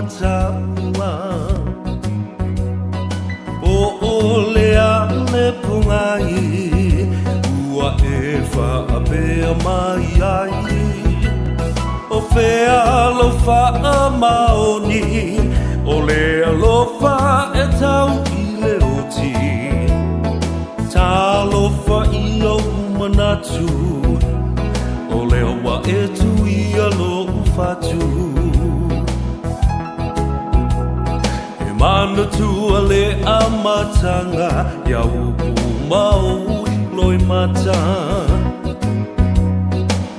matauga Po o le a le pogai Ua e faapea mai ai O fea lou faamaoni O le alofa e tau i le oti Talofa i ou manatu O lea ua e tuia lou fatu E manatua le amataga Ia upu ma ou loimata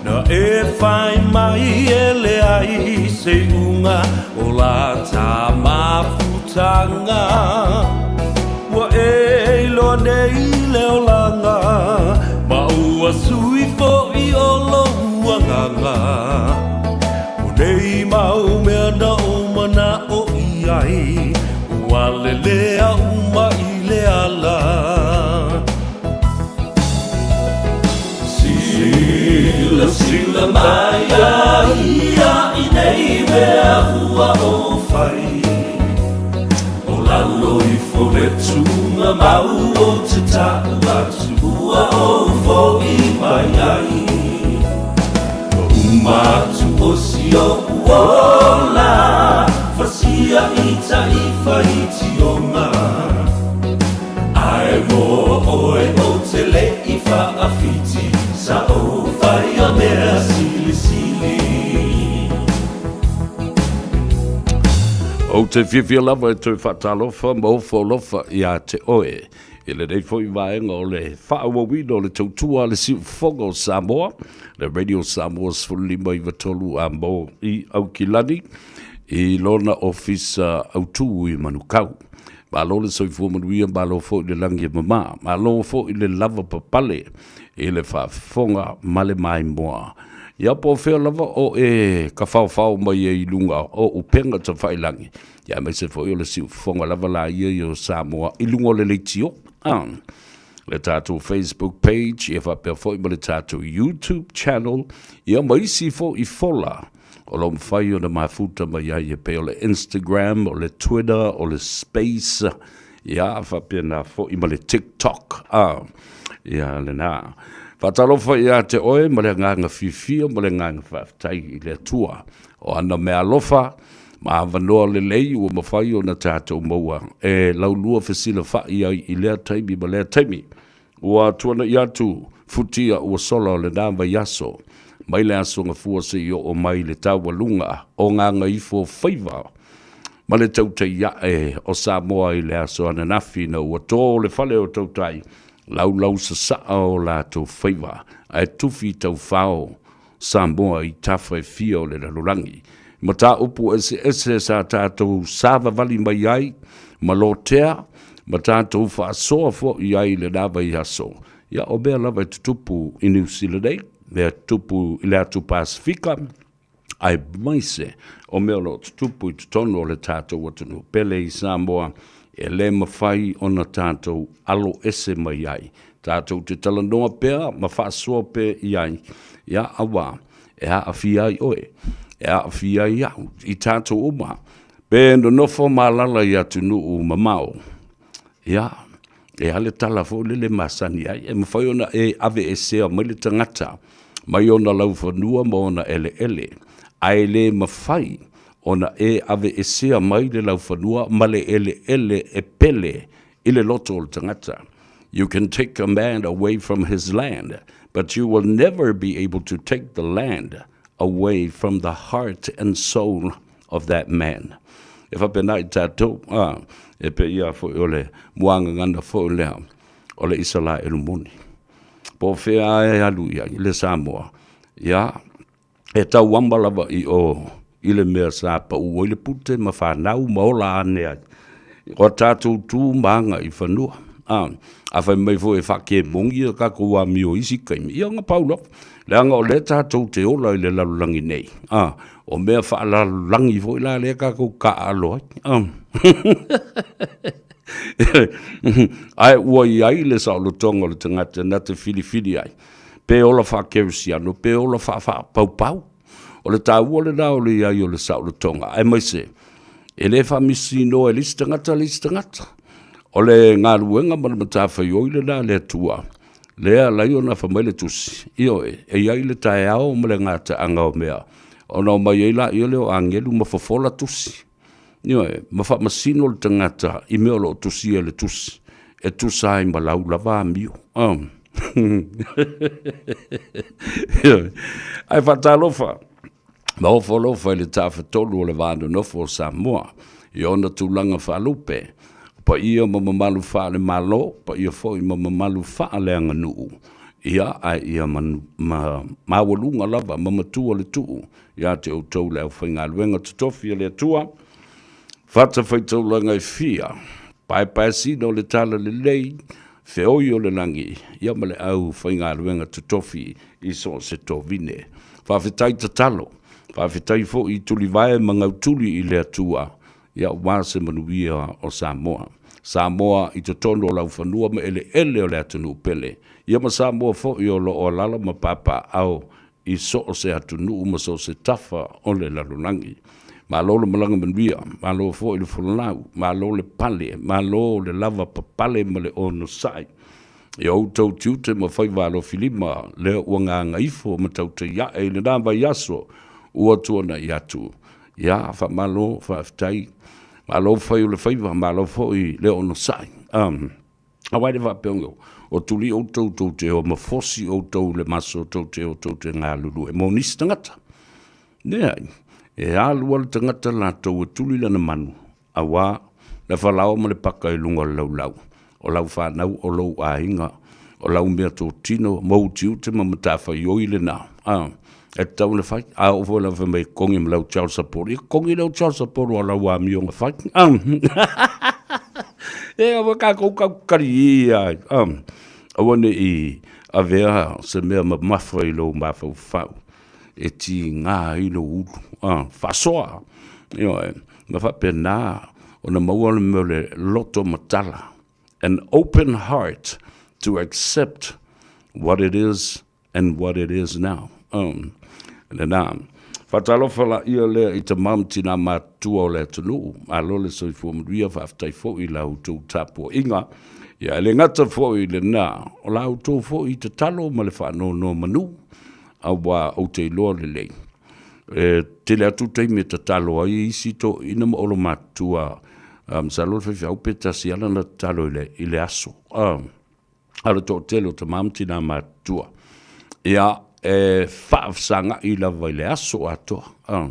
Na e fai mai e leai se iuga o la ta mafutaga Ua e iloa nei le olaga Ma ua sui foi o lou agaga O nei mau mea na ou mana'o i ai Ua lelea uma i le ala Silasila mai a ia i nei mea ua ou fai O lalo ifo le tugamau ou te tau atu ua ou foi mai ai Ua uma atu o si o'u ola Fasia i tai faitioga Ae mo oe ou te le i faawhiti Sa ou whaia mea silisili. Ou te fiafia lava e toe faatalofa ma ofo alofa iā te oe i lenei foi vaega o le faaauauina o le tautua a le Siufofoga o Samoa, le Radio Samoa 15 93 a mo i Aukilani i lona ofisa autū i Manukau. Malo le soifua manuia, malo foi le lagi e mama, malo foi le lava papale i le faafofoga ma le maimoa. Ia po o fea lava o e tafaofao mai ai i luga o upega tafailangi, ia aemaise foi o le siufofoga lava la ia ia o Samoa i luga o le leitio. Ah, le tatou Facebook page, ia faapea foi ma le tatou YouTube channel, ia ma isi foi fola o lo o mafai ona mafuta mai ai e pei o le Instagram, o le Twitter, o le Space, ia faapena foi ma le TikTok. Ah, ia lena. Faatalofa ia te oe ma le agaga fiafia ma le agaga faafetai i le Atua. O ana meaalofa ma avanoa lelei ua mafai ona tatou maua e laulua fesilafai ai i lea taimi ma lea taimi. Ua tuanai atu futia ua sola o lena vaiaso, mai le Aso Gafua seia oo mai le taualuga o Gagaifo Faiva ma le tautai ae o Samoa i le aso ananafi ina ua to le fale o tautai laulau sasaa o latou faiva ae tufi taufao Samoa i tafa e fia o le lalolagi. Mataupu eseese sa tatou savavali mai ai ma lotea ma tatou faasoa foi ai i lena vaiaso. Ia, o mea lava e tutupu i Niu Sila nei, mea e tutupu i le atu Pasefika, aemaise o mea o lo o tutupu i totonu o le tatou atunuu pele i Samoa, e le mafai ona tatou alo ese mai ai. Tatou te talanoa pea ma faasoa pea i ai, ia, auā, e aafia ai oe, e aafia ai au, i tatou uma, pe nonofo ma alaala i atunuu mamao, ia, e a le tala foi lele masani ai, e mafai ona e aveesea mai le tagata mai ona laufanua ma ona eleele, ae le mafai ona e aveesea mai le laufanua ma le eleele e pele i le loto o le tagata. You can take a man away from his land, but you will never be able to take the land away from the heart and soul of that man. E faapena i tatou, a, e pei lava foi o le muagagana foi lea o le Isalaelu moni. Po o fea lava e alu i ai le Samoa, ia, e tauama lava i o i le mea sa pau ai le pute ma fanau ma ola ane ai. O a tatou tu ma aga i fanua. A, a fai mai foi e faakemogi a tatou amio i isi taimi, ia ona pau lava. Leaga o lea tatou te ola i le lalolagi nei. A, o mea faalalalagi foi la lea tatou taaalo ai. A. Ae ua i ai le saolotoga o le tagata na te filifili ai. Pe ola faakerisiano, pe ola faafaapaupau. O le taua lena o le i ai o le saolotoga, aemaise. E le faamasinoa e le isi tagata le isi tagata. O le galuega ma le matafaioi lena a le Atua, lea e ala ai ona fai mai le Tusi, Ioe, e i ai le taeao ma le gataaga o mea, ona omai ai laia lea o agelu ma fofola tusi, ioe, ma faamasino le tagata i mea o lo o tusia i le tusi, e tusa ai ma lau lava amio. Ioe. Ae faatalofa ma ofo alofa i le Tafatolu o le Va Nonofo o Samoa i ona tulaga faalupe, o paia ma mamalu faale-Malo, paia foi ma mamalu faaleaganuu, ia, ae ia maualuga lava ma matua le tuu ia te outou le aufaigaluega totofi a le Atua, fatafaitaulaga e fia, paepaesina o le talalelei, feoi o le lagi, ia ma le aufaigaluega totofi i so o se tovine. Faafetai tatalo, faafetai foi i tulivae ma gautuli i le Atua, ia aua se manuia o Samoa. Samoa i totonu o laufanua ma eleele o le atunuu pele, ia ma Samoa foi o lo o alaala ma papaaao i so o se atunuu ma so o se tafa o le lalolagi. Malo le malaga manuia, malo foi le folau, malo le pale, malo le lava papale ma le onosai. I o outou tiute ma faiva alofilima, lea ua gagaifo ma tautai ae i lena vaiaso ua tuanai atu. Ia, faamalo, faafetai, malo fai o le faiva, malo foi le onosai. Aua e le faapea o tuli outou tou te o ma fosi outou i le maso tou te o tou te galulue mo nisi tagata. Leai, e alu lava le tagata latou e tuli lana manu, aua le falaoa ma le paka i luga o le laulau, o lau fanau, o lou aiga, o lau meatotino ma ou tiute ma matafaioi lena, a, e tatau ona fai. A oo foi la fai mai e kogi ma lau child support, ia kogi lau child support aua o lau amioga fai. A, e aua tatou tautali ia ai, a, aua ne i avea se mea mamafa i lou mafaufau e tiga ai lou ulu, a, faasoa, ioe, ma faapena ona maua le mea o le loto matala, an open heart to accept what it is and what it is now. Lena. Faatalofa laia lea i tama ma tina matutua o le atunuu. Malo le soifua manuia, faafetai foi i la outou tapuaiga. Ia, e le gata foi i lena, o la outou foi tatalo ma le faanonomanu, aua ou te iloa lelei, e tele atu taimi e tatalo ai isi toeaiina ma olomatua, masalo le faifeau pe tasi lava lana tatalo i le aso. A o le toatele o tama ma tina matutua, ia, e faafesagai lava i le aso atoa. A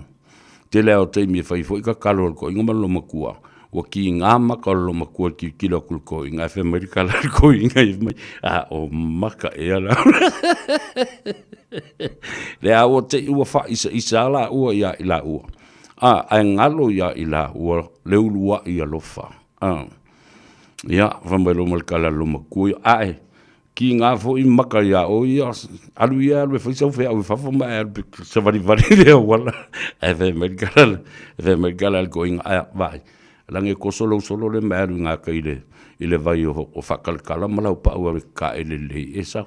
tele lava o taimi e fai foi tatalo a le toeaina ma le loomatua, ua kiga maka o le loomatua i le tilotilo atu i le toeaina, ae fai mai le tala a le toeaina ia, fai mai, a o maka ea la. Lea ua te i ua faaisaisa lava laua ia i laua, a, ae galo ia i laua le uluai alofa. A, ia, fai mai loa ma le tala a le loomatua ia, ae, kiga foi maka ia oe ia, alu ia alu e fai sau feau i fafo ma e alu e savalivali i le auala. Ae fai mai le tala, fai mai le tala a le toeaina, ae vaai, leaga e toso lou solo lea ma e alu i gatai i le vai o Faatalatala ma Laupau e tae lelei e sau.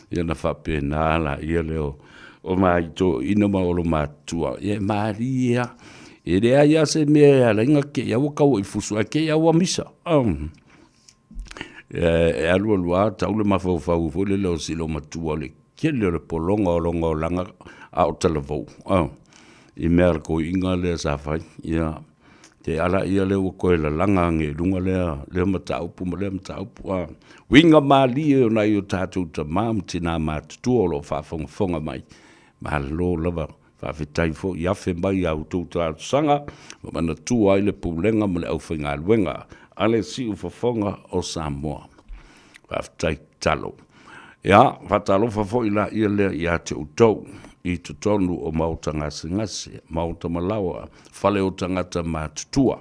Ia ona faapena laia lea o nai toeaiina ma olomatua, ia e malie lava. E leai lava se mea e ala ai ona te i lava ua tau i fusu ae te i lava ua misa. E alu alu lava tau le mafaufau foi lele o si loomatua o le tele o le pologa o lona olaga a o talavou i mea a le toeaina lea sa fai. Ia, te ala ia lea ua toe lalaga ane i luga lea mataupu ma lea mataupu. Uiga malie o nai o tatou tama ma tina matutua o lo o faafogafoga mai, malo lava. Faafetai foi i afe mai a outou talosaga ma manatua ai le Pulega ma le aufaigaluega a le Siufofoga o Samoa. Faafetai tatalo. Ia, faatalofa foi laia lea ia te outou i totonu o maota gasegase, maota malaoa, fale o tagata matutua.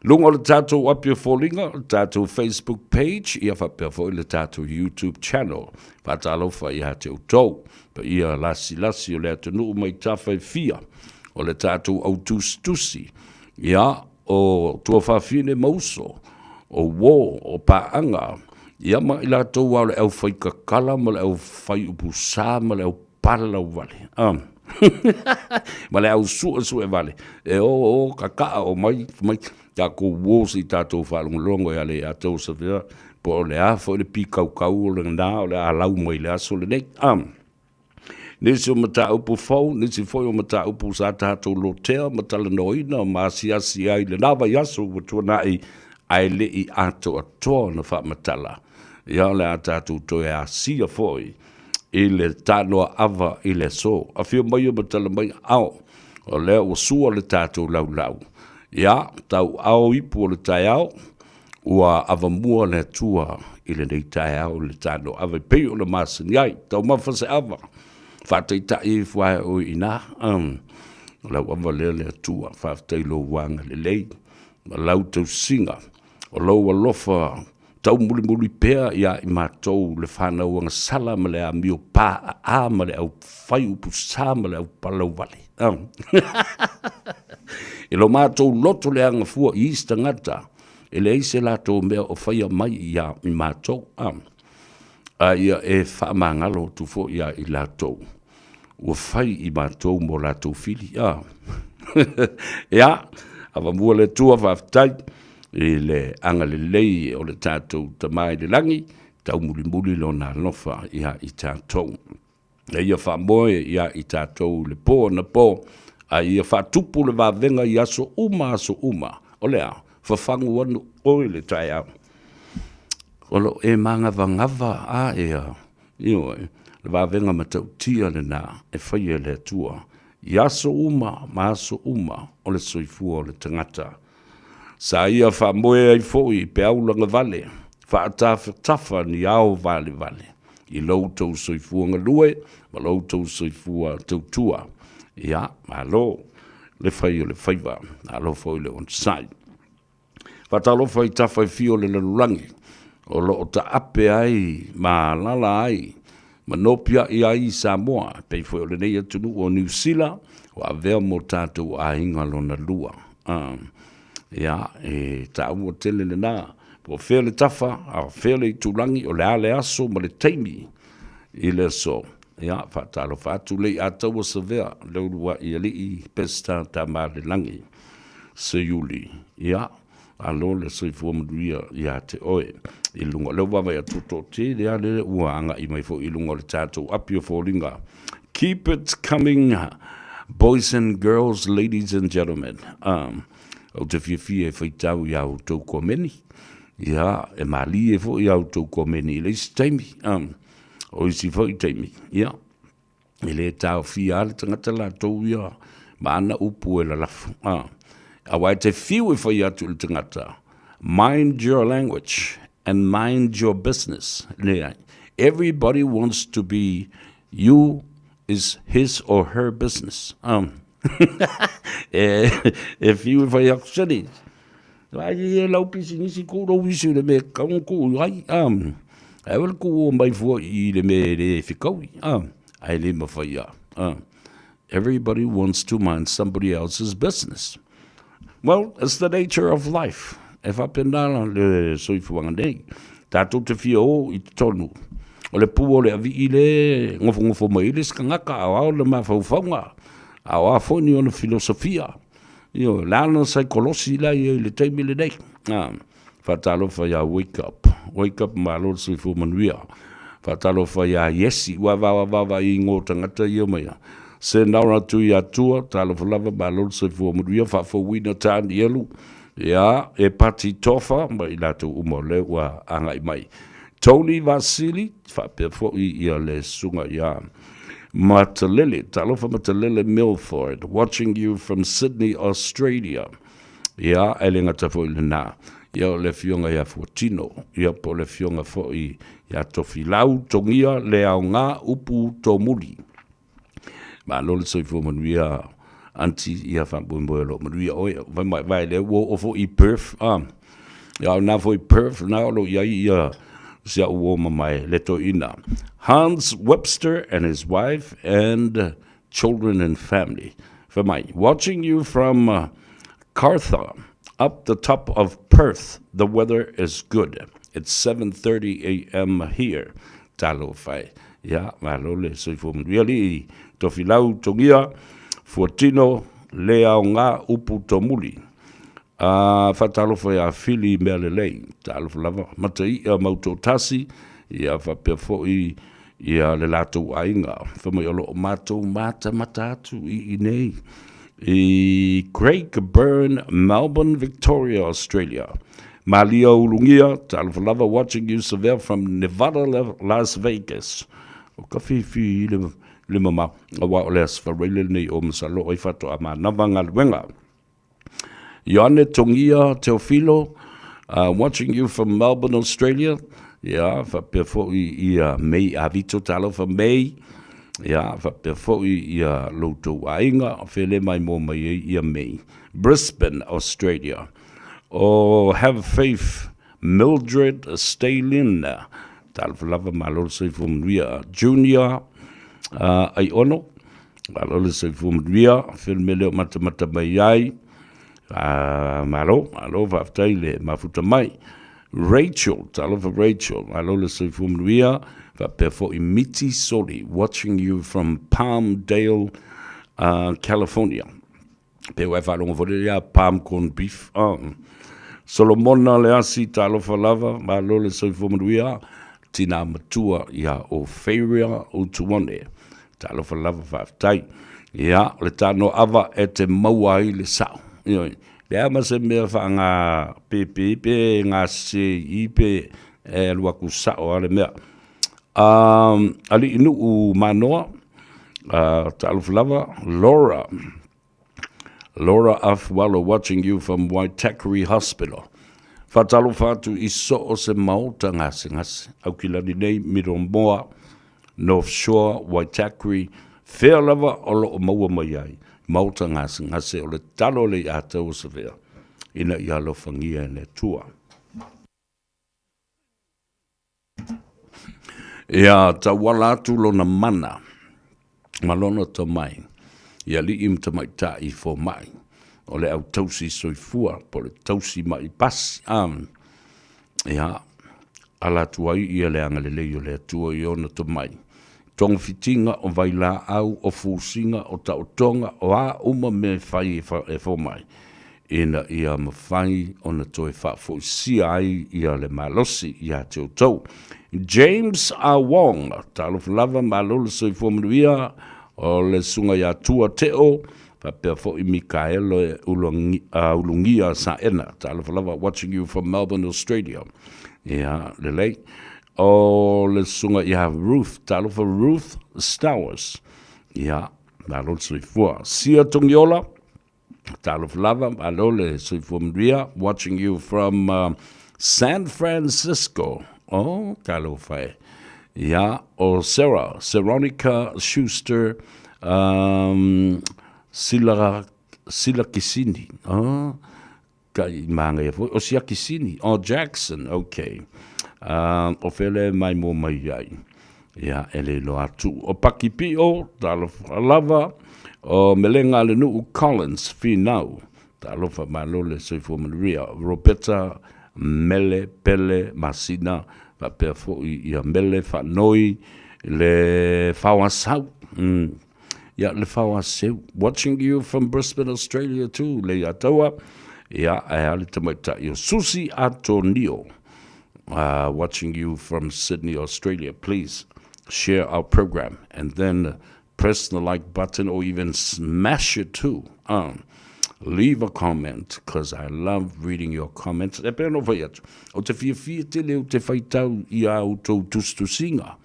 Luga o le tatou api o foliga, le tatou Facebook page, ia faapea foi le tatou YouTube channel. Faatalofa ia te outou. Paia lasilasi o le atunuu mai tafa e fia, o le tatou au tusitusi, ia, o tuafafine ma uso, o uo, o paaga, ia ma i latou lava o le aufaitatala ma le aufaiupusa ma le aupalalauvale. Ma le au suesue vale e o o kaka'a o mai mai tatou uo se i tatou faalogologo e ale ia tou Savea po o le a foi le pikaukau o lena o le a lau mai le aso lenei. Nisi o mataupu fou, nisi foi o mataupu sa tatou lotea ma talanoaina ma asiasi ai i lena vaiaso ua tuanai ae le i atoatoa ona faamatala. Ia o le a tatou toe asia foi i le tanoa ava i le aso. Afio mai ma tala mai ao, o lea ua sua le tatou laulau. Ia, tauao ipu o le taeao, ua avamua le Atua i lenei taeao i le tanoa ava e pei ona masani ai. Taumafa se ava, faataitai ifo lava e oe i ina. O lau ava lea le Atua, faafetai i lou agalelei ma lau tausiga, o lou alofa taumulimuli pea ia i matou le fanau agasala ma le amio paaa ma le aufai upusa ma le aupalauvale. I lo matou loto leaga fua i isi tagata, e leai se latou mea o faia mai ia i matou, a ia e faamagalo atu foi ia i latou ua fai i matou mo latou fili. Ia, avamua le Atua, faafetai i le agalelei o le tatou Tama i le lagi, taumulimuli lona alofa ia i tatou. E ia faamoe ia i tatou i le po anapo, a ia faatupu le vavega i aso uma aso uma. O le a? Fafagu anu oe le taeao. O lo o e magavagava a ea, ioe, le vavega matautia lena e faia e le Atua i aso uma ma aso uma o le soifua o le tagata. Sa ia faamoe ai foi i peau lagavale, faatafatafa ni ao valevale i lo outou soifua galue ma lo outou soifua tautua. Ia, malo le fai o le faiva, malo foi le onosai. Faatalofa i tafa e fia o le lalolagi o lo o taape ai ma alaala ai ma nopiai ai i Samoa, e pei foi o lenei atunuu o Niu Sila ua avea mo tatou aiga lona lua. Ia, e taua tele lena, po o fea le tafa, a o fea le itulagi, o le a le aso ma le taimi i le aso. Ia, faatalofa atu Leiataua Savea, Leuluai Alii Peseta Tamalelagi. Seiuli, ia, malo le soifua manuia ia te oe i luga o lea ua vaavaai atu ua toatele lava lea ua agai mai foi i luga o le tatou api o foliga. Keep it coming, boys and girls, ladies and gentlemen. Ou te fiafia e faitau i a outou komeni. Ia, e malie foi i a outou komeni i le isi taimi. O isi foi taimi, ia, E le taofia lava le tagata latou ia ma ana upu e lalafo. A, aua e te fiu e fai atu i le tagata, mind your language and mind your business. Leai. Everybody wants to be you is his or her business. Um, e, e fiu e fai atu seni. Ai e lau pisinisi ku lou isi le me kau ku ai. Um, ai wale ku o mai fua i le me le fikaui. Um, ai le mawhai a. Everybody wants to mind somebody else's business. Well, it's the nature of life. E faapena le soifuaga nei. Tatou te fia o i totonu. O le pū o le avii le ngofongofo mai le isi tagata, a o a ona mafaufauga, a o a foi ni ona filosofia. Ioe, o le a lana saikolosi la e i ai i le taimi lenei. A, faatalofa iā Wake Up, Wake Up malo le soifua manuia. Faatalofa iā Iesi, ua vaavaai i igoa o tagata ia mai a. Senora Tuiatua, talofa lava malo le soifua manuia, faafouina Tanielu, ia, e Pati Tofa ma i latou uma o lea ua agai mai. Tony Vasili, faapea foi ia le susuga iā Matalele, talofa Matalele Milford, watching you from Sydney, Australia. Ia, e le gata foi i lena, ia o le afioga ia Fuatino, ia po o le afioga foi ia Tofilau Togia le aoga upu tomuli. Malo le soifua manuia aunty, ia faamoemoe o lo o manuia oe. Fai mai, vaai lea ua oo foi i Perth, a. Ia o na foi Perth na o lo o i ai ia si au uo mamae le toeaina. Hans Webster and his wife and children and family. Fai mai, watching you from Kartha, up the top of Perth, the weather is good. It's 7:30 a.m. here. Talofa e. Ia, malo le soifua manuia alii Tofilau Togia Fuatino le aoga upu tomuli. A faatalofa ia Fili Mealelei, talofa lava, Mataia Mautoatasi, ia faapea foi ia le latou aiga. Fai mai o lo o matou matamata atu i inei i Craigburn, Melbourne, Victoria, Australia. Malia Ulugia, talofa lava, watching you Savea from Nevada, Las Vegas. O ka fifi i le, le mamao, aua o le Aso Faraile lenei o masalo ai faatoa manava galuega. Ioane Togia Teofilo, watching you from Melbourne, Australia. Ia, faapea foi ia May Avito, talofa May. Ia, faapea foi ia lo outou aiga, fele mai mo mai ai ia May. Brisbane, Australia. O Have Faith Mildred Stalin, talofa lava, malo le soifua manuia. Junior Aiono, Malo le soifua manuia, fea le mea lea o matamata mai ai. Malo, malo, faafetai le mafuta mai. Rachel, talofa Rachel, malo le soifua manuia, faapea foi Miti Soli, watching you from Palmdale, California. Pe ua e faalogo foi lea ia Palm Corn Beef. Oh. Solomona Leasi, talofa lava, malo le soifua manuia, tina matua ia Ophelia Utuone. Talofa lava faafetai. Ia, o le tano ava e te maua ai le sao. Ioe. Leai ma se mea whaanga pepe pe ngā se i pe e alu aku sao a le mea. Alii nuu Manoa, talofa lava, Laura, Laura Afualo watching you from Waitakere Hospital. Faatalofa atu i so o se maota gasegase, Aukilani nei, Miromoa, North Shore, Waitakere, fea lava o lo o maua mai ai, maota gasegase o le talo le i atau o Savea, ina ia alofagia e le Atua. Ia tauala atu lona mana ma lona tomai i alii ma tamaitai fomai o le au tausi soifua po o le tausi ma'i pasi. A, ia, ala atu ai ia le agalelei o le Atua i ona tomai, togafitiga o vailaau, o fusiga, o taotoga, o a uma mea e fai e fomai, ina ia mafai ona toe faafoisia ai ia le malosi ia te outou. James A. Wong, talofa lava, malo le soifua manuia, o le susuga ia Tua Teo, faapea foi Mikaele Ulugia Saena, talofa lava, watching you from Melbourne, Australia. Ia, lelei. O le susuga ia Ruth, talofa Ruth Stowers. Ia, malo le soifua. Sia Togiola, Talofa lava, malo le soifua manuia, watching you from San Francisco. Oh, talofa e. Ia, o Sarah, Seronica Schuster, Sila, Sila Kisini. Oh, Kai māngaia foi, o Siakisini, o Jackson, ok. O fea lea e maimoa mai ai? Ia, e le iloa atu. O Paki Pio, talofa lava. O Melega a le Nuu Collins, Finau, talofa malo le soifua manuia. Roberta Mele Pele Masina, faapea foi ia Mele Faanoi le Faoasau. Ia, le Faoaseu. Watching you from Brisbane, Australia too, le ia taua. Ia, ae a le tamaitai o Susi Atonio. Watching you from Sydney, Australia. Please share our program and then press the like button or even smash it too. Leave a comment, because I love reading your comments. E pēr no whai atu. O te whiawhia tele o te whaitau i a outou tusitusinga.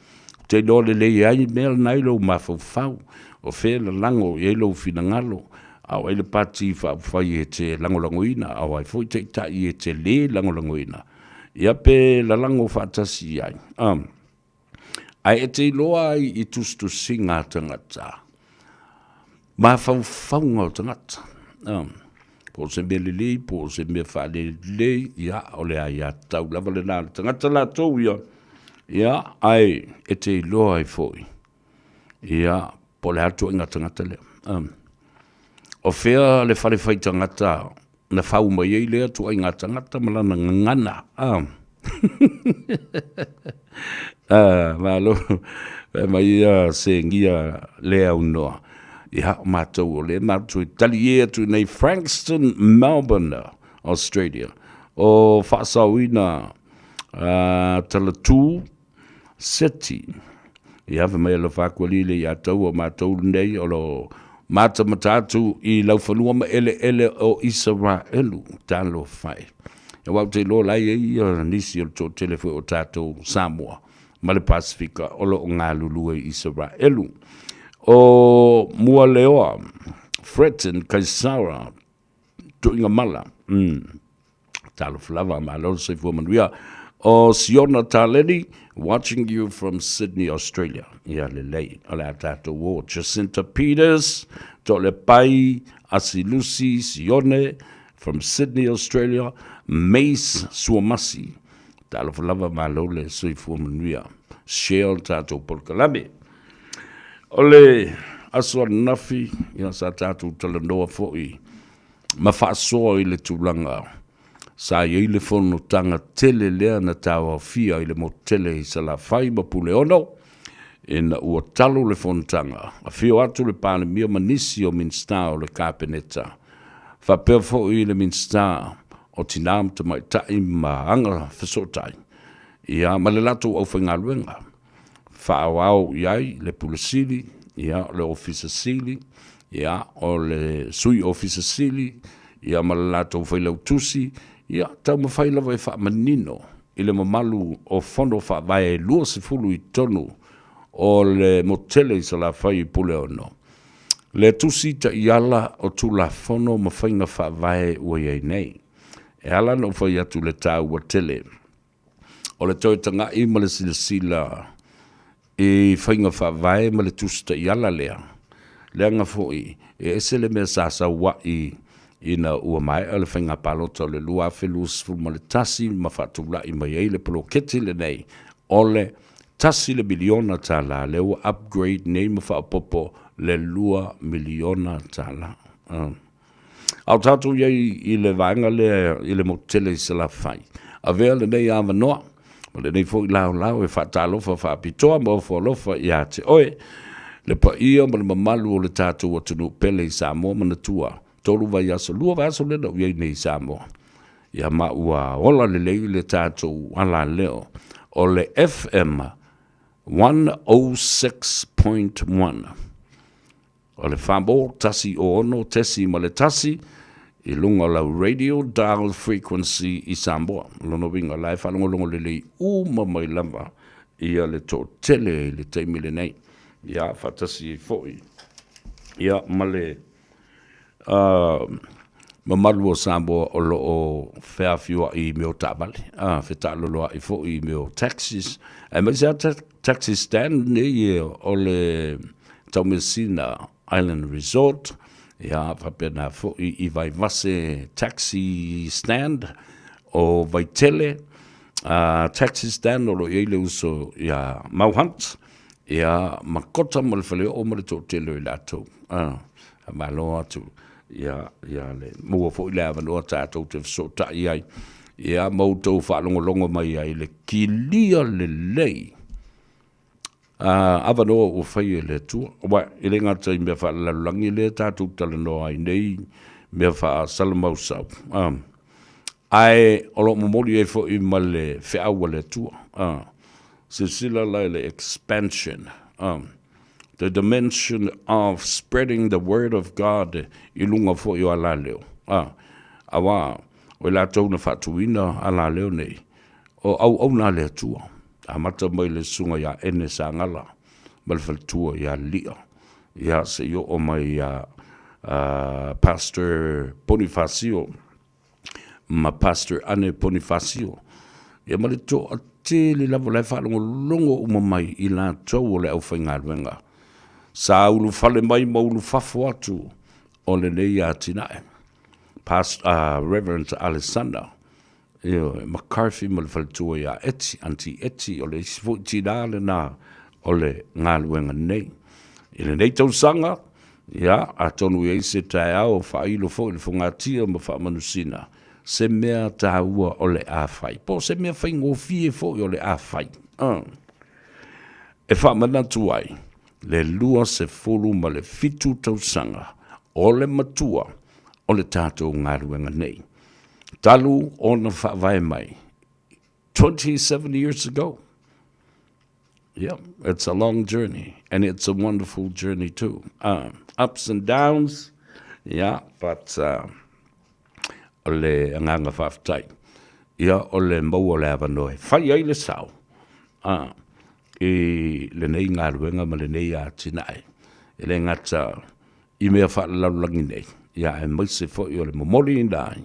Te iloa lelei ai mea na i lou mafaufau, o fea e lalago i ai lou finagalo, a o ai le pati faaupufai e te lagolagoina, a o ai foi taitai e te lē lagolagoina, ia pe lalago faatasi i ai. Ae e te iloa ai i tusitusiga a tagata, mafaufauga o tagata, po o se mea lelei, po o se mea faalelelei, ia, o le aiatatau lava lena a le tagata latou ia, ia, ae e te iloa ai foi, ia, po o le a le ituaiga tagata lea. O fea le fale fai tagata na fau mai ai lea ituaiga tagata ma lana gagana, a? Malo, Fai mai ia segia le aunoa. Ia, o matou o lea matou e talie atu i nei Frankston, Melbourne, Australia. O faasaoina Talatū Seti. Ia, fai mai alofa atu alii le ia taua o matou lenei o lo o matamata atu i laufanua ma eleele o Isaraelu. Talofa e. Aua ou te iloa o la e i ai ia nisi o le toatele foi o tatou Samoa ma le Pasefika o lo o galulue i Isaraelu. O Mualeoa, Fretton Kaisara, Tuigamala, talofa lava, malo le soifua manuia. O Siona Taleni, watching you from Sydney, Australia. Ia lelei, o le a tatou o. Jacinta Peters, Tolepai, Asilusi, Sione, from Sydney, Australia. Mace Suamasi, talofa lava, malo le soifua manuia. Share le tatou polokalame. O le aso ananafi, ia sa tatou talanoa foi ma faasoa i le tulaga sa i ai le fonotaga tele lea na tauaofia i le motu tele i Salafai ma Puleono, ina ua talo le fonotaga, afio atu le Palemia ma nisi o Minisita o le Kapeneta, faapea foi le Minisita o Tina ma Tamaitai ma Agafesootai, ia ma le latou aufaigaluega. Faaauau i ai le Pule Sili, ia, o le Ofisa Sili, ia, o le Sui Ofisa Sili, ia ma le latou Failautusi, ia, taumafai lava e faamanino i le mamalu o Fono Faavae e 20 i totonu o le motu tele i Salafai i Puleono, le Tusi Taiala o Tulafono ma Faiga Faavae ua i ai nei. E ala ona ou fai atu i le taua tele o le toe tagai ma le silasila i faiga faavae ma le Tusi Taiala lea, leaga foi e ese le mea sa sau ai ina ua maea le faiga palota o le 2021 ma faatulai mai ai le poloketi lenei o le $1 le miliona, lea ua upgrade nei ma faaopoopo le $2 miliona. A o tatou i ai i le vaega lea i le motu tele i Salafai, avea lenei avanoa ma lenei foi laolao e faatalofa faapitoa ma ofo alofa ia te oe, le paia ma le mamalu o le tatou atunuu pele i Samoa. Manatua, 3 vaiaso, 2 vaiaso lea na ou i ai nei i Samoa, ia ma ua ola lelei le tatou alaleo o le FM 106.1. O le FAMO 106.1 i luga o lau radio dial frequency i Samoa. O lona uiga, o la e faalogologo lelei uma mai lava ia le toatele i le taimi lenei. Ia, faatasi ai foi ia ma le mamalu o Samoa o lo o feafioai i mea o taavale, fetaaloloai foi i mea o taxis, aemaise lava taxi stand nei o le Taumeasina Island Resort, ia faapena foi i Vaivase Taxi Stand o Vaitele, Taxi Stand o lo o i ai le uso ia Mau Hunt, ia ma Kota ma le Faleoo ma le toatele o i latou. Faamalo atu ia, ia le maua foi le avanoa tatou te fesootai ai, ia ma outou faalogologo mai ai le kilia lelei avanoa ua fai e le Atua. Aua e le gata i mea faalelalolagi lea tatou talanoa ai nei, mea faasalamausau, ae o lo o momoli ai foi ma le feau a le Atua. Silasila la i le expansion, the dimension of spreading the word of God i luga foi o alaleo. Aua o i latou na faatuina alaleo nei, o auauna a le Atua, amata mai le susuga ia Ene Sagala ma le faletua ia Lia, ia seia oo mai ia Pastor Ponifasio ma Pastor Ane Ponifasio, ia ma le toatele lava o la e faalogologo uma mai i latou o le aufaigaluega sa ulufale mai ma ulufafo atu o lenei atinae. Reverend Alessandra Ioe, McCarthy ma le faletua ia Eti, Aunty Eti, o le isi foi tinā lena o le galuega nei. I lenei tausaga, ia, atonu i ai se taeao faailo foi i le fogatia ma faamanusina se mea taua o le a fai, po o se mea faigofie foi o le a fai. E faamanatu ai le 27 tausaga o le matua o le tatou galuega nei, talu ona faavae mai 27 years ago. Yeah, it's a long journey, and it's a wonderful journey too. Ups and downs, yeah, but o le agaga faafetai, ia o le maua o le avanoa e fai ai le sao i lenei galuega ma lenei atinae. E le gata i mea faalelalolagi nei, ia aemaise foi o le momoliina ai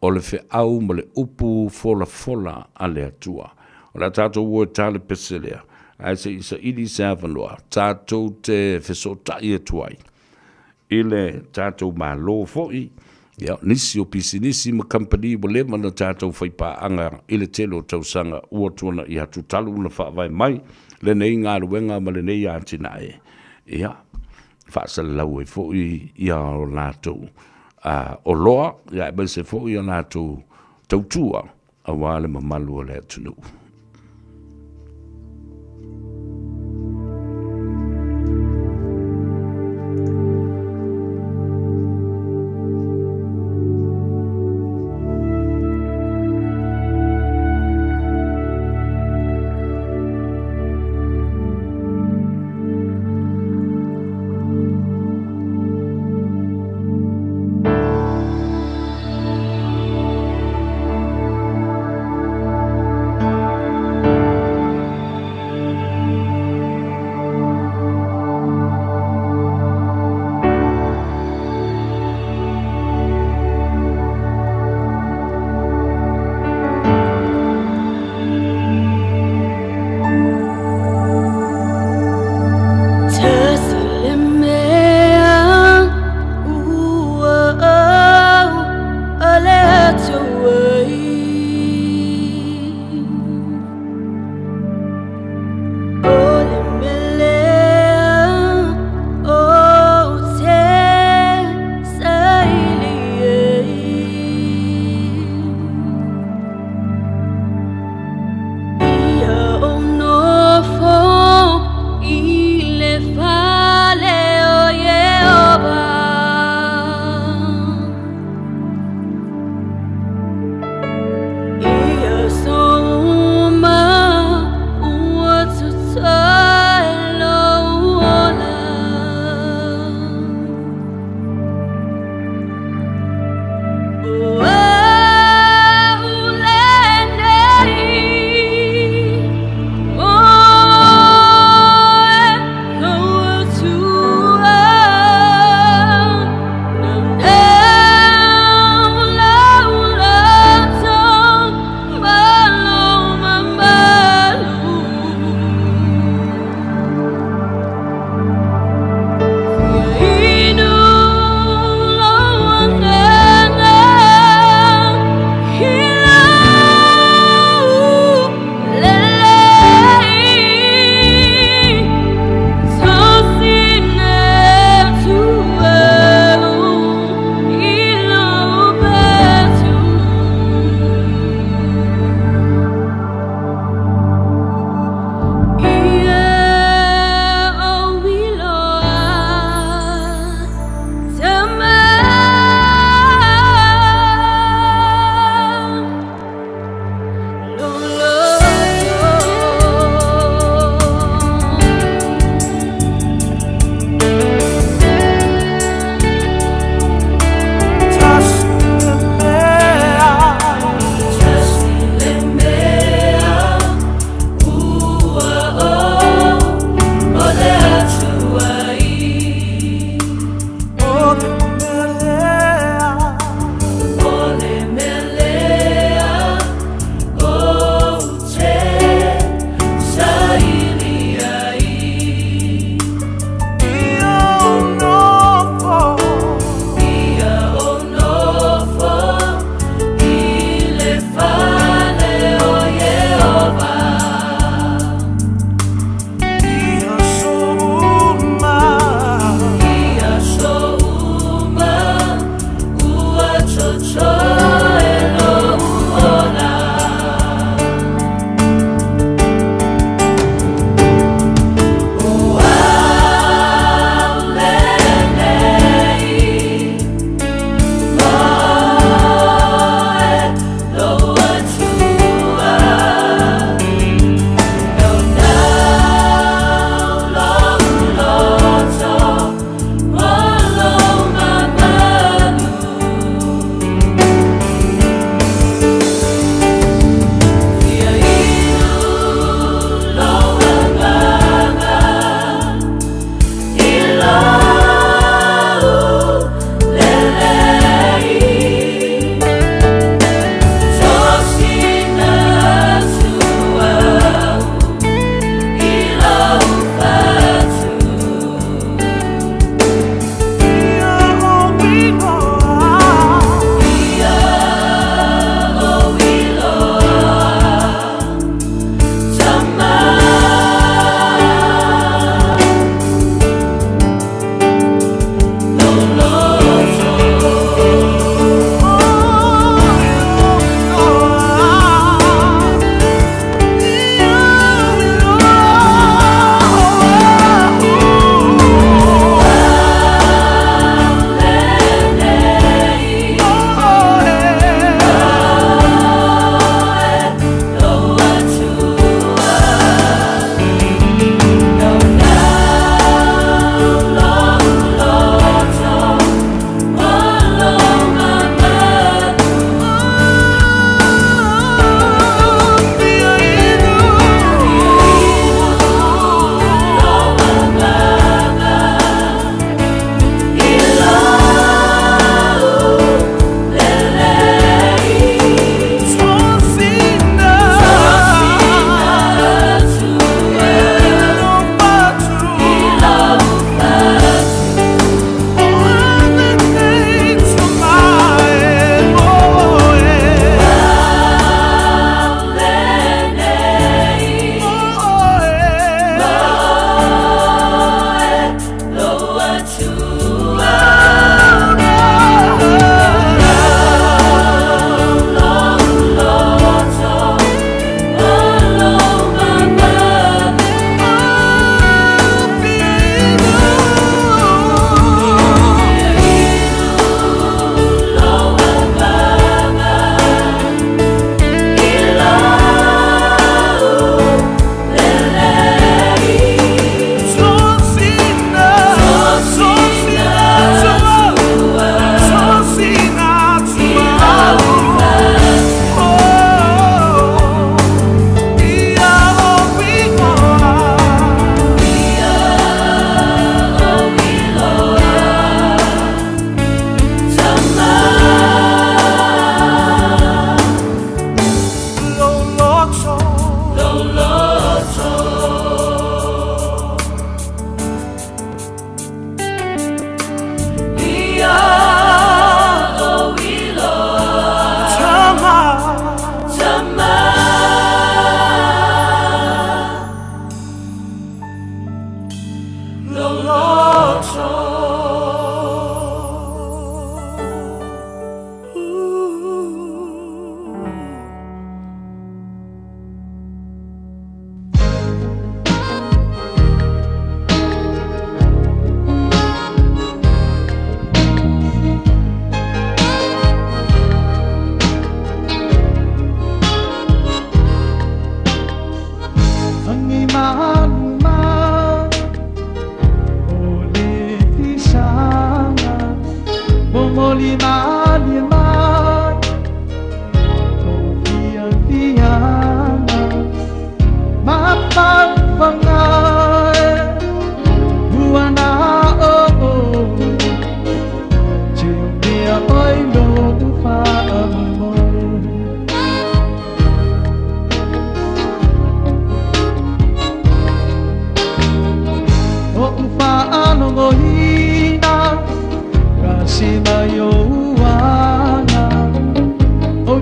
o le feau ma le upu folafola a le Atua. O le a tatou o e ta le pese lea, ae se i saili se avanoa tatou te fesootai atu ai i le tatou Malo foi, ia, nisi o pisinisi ma kamupani ua leva ona tatou faipaaga i le tele o tausaga ua tuanai atu talu ona faavae mai lenei galuega ma lenei atinae, ia, faasalalau ai foi ia o latou oloa, ia aemaise foi o latou tautua aua le mamalu o le atunuu.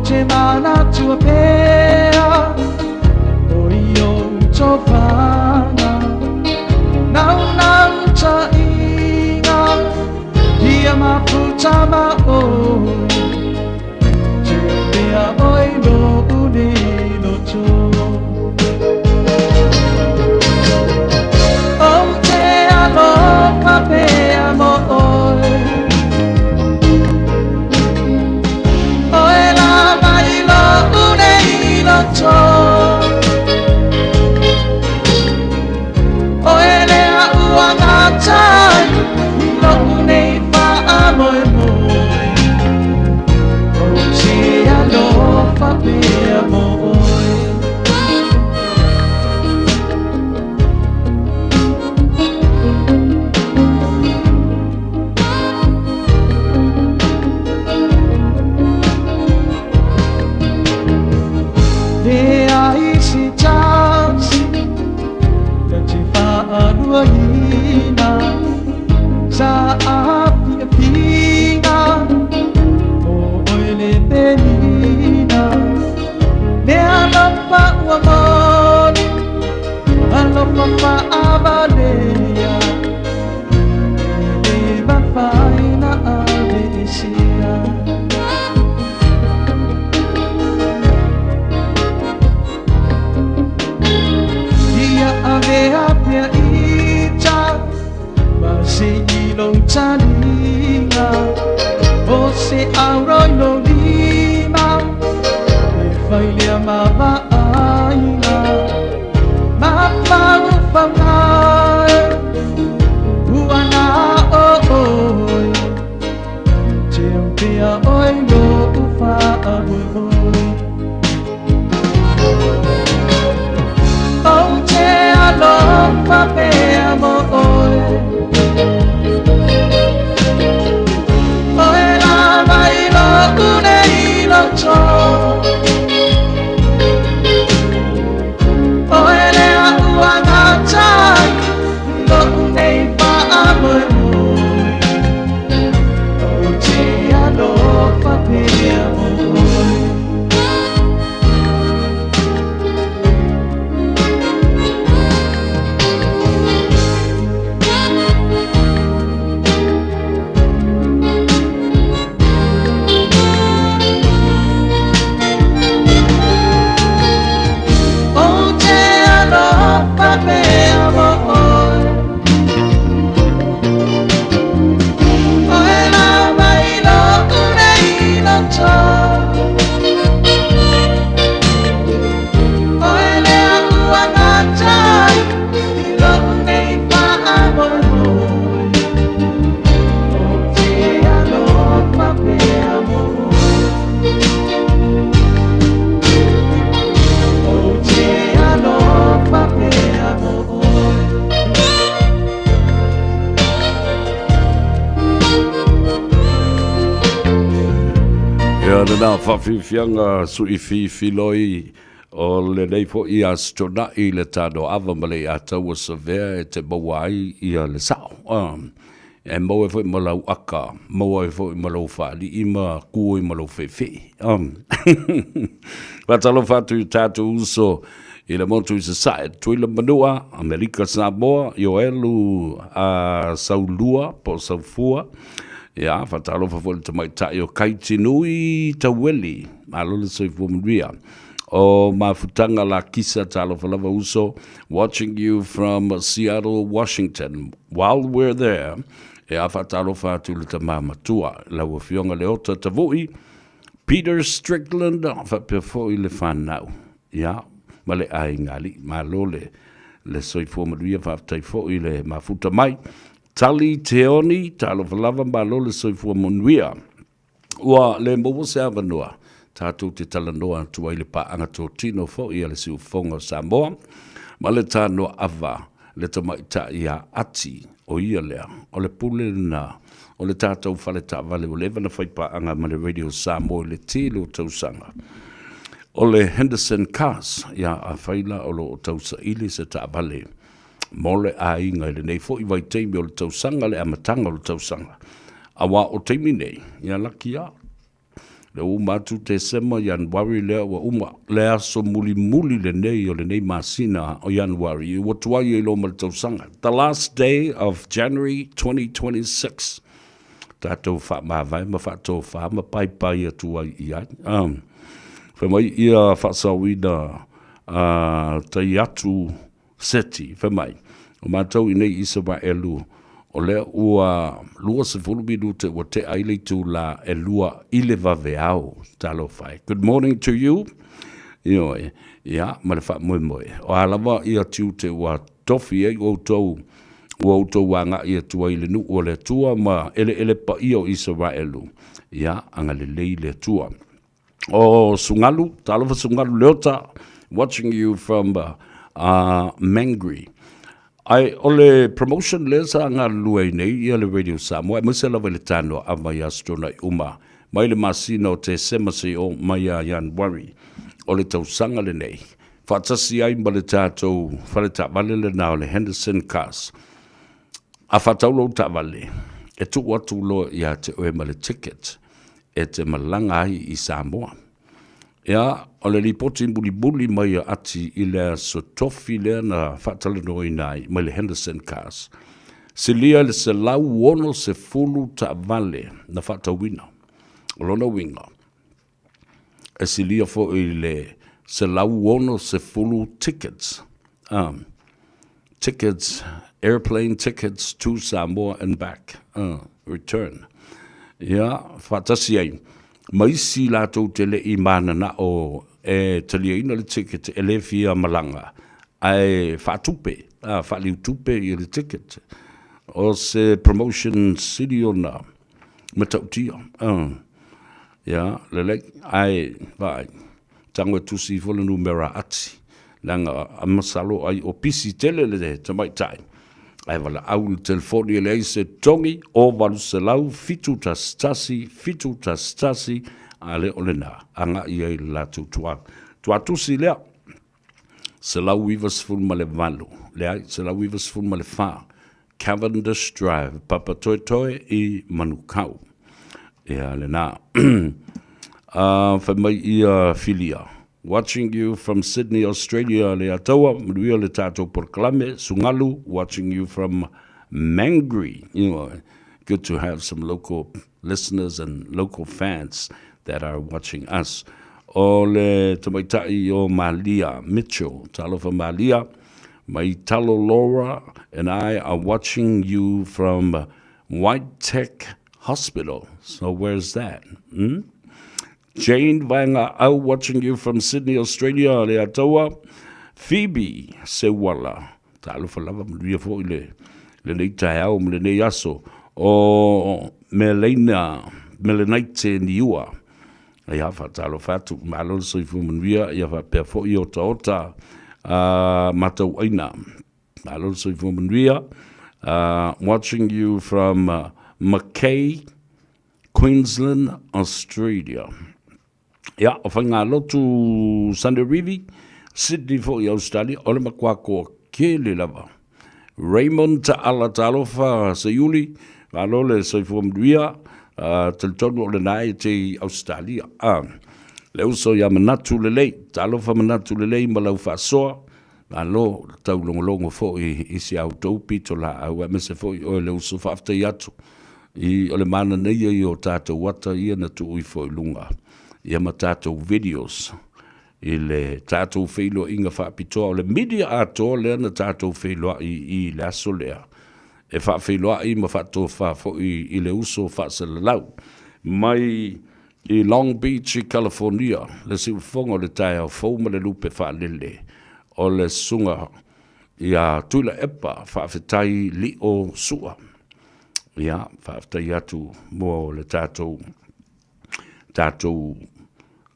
te manatua pea o i ou tofaga Naunautaiga ia mafuta ma oe Te pea oe lo'u nei loto Ou te alofa pea mo oe Oe lava i lo'u nei loto Oe lea ua gata ai i lo'u nei faamoemoe Ou te alofa pea mo oe Leai se tasi na te faaluaina Sa aafiafiga o oe le penina Le alofa ua moni alofa faavalea E le mafai na aveesea Ia avea pea ita ma se i lou taliga O se auro i lou lima E fai lea ma vaaiga Ma faufauga e ua na o oe Teu pea oe lo'u faamoemoe Ou te alofa pea mo oe Oe lava i lo'u nei loto Oe lea ua gata ai lo'u nei faamoemoe Ou te alofa pea mo oe Ou te alofa pea mo oe Oe lava i lo'u nei loto Oe lea ua gata ai i lo'u nei faamoemoe Ou te alofa pea mo oe Ou te alofa pea mo oe Ia lena faafiafiaga suifiifiloi o lenei foi Aso Toonai i le Tanoava ma le Iataua Savea e te maua ai ia le sao. E maua ai foi ma lau aka, maua ai foi ma lou faalii ma ku ai ma lou feefee. Faatalofa atu i tatou uso i le motu i Sasae, Tutuila Manua, Amerika Samoa, Ioelu Saulua po o Saufua. Ia, faatalofa foi i le tamaitai o Kaitinui Taueli, malo le soifua manuia. O Mafutaga Lakisa, talofa lava uso, watching you from Seattle, Washington. While we're there, e a faatalofa atu i le tama matua, lau Afioga Leota Tavui, Peter Strickland, faapea foi le fanau, ia, ma le aiga alii. Malo le, le soifua manuia, faafetai foi le mafuta mai. Tali Teoni, talofa lava, malo le soifua manuia. Ua le maua se avanoa tatou te talanoa atu ai le paaga totino foi a le Siufofoga o Samoa ma le Tanoa Ava, le tamaitai ia Ati, o ia lea, o le pule lena o le tatou fale taavale ua leva ona fai paaga ma le Radio Samoa i le tele o tausaga. O le Henderson Cars, ia afai la o lo o tausaili se taavale mo le aiga i lenei foi vaitaimi o le tausaga, le amataga o le tausaga. Aua o taimi nei, ia laki lava. Lea ua uma atu Tesema, Ianuari lea ua uma le aso mulimuli lenei o lenei masina o Ianuari ua tuai ai loa ma le tausaga. The last day of January 2026. Tatou faamavae ma faatofa ma paipai atu ai i ai. Um, fai mai ia faasaoina uh, tai atu Seti, fai mai, o matou i nei Isaraelu, o lea ua 20 minute ua tea ai le itulā e lua i le vaveao. Talofa e. Good morning to you. Ioe, ia, ma le faamoemoe. O a lava ia tiute ua tofi ai outou, ua outou agai atu ai i le nuu o le Atua ma eleele paia o Isaraelu, ia, agalelei le Atua. O Sugalu, talofa Sugalu Leota, watching you from uh, Mangri. Ai, o le promotion lea sa galulue ai nei ia le Radio Samoa, aemaise lava i le tanoa ava i aso Toonai uma, mai le masina o Tesema seia oo mai ia Ianuari o le tausaga lenei, faatasi ai ma le tatou fale taavale lena o le Henderson Cars. A faatau lou taavale, e tuu atu loa ia te oe ma le ticket e te malaga ai i Samoa. Ia, o le lipoti mulimuli mai a Ati i le aso tofi lea na faatalanoaina ai mai le Henderson Cars, silia i le 160 taavale na faatauina. O lona uiga, e silia foi i le 160 tickets, um, tickets, airplane tickets to Samoa and back, uh, return. Ia, faatasi ai, ma isi latou te le i mananao e taliaina le ticket e le fia malaga, ae faatupe, uh, faaliutupe i le ticket. O se promotion sili ona matautia. Uh, Ia, lelei, ae, vaai, tago e tusi ifo le numera ati, leaga a masalo ai o pisi tele le tamaitai, ae valaau i le telefoni e leai se togi, o 800 711 711, a le o lena, agai ai i le latou tuatusi lea. 198, leai, 194, Cavendish Drive, Papatoetoe i Manukau. Ia, lena. uh, fai mai ia Filia. Watching you from Sydney, Australia, le ataua, manuia le tātou polokalame, Sungalu, watching you from Mangri. You know, good to have some local listeners and local fans that are watching us. O le tamaitai o Malia Mitchell, talofa Malia, mai Talo Laura and I are watching you from White Tech Hospital. So where's that? Hmm? Jane Vaenga au watching you from Sydney, Australia, le ataua. Phoebe Sewala, talofa lava manuia foi le lenei taeao ma lenei aso. O Meleina, Melenaite Niua, ia faatalofa atu, malo le soifua manuia, ia faapea foi otaota a matauaina. Malo le soifua manuia. Uh, watching you from uh, Mackay, Queensland, Australia. Ia, o Faigalotu Sanerivi, Sydney foi i Australia, o le matua toatele lava. Raymond Taala Talofa Seiuli, malo le soifua manuia, uh, talitonu o lena e te i Australia. Ah, le uso ia Manatu Lelei, talofa Manatu Lelei ma lau faasoa, malo le taulogologo foi i si a outou pitolaau, aemaise foi oe le uso faafetai atu i o le manaia ia o tatou ata ia na tuu ifo i luga ia ma tatou videos i le tatou feiloaiga faapitoa o le media atoa lea na tatou feiloai i le aso lea e faafeiloai ma faatofa foi i le uso faasalalau mai i Long Beach i California le siufofoga o le taeao fou ma le lupe faalele o le susuga ia Tuilaepa Faafetai Lio Sua. Ia, faafetai atu mo le tatou tatou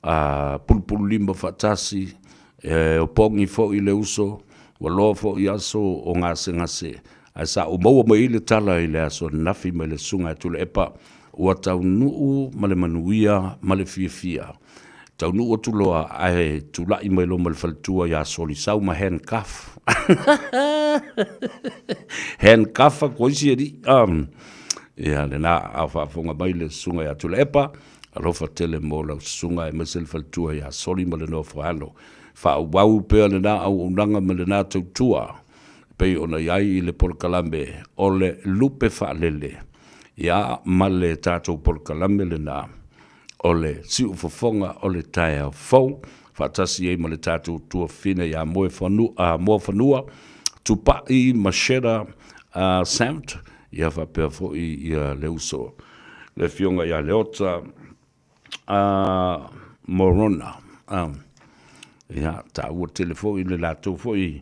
uh, pulupululima faatasi, e opogi foi le uso, ua loa foi aso o gasegase, ae sa ou maua mai ai le tala i le aso ananafi mai le Susuga ia Tuilaepa, ua taunuu ma le manuia ma le fiafia. Taunuu atu loa ae tulai mai loa ma le faletua ia Solisau ma handcuff. Handcuff atu ai si alii. Um, ia lena, a o faafofoga mai le Susuga ia Tuilaepa, Alofa tele mo lau susuga aemaise le faletua ia Soli ma le nofo alo. Faaauau pea lena auaunaga ma lena tautua e pei ona i ai i le polokalame o le Lupe Faalele, ia ma le tatou polokalame lena o le Siufofoga o le Taeao Fou, faatasi ai ma le tatou tuafafine ia Moefanua Tupai Masheta Samt, ia faapea foi ia le uso le Afioga ia Leota Morona. Ia, taua tele foi le latou foi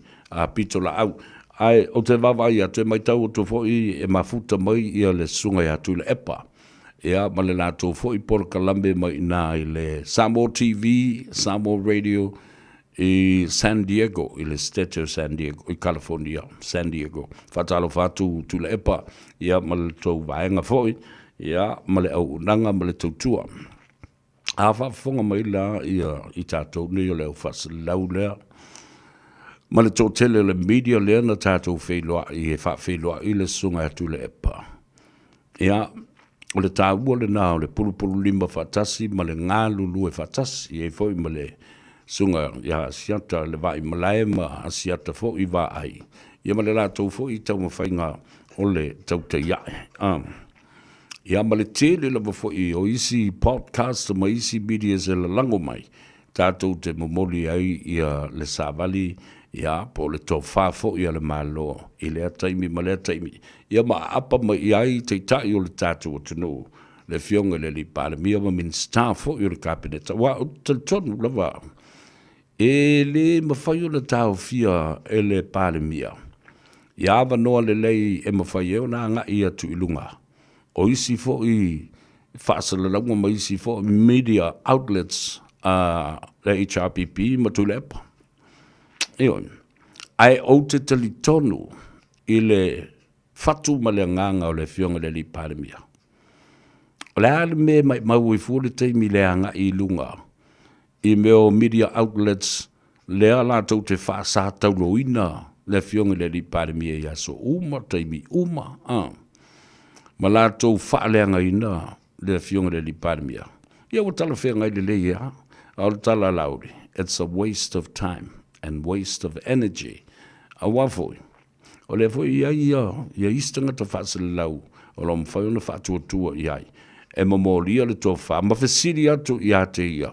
pitolaau. Ae ou te vaavaai atu, e matau atu foi e mafuta mai ia le Susuga ia Tuilaepa, ia ma le latou foi polokalame mai i ina i le Samoa TV, Samoa Radio, i San Diego, i le State o San Diego, i California, San Diego. Faatalofa atu Tuilaepa, ia ma le tou vaega foi, ia ma le auaunaga ma le tautua. A faafofoga mai la ia i tatou nei o le au faasalalau lea, ma le toatele o le media lea na tatou feiloai e faafeiloai le susuga ia Tuilaepa, Ia, o le taua lena o le pulupululima faatasi ma le galulue faatasi, e i ai foi ma le Susuga ia Asiata le Vaaimalae ma Asiata foi Vaai, ia ma le latou foi taumafaiga o le tautai ae. Ia ma le tele lava foi o isi podcast ma isi medias e lalago mai, tatou te momoli ai ia le savali ia po o le tofa foi a le Malo i lea taimi ma lea taimi, ia ma aapa mai i ai Taitai o le tatou atunuu, le Afioga i le Alii Palemia ma Minisita foi o le Kapeneta. Aua ou te talitonu lava e le mafai ona taofia e le Palemia ia avanoa lelei e mafai ai ona agai atu i luga o isi foi faasalalauga ma isi foi media outlets a le HRPP ma Tuilaepa. Ioe. Ae ou te talitonu i le fatu ma le agaga o le Afioga i le Alii Palemia. O le a le mea e maimau ai fua le taimi i le agai i luga i mea o media outlets lea latou te faasatauloina le Afioga i le Alii Palemia i aso uma, taimi uma, a, ma latou faaleagaina le Afioga i le Alii Palemia. Ia ua talafeagai lelei lava, a o le tala a Laauli, it's a waste of time and waste of energy. Aua foi, O lea foi e i ai ia isi tagata faaselelau o lo o mafai ona faatuatua i ai e momolia le tofa ma fesili atu ia te ia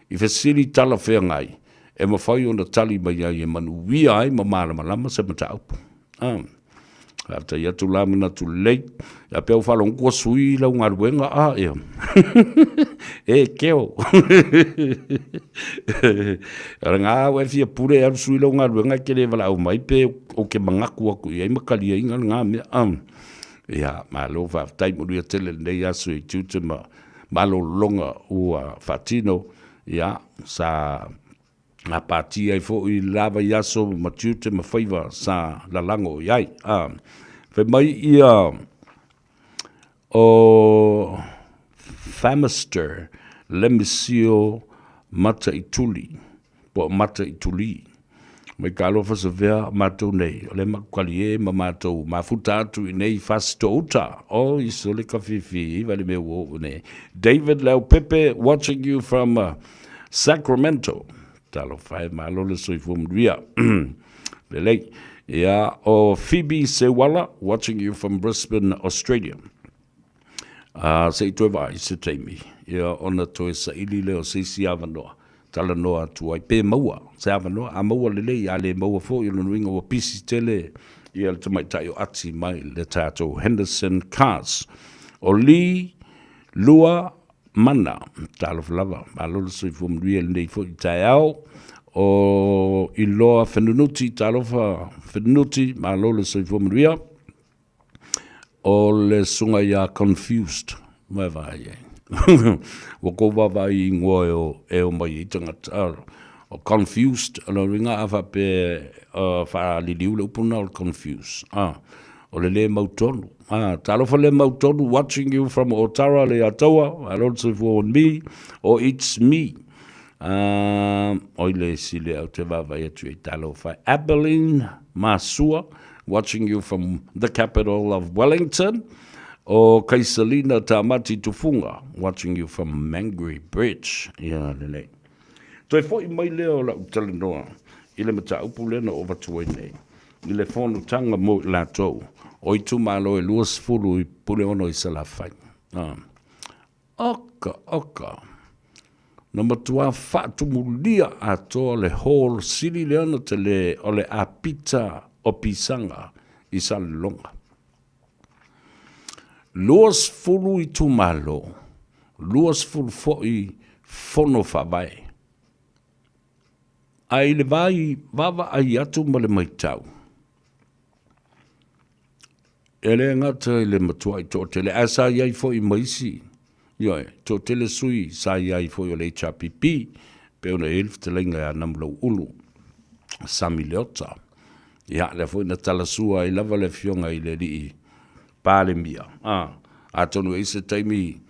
i fesili talafeagai e mafai ona tali mai ai e manuia ai ma malamalama se mataupu. Faafetai atu la manatu lelei. Ia pea ua faalogo ua sui lau galuega a ia. E keo. O le ngā ua e fia pule e alu sui lau galuega e ke le valaau mai pe o ke mangaku aku i ai ma kaliaina le ngā mea. Ia, malo faafetai manuia tele lenei aso i tiute ma malolologa ua faatino. Ia, sa gapatia ai foi i le la vaiaso ma tiute ma faiva sa lalago i ai. Fai mai ia o Famister Lemisio Mataituli, po o Mataituli, mai ka alofa savea matou nei, o le makukali e ma matou mafuta atu i nei Fasitouta. Oi, sole ka fifi, vale me ua nei. David Leaupepe, watching you from Sacramento. Talofa e, malo le soifua manuia. Lelei. Ia, o Phoebe Sewala, watching you from Brisbane, Australia. Se i toe vaai se taimi, ia, ona toe saili lea o se isi avanoa, talanoa atu ai, pe maua se avanoa, a maua lelei, a le maua foi, o lona uiga ua pisi tele ia le tamaitai o Ati mai le tatou Henderson Cars. O Lee Lua Mana, talofa lava, malo le soifua manuia i lenei foi taeao. O Iloa Fenunuti, talofa Fenunuti, malo le soifua manuia. O le susuga ia Confused, vaevae ai. Ua kou vaavaai i ingoa e o, e o mai ai tagata. O confused, o lona uiga a faapea uh, faaliliu le upu lena o le confuse. Ah, o le lē mautonu. Ah, talofa le mautonu, watching you from Otara le Ataua, malo le soifua on me, or it's me. Uh, oi le isi lea ou te vaavaai atu i talofa. Abilene Masua, watching you from the capital of Wellington. O Kaisalina Tamati Tufunga, watching you from Mangere Bridge. Ia lelei. Toe foi mai lea o lau talanoa i le mataupu lea na ou avatu ai nei, i le fonotaga mo i latou o itumalo e 20 i Puleono i Salafai. Ah. Oka, oka. Na matua faatumulia atoa le hall sili lea ona tele o le apita o Pisaga i Salelologa. 20 itumalo, 20 foi fono faavae. Ae i le vai vaavaai atu ma le maitau, e le gata i le matuai toatele, ae sa i ai foi ma isi, ioe, toatele sui sa i ai foi o le HRPP, pei ona i ai le fetalaiga ia Namulauulu Sami Leota. Ia, lea foi na talasua ai lava le afioga i le alii Palemia. A, atonu e i ai se taimi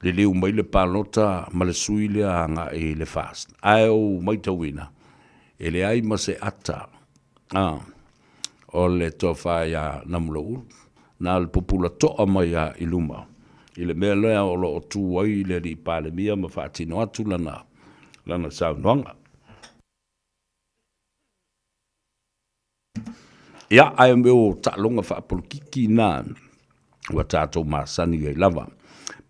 liliu mai le palota ma le sui lea agai i le FAST. Ae ou maitauina, e leai ma se ata a, o le tofa ia Namulauulu, na o le pupula toa mai lava i luma i le mea lea o lo o tu ai le alii Palemia ma faatino atu lana, lana saunoaga. Ia, ae o mea o taaloga faapolokiki na ua tatou masani ai lava.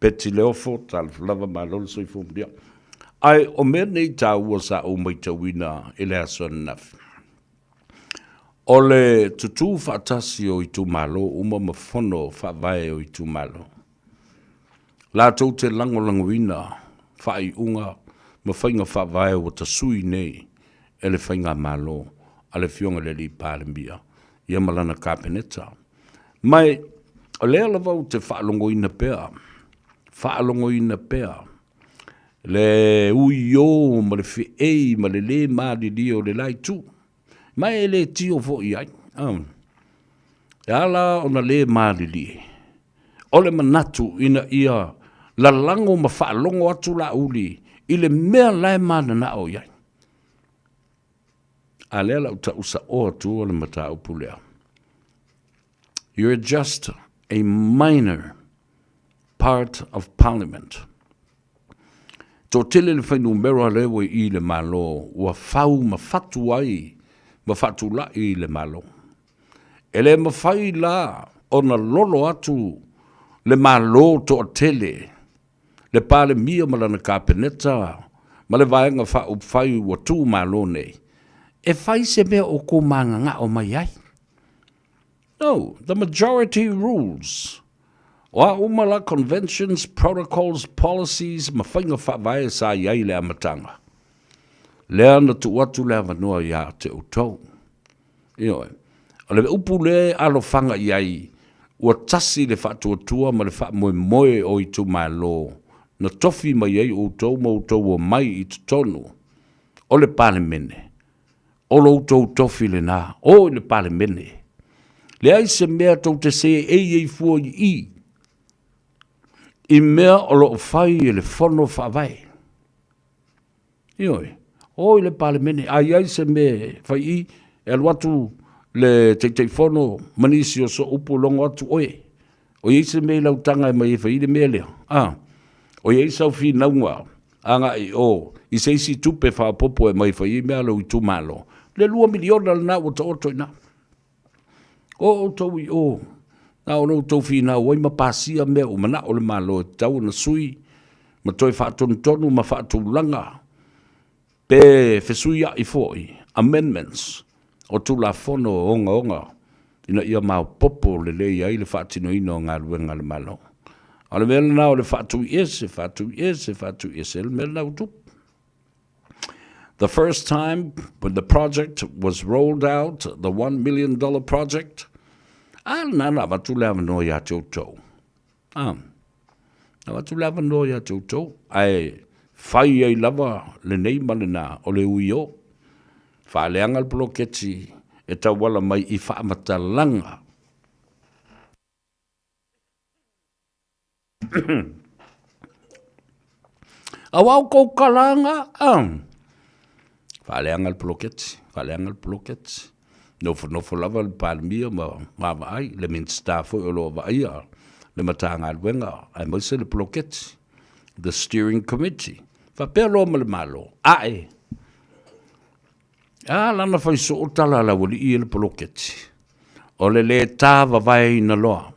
Betty Leofo, talofa lava, malo le soifua manuia. Ae o mea nei taua sa ou maitauina i le aso ananafi, o le tutū faatasi o itumalo uma ma fono faavae o itumalo. Latou te lagolagoina faaiuga ma faiga faavae ua tasui nei e le Faigamalo a le Afioga i le Alii Palemia ia ma lana Kapeneta. Ma o lea lava ou te faalogoina pea, faalogoina pea le uiō ma le feei ma le lē malilie o le la itu. Ma e le tio foi i ai. E ala ona lē malilie, o le manatu ina ia lalago ma faalogo atu Laauli i le mea la e mananao i ai. A lea la ou tau saoa atua le mataupu lea. You're just a minor part of parliament. Toatele le fuainumera lea ua i i le Malo ua fau ma fatu ai ma faatulai le Malo. E le mafai la ona lolo atu le Malo toatele, le Palemia ma lana Kapeneta ma le Vaega Faaupufai ua tu Malo nei, e fai se mea o kou mananao mai ai. No, the majority rules. O a uma la conventions, protocols, policies ma faiga faavae sa i ai i le amataga, lea na tuu atu le avanoa ia te outou. Ioe. O le upu lea e alofaga i ai, ua tasi le faatuatua ma le faamoemoe o itumalo na tofi mai ai outou ma outou omai i totonu o le Palemene. O lo outou tofi lena, o i le Palemene. Leai se mea tou te seei ai fua i i, i mea o lo o fai e le Fono Faavae. Ioe, o i le Palemene, a i ai se mea e fai i, e alu atu le Taitaifono ma nisi o sooupu logo atu oe. O i ai se mea i lau taga e mai e fai i le mea lea? A, o i ai sau finauga agai i o i se isi tupe faaopoopo e mai fai ai mea a lou itumalo? Le $2 miliona lena ua taoto i ina. O outou i o, na o lo outou finau ai ma pasia mea ua manao le Malo e tatau ona sui ma toe faatonutonu ma faatulaga pe fesuiai foi, amendments, o Tulafono ogaoga ina ia maopoopo lelei ai le faatinoina o galuega a le Malo. A o le mea lena o le faatuiese, faatuiese, faatuiese, o le mea lena ua tupu. The first time when the project was rolled out, the $1 million project, a lena na avatu le avanoa ia te outou. A, na avatu le avanoa ia te outou, ae fai ai lava lenei ma lena o le ui o. Faaleaga le poloketi e tauala mai i faamatalaga. Aua o kou kalaga, a. Faaleaga le poloketi, faaleaga le poloketi. Nofonofo lava le Palemia ma vaavaai, le Minisita foi o lo o vaaia le Matagaluega aemaise le poloketi, the steering committee. Faapea loa ma le Malo, ae a lana fai soo tala a le aualii e le poloketi, o le lē tavavaeina loa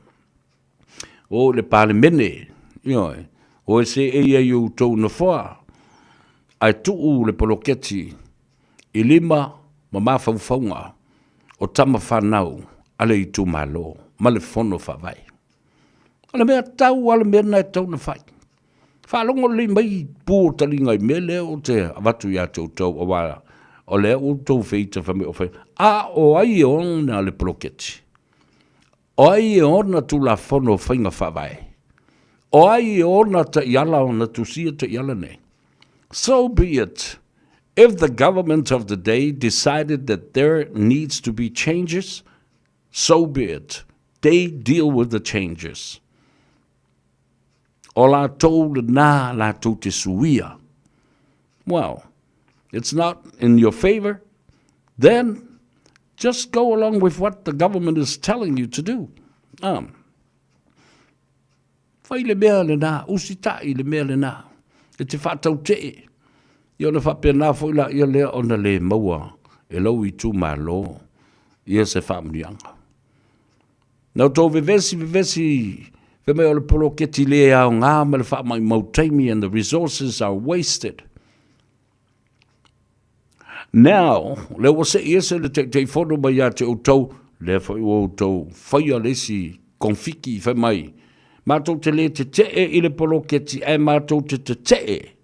o le Palemene, ioe, o e seei ai i outou nofoa, ae tuu le poloketi i lima ma mafaufauga o tama fanau a le itumalo ma le Fono Faavae. O le mea tau lava le mea lena e tatau ona fai. Faalogo lelei mai pu o taliga i mea lea ou te avatu ia te outou, aua o lea ua outou feita fai mai o fai, a o ai e ona le poloketi? O ai e ona Tulafono o Faiga Faavae? O ai e ona taiala ona tusia taiala nei? So be it. If the government of the day decided that there needs to be changes, so be it. They deal with the changes. O latou lena latou te suia. Well, it's not in your favor, then just go along with what the government is telling you to do. Um, fai le mea lena, usitai le mea lena, e te faatautee. Ia ona faapena foi la ia lea ona le maua e lou itumalo ia se faamanuiaga. Na outou vevesi vevesi fai mai o le poloketi le aoga ma le faamaumau taimi and the resources are wasted. Now, lea ua sei ese le Taitaifono mai ia te outou, lea foi ua outou faia le isi konfiki fai mai, matou te le tetee i le poloketi ae matou te tetee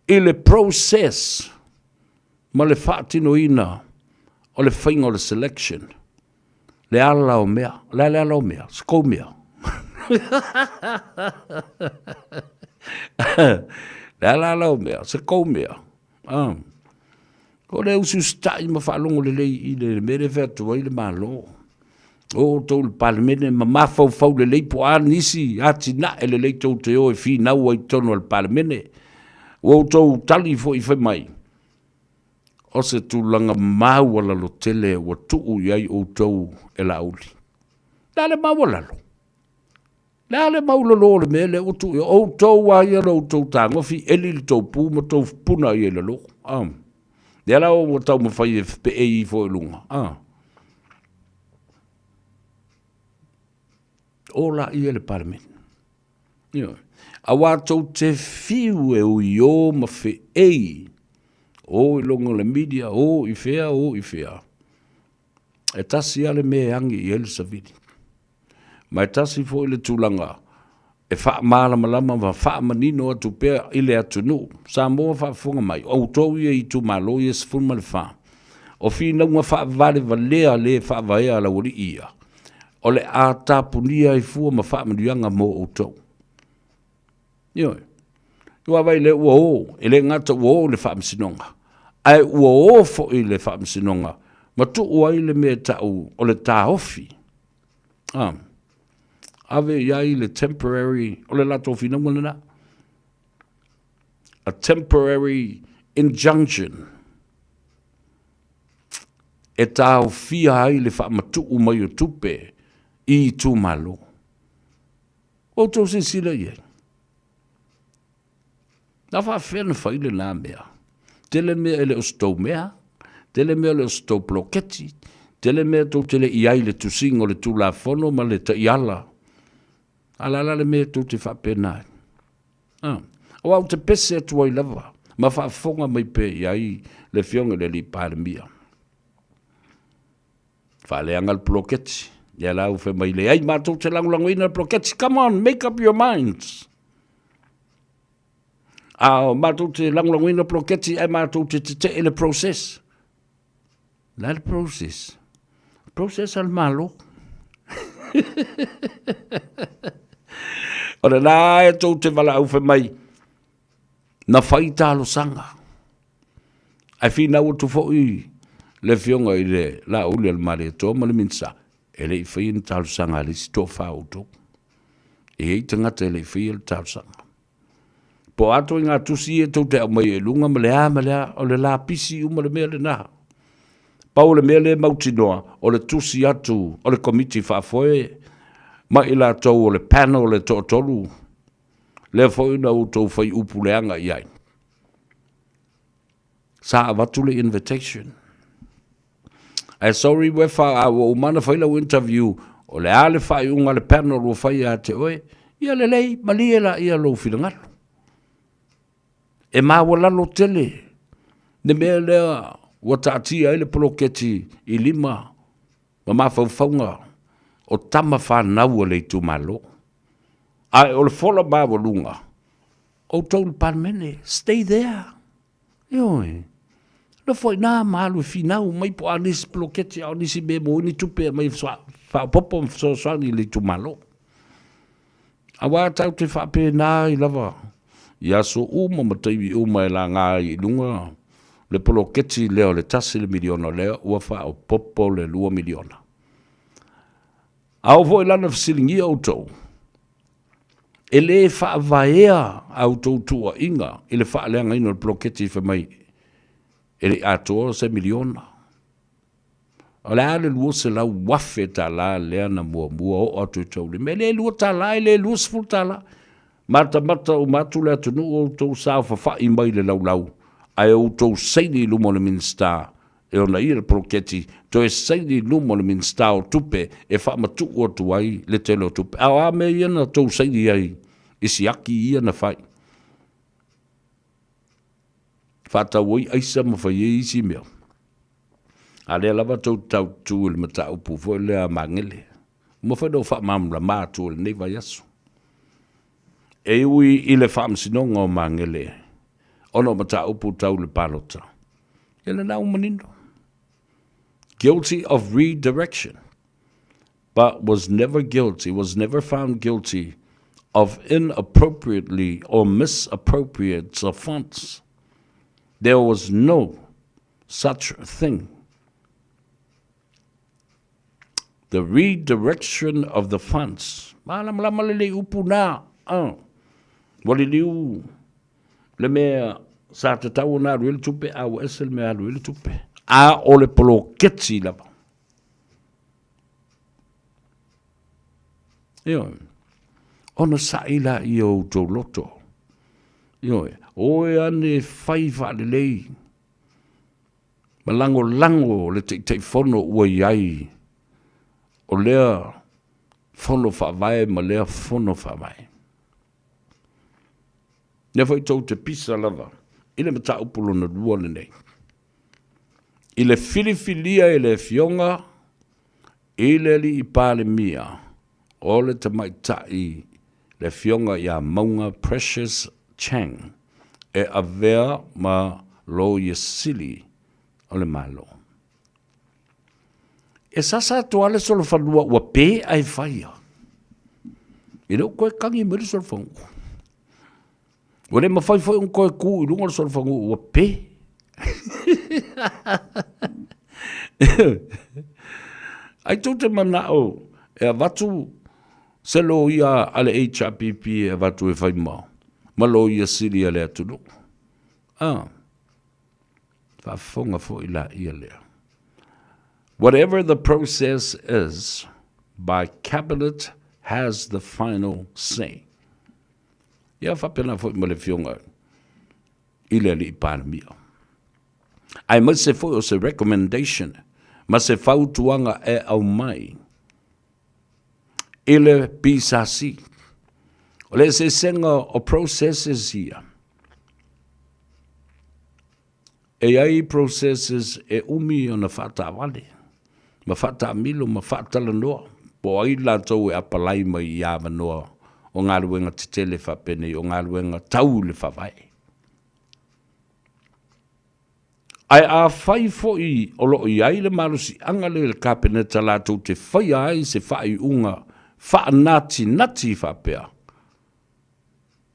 i le process ma le faatinoina o le faiga o le selection, le ala o mea, o le a le ala o mea? Se kou mea. Le a le ala o mea? Se kou mea. Ah. O le usiusitai ma faalogo lelei i le mea lea e fai atu ai le Malo. O outou le Palemene ma mafaufau lelei po o a nisi atinae lelei tou te o e finau ai i totonu o le Palemene. Ua outou tali foi fai mai, o se tulaga maualalo tele ua tuu i ai outou e Laauli. O le a le maualalo? Le a le maulolo o le mea lea ua tuu i ai? O outou lava ia lo outou tagofi, eli le tou pu ma tou puna i ai i lalo. Ah. Lea la ua taumafai e fepeei ifo i luga. Ah. O laia le Palemene. Ioe. Aua tou te fiu e uiō ma feei, o i luga o le media, o i fea, o i fea. E tasi lava le mea e agi i ai le savili. Ma e tasi foi le tulaga e faamalamalama ma faamanino atu pea i le atunuu. Samoa faafofoga mai, o outou ia i itumalo ia 14, o finauga faavalevalea le faavaea a le aualii ia, o le a tapunia ai fua ma faamanuiaga mo outou. Ioe. Ua vaai lea ua o, e le gata ua o i le faamasinoga, ae ua o foi i le faamasinoga ma tuu ai le mea e tau o le taofi. Ah, ave i ai le temporary, o le latou finauga lena. A temporary injunction e taofia ai le faamatuu mai o tupe i itumalo. Ua outou silasila i ai? Na faafefea ona fai lena mea? Tele mea e le o se tou mea, tele mea e le o se tou poloketi, tele mea tou te le i ai i le tusiga o le Tulafono ma le taiala. A o le a la le mea tou te faapena ai? Ah, aua ou te pese atu ai lava ma faafofoga mai pea i ai le Afioga i le Alii Palemia. Faaleaga le poloketi. Ia la ua fai mai, leai matou te lagolagoina le poloketi. Come on, make up your minds. A matou te lagolagoina le poloketi ae matou te tetee le process. La le process. Process a le Malo. O le la e tou te valaau fai mai, na fai talosaga. Ae finau atu foi le afioga i le Laaulialemalietoa ma le Minisita, e le i faia ni talosaga a le isi toafa o outou. E i ai tagata e le i faia le talosaga. Po o a ituaiga tusi ia tou te aumaia i luga ma le a ma le a, o le lapisi uma le mea lena. Pau o le mea lea e mautinoa, o le tusi atu o le Komiti Faafoe. ma i latou o le panel e toatolu, lea foi na outou fai upu leaga i ai. Sa avatu le invitation. Ae sorry Uefa, a ua uma ona fai lau interview, o le a le faaiuga a le panel ua fai ia te oe? Ia lelei, malie laia lou finagalo. E maualalo tele le mea lea ua taatia ai le poloketi i lima ma mafaufauga o tama fanau a le itumalo. Ae o le fola maualuga, outou le Palemene, stay there. Ioe. Nofo i ina ma alu e finau mai po o a nisi poloketi a o nisi mea e maua ai ni tupe e aumai e faaopoopo ma fesoasoani i le itumalo. Aua tatou te faapena ai lava i aso uma ma taimi uma e laga ai i luga le poloketi lea o le $1 miliona lea ua faaopoopo le $2 miliona. A oo foi la ina fesiligia outou, e le faavaea a outou tuuaiga i le faaleagaina o le poloketi fai mai e le i atoa se miliona. O le a le $200,000 lea na muamua oo atu i taulima? E le $2, e le $20. Matamata uma atu le atunuu o outou saofafai mai i le laulau, ae outou saini i luma o le Minisita e ona ia le poloketi, toe saini i luma o le Minisita o Tupe e faamatuu atu ai le tele o tupe. A o a mea ia na tou saini ai i siaki ia na fai? Faatau ai aisa ma fai ai isi mea. A lea lava tou te tau tu i le mataupu foi lea a Magele. Ua mafai ona ou faamalamalama atu i lenei vaiaso. E ui i le faamasinoga o Magele ona o mataupu tau le palota, ia lena ua manino. Guilty of redirection, but was never guilty, was never found guilty of inappropriately or misappropriate of funds. There was no such thing. The redirection of the funds. Malamalama lelei upu nā. Ua liliu le mea sa tatau ona alu ai le tupe, a ua ese le mea alu ai le tupe. A o le poloketi lava. Ioe. Ona sa'i laia o outou loto. Ioe. O e ane fai faalelei ma lagolago le Taitaifono ua i ai o lea Fono Faavae ma lea Fono Faavae. Lea foi tou te pisa lava i le mataupu lona lua lenei. I le filifilia e le Afioga i le Alii Palemia o le Tamaitai le Afioga ia Mauga Precious Chang e avea ma Loia Sili o le Malo. E sasa atu lava le solofanua ua pe ae faia. E le o toe kagi mai le solofanua. Ua le mafai foi ona toe tu i luga o le solofanua ua pe. Ai tou te manao e avatu se loia a le HRPP e avatu e fai ma, ma loia sili a le atunuu. Ah, faafofoga foi laia lea. Whatever the process is, by Cabinet has the final say. Ia faapena foi ma le Afioga i le Alii Palemia. Aemaise foi o se recommendation ma se fautuaga e aumai i le PSC. O le eseesega o processes ia, e i ai processes e umi ona faataavale ma faataamilo ma faatalanoa po o ai latou e apalai mai i avanoa o galuega tetele faapenei o galuega tau i le Faavae. Ae afai foi o lo o i ai le malosiaga lea i le Kapeneta latou te faia ai se faaiuga faanatinati faapea,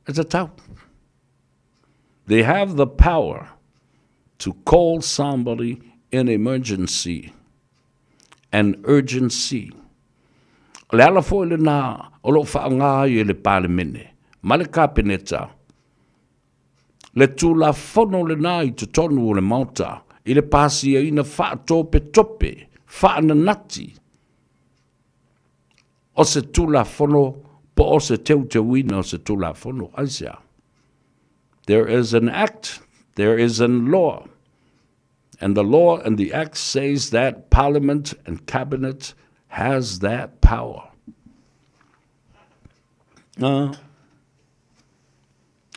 e tatau. They have the power to call somebody in emergency and urgency. O le ala foi lena o lo o faaaoga ai e le Palemene ma le Kapeneta le Tulafono lena i totonu o le Maota i le pasiaina faatopetope, faananati. o se Tulafono po o se teuteuina o se Tulafono. Aisea? There is an act, there is an law. And the law and the act says that Parliament and Cabinet has that power.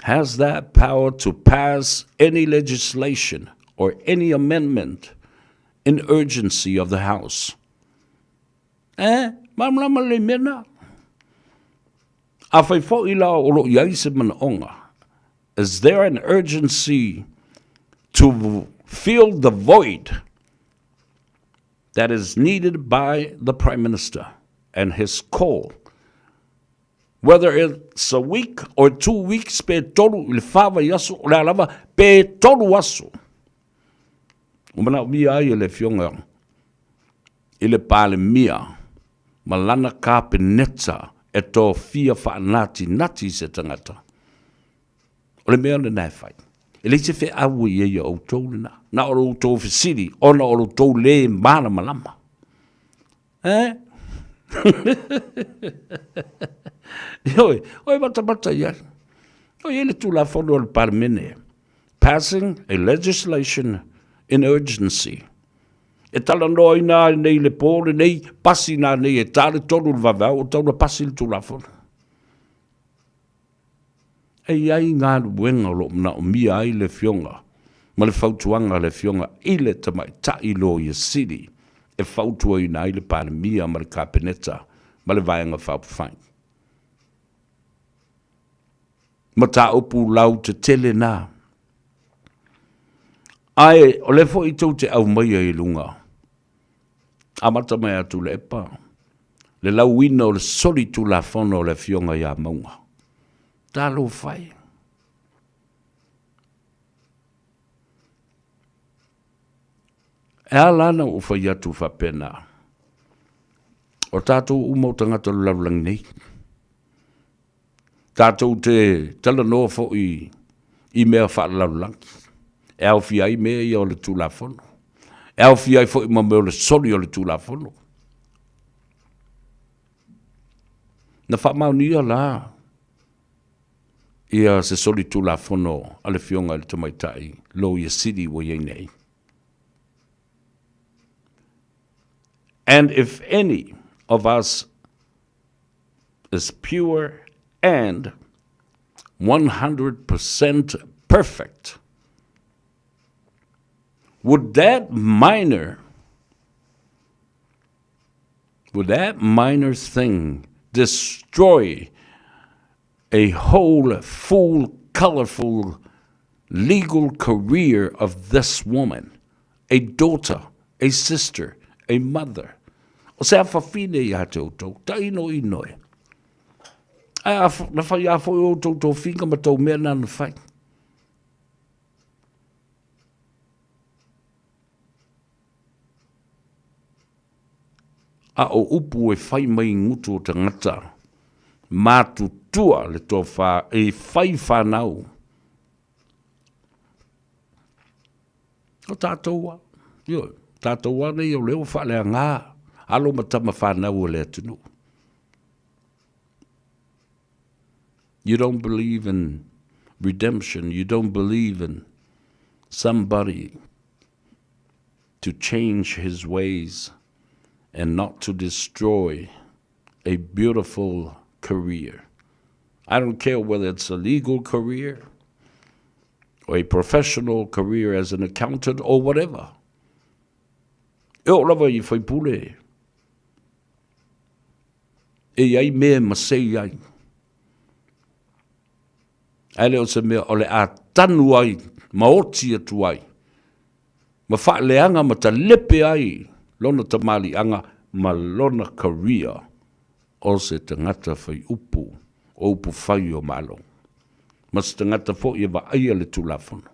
Has that power to pass any legislation or any amendment in urgency of the House. Eh, malamalama lelei mea na. Afai foi la o lo o i ai se manaoga, is there an urgency to fill the void that is needed by the Prime Minister and his call whether it's a week or 2 weeks pe tolu i le fa vaiaso, o le a lava, pe tolu aso. Ua manaomia ai e le Afioga i le Palemia ma lana Kapeneta e tofia faanatinati se tagata. O le mea lena e fai. E leai se feau e i ai ia outou lena. Na o lo outou fesili ona o lo outou le malamalama. Eh? Ioe, oi matamata i ai. O i ai le Tulafono a le Palemene. Passing a legislation in urgency. E talanoaina ai nei le pō lenei, pasi nanei e tā le tolu le vaveao o tauna pasi le Tulafono. E i ai galuega o lo o manaomia ai le Afioga ma le fautuaga a le Afioga i le Tamaitai Loia Sili e fautuaina ai le Palemia ma le Kapeneta ma le Vaega Faaupufai. Mataupu lautetele na. Ae o lea foi tou te aumaia i luga, amata mai ia Tuilaepa, le lauina o le solitulafono o le Afioga ia Mauga. Talofa e! E ala ana ou fai atu faapena, o tatou uma o tagata o le lalolagi nei. Tatou te talanoa foi i mea faalelalolagi, e aofia ai mea ia o le Tulafono, e aofia ai foi ma mea o le soli o le Tulafono. Na faamaonia la ia se soli Tulafono a le Afioga i le Tamaitai Loia Sili ua i ai nei. And if any of us is pure and 100% perfect, would that minor would that minor thing destroy a whole full colorful legal career of this woman, a daughter, a sister, a mother? O se afafine ia te outou, tainoino e. Ae a, na whai a foi outou tofiga ma tou mea na na whai. A o upu e whai mai i ngutu o tangata, matutua le tofa e whai whanau. O tatou a, ioe, tatou a nei o lea ua faaleaga alo ma tama fanau o le atunuu. You don't believe in redemption, you don't believe in somebody to change his ways and not to destroy a beautiful career. I don't care whether it's a legal career or a professional career as an accountant or whatever. E oo lava i faipule e i ai mea e masei ai. Ae le o se mea o le a tanu ai ma oti atu ai ma faaleaga ma talepe ai lona tamaliiaga ma lona career o se tagata fai upu o upu fai o Malo ma se tagata foi e vaaia le Tulafono.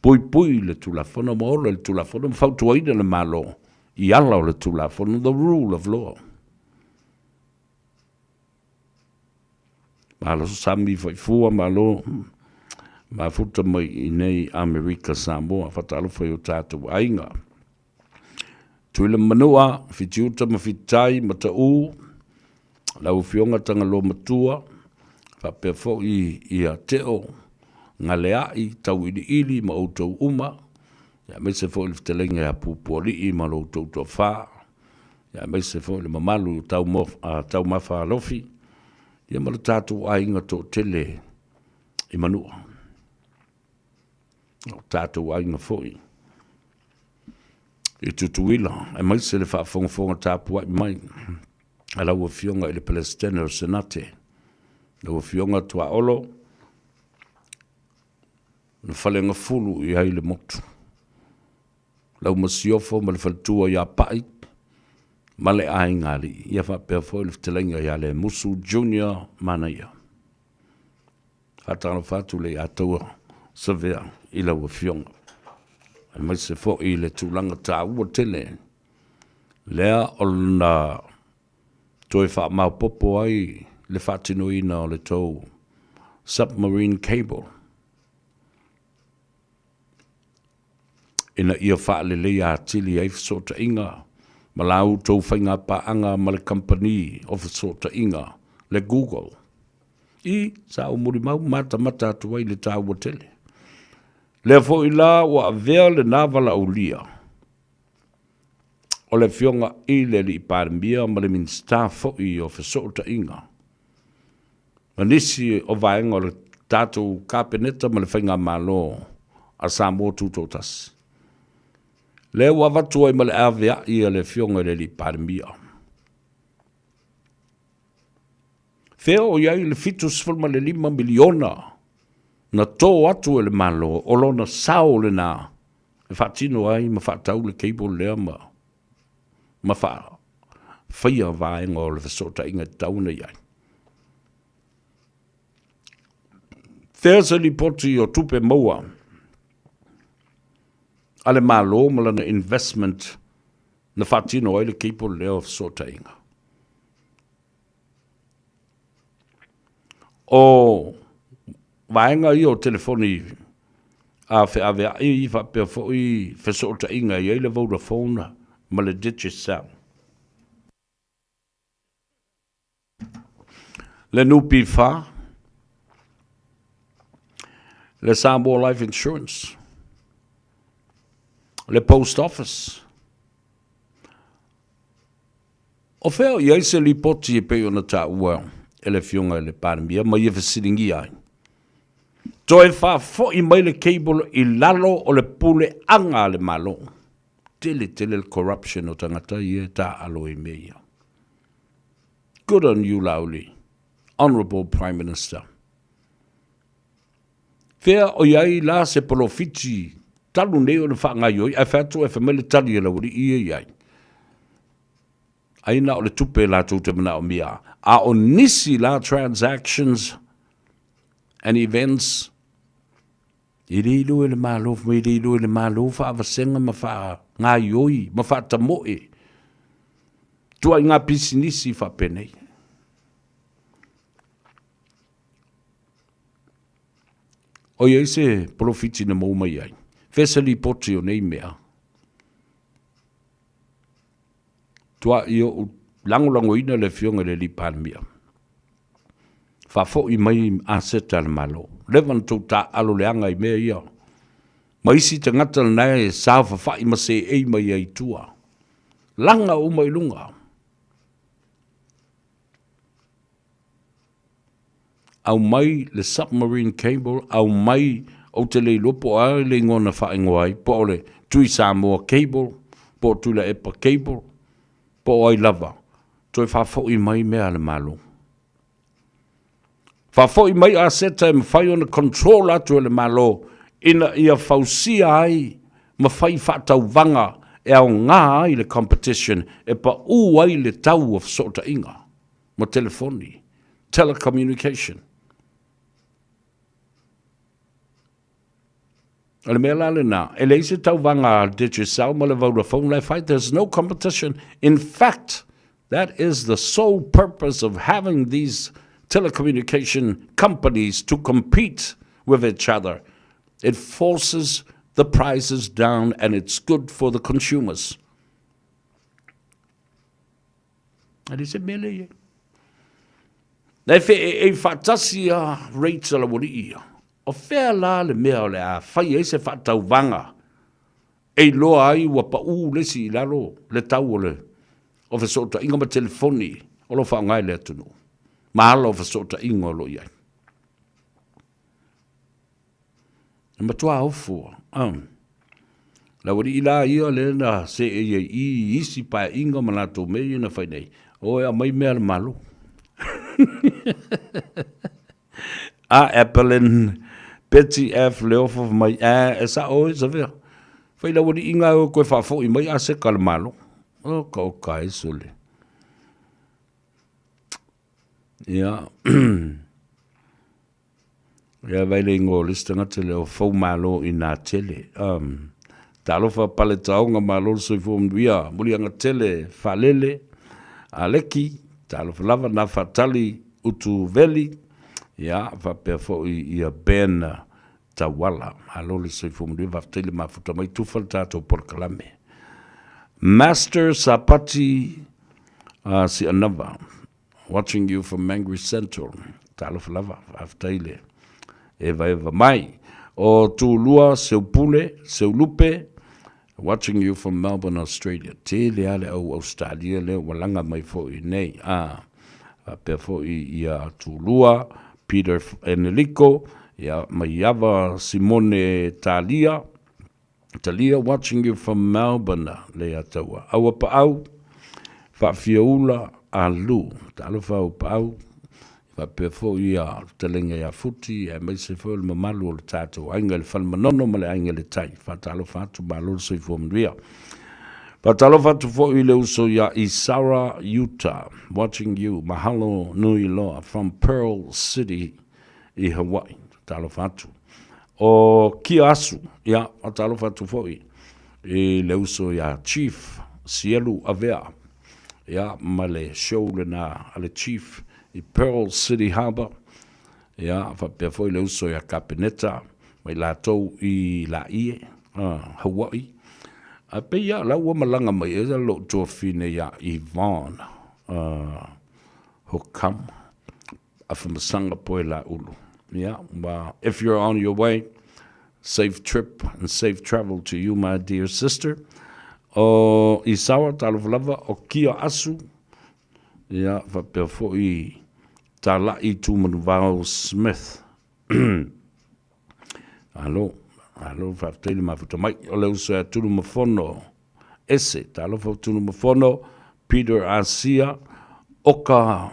Puipui le Tulafono ma ola le Tulafono ma fautuaina le Malo i ala o le Tulafono, the rule of law. Malo sami faifua, malo mafuta mai i nei Amerika Samoa, faatalofa i o tatou aiga. Tuila Manua, Fitiuta ma Fititai, Mataʻu, Lau Afioga Tagaloa Matua, faapea foi ia Teo Galeai, Tauiliili ma outou uma, aemaise foi le fetalaiga ia Pupualii ma lo outou toafa, aemaise foi le mamalu o Taumafa Alofi, ia ma le tatou aiga toatele i Manua. O tatou aiga foi i Tutuila, aemaise le faafogafoga tapuai mai a lau Afioga i le Peresetene o le Senate, lau Afioga Tuaolo, na falegafulu i ai le motu, lau Masiofo ma le faletua ia Pai ma le aiga alii, ia faapea foi le fetalaiga ia Lemusu Junior Manaia. Faatalofa atu le Ataua Savea i lau Afioga, aemaise foi le tulaga taua tele lea ona toe faamaopoopo ai le faatinoina o le tou submarine cable ina ia faaleleia atili ai fesootaiga ma la outou faigapaaga ma le kamupani o fesootaiga le Google. I, sa ou molimau matamata atu ai i le taua tele. Lea foi la ua avea lena valaaulia o le Afioga i le Alii Palemia ma le Minisita foi o Fesootaiga ma nisi o vaega o le tatou Kapeneta ma le Faigamalo a Samoa Tutoatasi. Lea ua avatu ai ma le aveai a le Afioga i le Alii Palemia. Fea o i ai le $75 miliona na to atu e le Malo, o lona sao lena e faatino ai ma faatau le cable lea ma ma faafaia vaega o le fesootaiga e tatau ona i ai. Fea se lipoti o tupe maua a le Malo ma lana investment na faatino ai le cable lea o fesootaiga? O vaega ia o telefoni a feaveai faapea foi fesootaiga e i ai le Vodafone ma le Digicel. Le NPF, le Samoa Life Insurance, le Post Office. O fea o i ai se lipoti e pei ona taua e le Afioga i le Palemia ma ia fesiligia ai? Toe faafoi mai le cable i lalo o le puleaga a le Malo. Tele tele le corruption o tagata ia e taaalo i mea ia. Good on you Laauli, Honourable Prime Minister. Fea o i ai la se polofiti talu nei ona faagaoioi ae fai atu ae fai mai le tali a le aualii ia i ai? Ai na o le tupe latou te manaomia, a o nisi la transactions and events e le iloa e le Malo, fai mai e le iloa e le Malo faavasega ma faagaoioi ma faatamoe ituaiga pisinisi faapenei. O i ai se polofiti na maua mai ai? Fea se lipoti o nei mea? Tuai ou lagolagoina le Afioga i le Alii Palemia. Faafoi mai aseta a le Malo. Leva ona tou taaalo leaga i mea ia. Ma isi tagata na e saofafai ma seei mai ai i tua. Laga uma i luga. Aumai le submarine cable, aumai, ou te le iloa po o a le igoa na faaigoa ai, po o le Tui Samoa Cable, po o Tuilaepa Cable, po o ai lava, toe faafoi mai mea a le Malo. Faafoi mai aseta e mafai ona control atu e le Malo ina ia fausia ai ma fai faatauvaga e aoga ai le competition e pau ai le tau o fesootaiga ma telefoni, telecommunication. O le mea la lena, e leai se tauvaga a Digicel ma le Vodafone la e fai, there's no competition. In fact, that is the sole purpose of having these telecommunication companies to compete with each other. It forces the prices down and it's good for the consumers. E leai se mea lea i ai. Na e feeei faatasi a rates a laualii ia. O fea la le mea o le a fai ai se faatauvaga e iloa ai ua pau le isi i lalo le tau o le o fesootaiga ma telefoni o lo o faaaoga e le atunuu ma ala o fesootaiga o lo o i ai. E matua ofo lava. Laualii la ia lea na seei ai i i isi paeaiga ma latou mea ia na fai nei, o e aumai mea a le Malo. A Applin, Betsy F. Leofa fai mai, e, e sa'o oe Savea. Fai laualii ga e o e toe faafoi mai aseta a le Malo. O ka o ka e sole. Ia. Ia vai le ingoa o le isi tagata lea o Faumalo i Natele. Um, talofa Paletaoga malo le soifua manuia, muliaga tele Faalele, Aleki, talofa lava na faatali Utuveli, ia faapea foi ia Ben Tauala. Malo le soifua manuia, faafetai le mafuta mai, tufa le tatou polokalame. Master Sapati uh, Sianava. Watching you from Mangere Central. Talofa lava, faafetai le evaeva mai. O Tulua, Seupule, Seulupe, watching you from Melbourne, Australia. Tele lava le au Australia lea ua laga mai foi nei. Ah, faapea foi ia Tulua, Peter Eneliko, ia Maiava Simone Talia, Talia watching you from Melbourne Leiataua Aua Paau Faafiaula Alu Talofa au Paau faapea foi ia fetalaiga ia Futi aemaise foi o le mamalu o le tatou aiga i le Fale Manono ma le aiga i le Tai. Faatalofa atu, malo le soifua manuia. Faatalofa atu foi i le uso ia Isara Utah watching you mahalo nui loa from Pearl City i Hawaii. Talofa atu. O Kia Asu, ia, faatalofa atu foi i le uso ia Chief Sielu Avea, ia, ma le show lena a le Chief i Pearl City Harbour, ia, faapea foi le uso ia Kapeneta ma i latou i Laie, Hawaii. A pei lava o la ua malaga mai ai lou tuafafine ia Yvonne Hokama. Afamasaga poe laulu. Yeah, well, if you're on your way, safe trip and safe travel to you, my dear sister. O Isawa, talofa lava, o Kia Asu, ia, faapea foi Tala'i Tumanuvao Smith. Alo, alo, faafetai le mafuta mai. O le uso ia Tulumafono Ese, talofa o Tulumafono, Peter Asia, Oka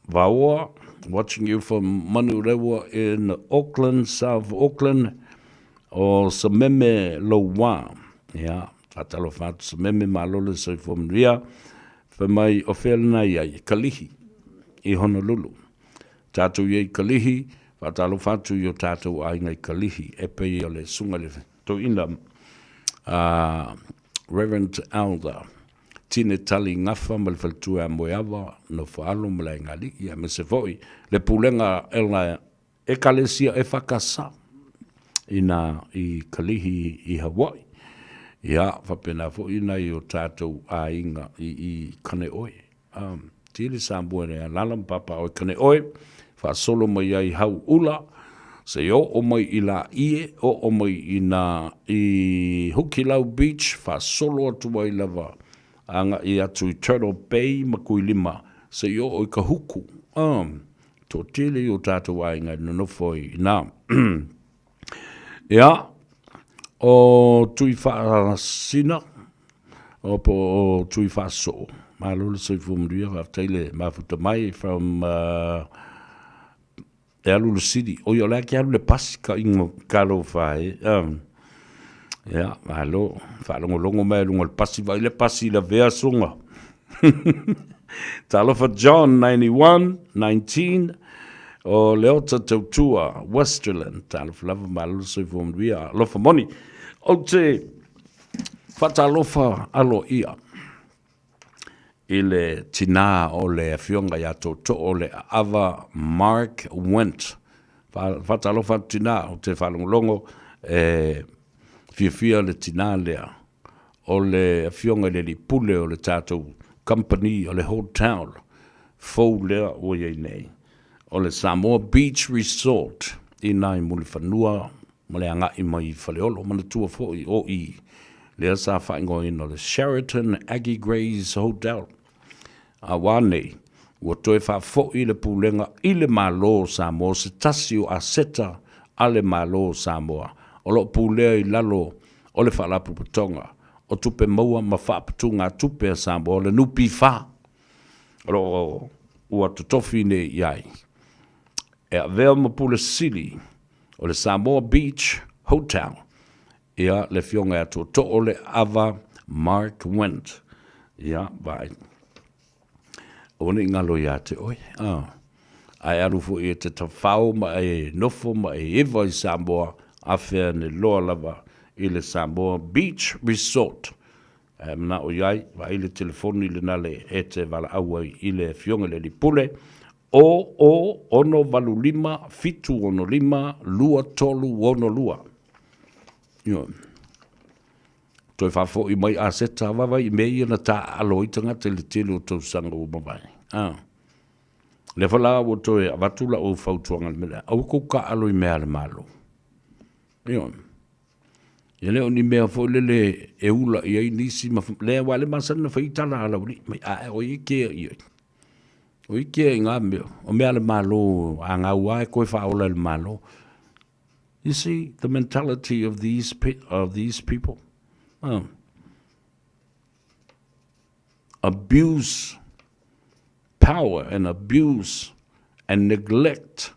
Vaoa, watching you from Manurewa in Auckland, South Auckland, o Sameme Louwa. Ia, faatalofa atu Sameme, malo le soifua manuia. Fai mai, o fea lena i ai? Kalihi, i Honolulu. Tatou i ai i Kalihi, faatalofa atu i o tatou aiga i Kalihi, e pei o le susuga i le toeaina a Reverend Elder Tine Tali Gafa ma le faletua ia Moeawa, Nofoalo ma le Aiga Alii, aemaise foi le pulega ela Ekalesia EFKS ina i Kalihi i Hawaii. Ia, faapena foi nai o tatou aiga i Kaneoe. Tele Samoa e alaala ma papaaao i Kaneoe, faasolo mai ai Hauula, seia oo mai i Laie, oo mai i nā i Hukilau Beach, faasolo atu ai lava agai atu i Turtle Bay ma Kuilima, seia oo i Kahuku. Toatele i o tatou aiga e nonofo ai i ina. Ia, o Tuifaasina, o po o Tuifaasoo, malo le soifua manuia, faafetai le mafuta mai from uh, e alu le sili. Oi, o le a ke alu le pasi ka ingo ka lo fae. Um, ia, malo, faalogologo mai luga o le pasi, vai le pasi i lavea suga. Talofa John 91, 19, o Leota Tautua, Westerland. Talofa lava, malo le soifua manuia. Alofa moni. Ou te faatalofa aloaia i le tinā o le afioga ia Tootoo o le Aava Mark Wendt. Faatalofa atu tinā, ou te faalogologo e fiafia le tinā lea o le afioga i le alii pule o le tatou company o le hotel fou lea ua i ai nei. O le Samoa Beach Resort i nai Mulifanua ma le agai mai i Faleolo. Manatua foi o i lea sa faaigoaina o le Sheraton Aggie Grey's Hotel. A ua nei, ua toe faafoi le pulega i le Malo o Samoa se tasi o aseta a le Malo o Samoa o lo o pulea i lalo o le Faalapotopotoga o Tupe Maua ma Faaputugatupe a Samoa, le NPF, o lo o ua totofi nei i ai e avea ma Pule Sili o le Samoa Beach Hotel, ia, le Afioga ia Tootooleava Mark Wendt. Ia, vaai. Aua ne i galo ia te oe. Ah. Ae alu foi e te tafao ma e nofo ma e eva i Samoa, afea ane loa lava i le Samoa Beach Resort. Ae manao i ai, vaai le telefoni lena le e te valaau ai i le Afioga i le Alii Pule, 0 685 765 2362. Ioe. Toe faafoi mai aseta, vaavaai i mea ia na taaalo ai tagata i le tele o tausaga ua mavae. Ah. Lea foi la ua toe avatu lau fautuaga i le mea lea, aua kou taaalo i mea a le Malo. Ioe. E le o ni mea foi lele e ula i ai nisi ma lea aua le masani na fai tala a lau alii mai a o ai e kea i ai. O ai kea i ngā mea, o mea a le Malo a ngau lava e koe faaola e le Malo. You see the mentality of these, of these people? Oh. Abuse power and abuse and neglect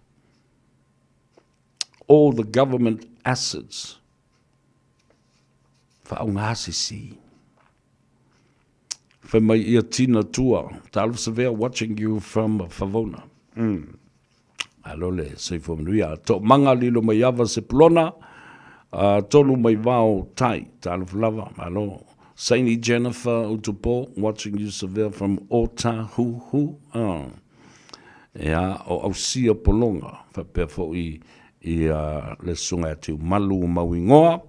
all the government assets. Whaonga sisi. Fai mai ia Tina Tua, Talofa Savea watching you from Favona. Mm. Alo le soifua manuia. Toomanga lilo mai ava Sepulona, tolu mai vao tai. Talofa lava, malo. Saini Jennifer Utupo, watching you Savea from Otahuhu. Oh. Ea, o Ausia Polonga, faapea foi ia le Susuga ia Tiumalu Mauigoa,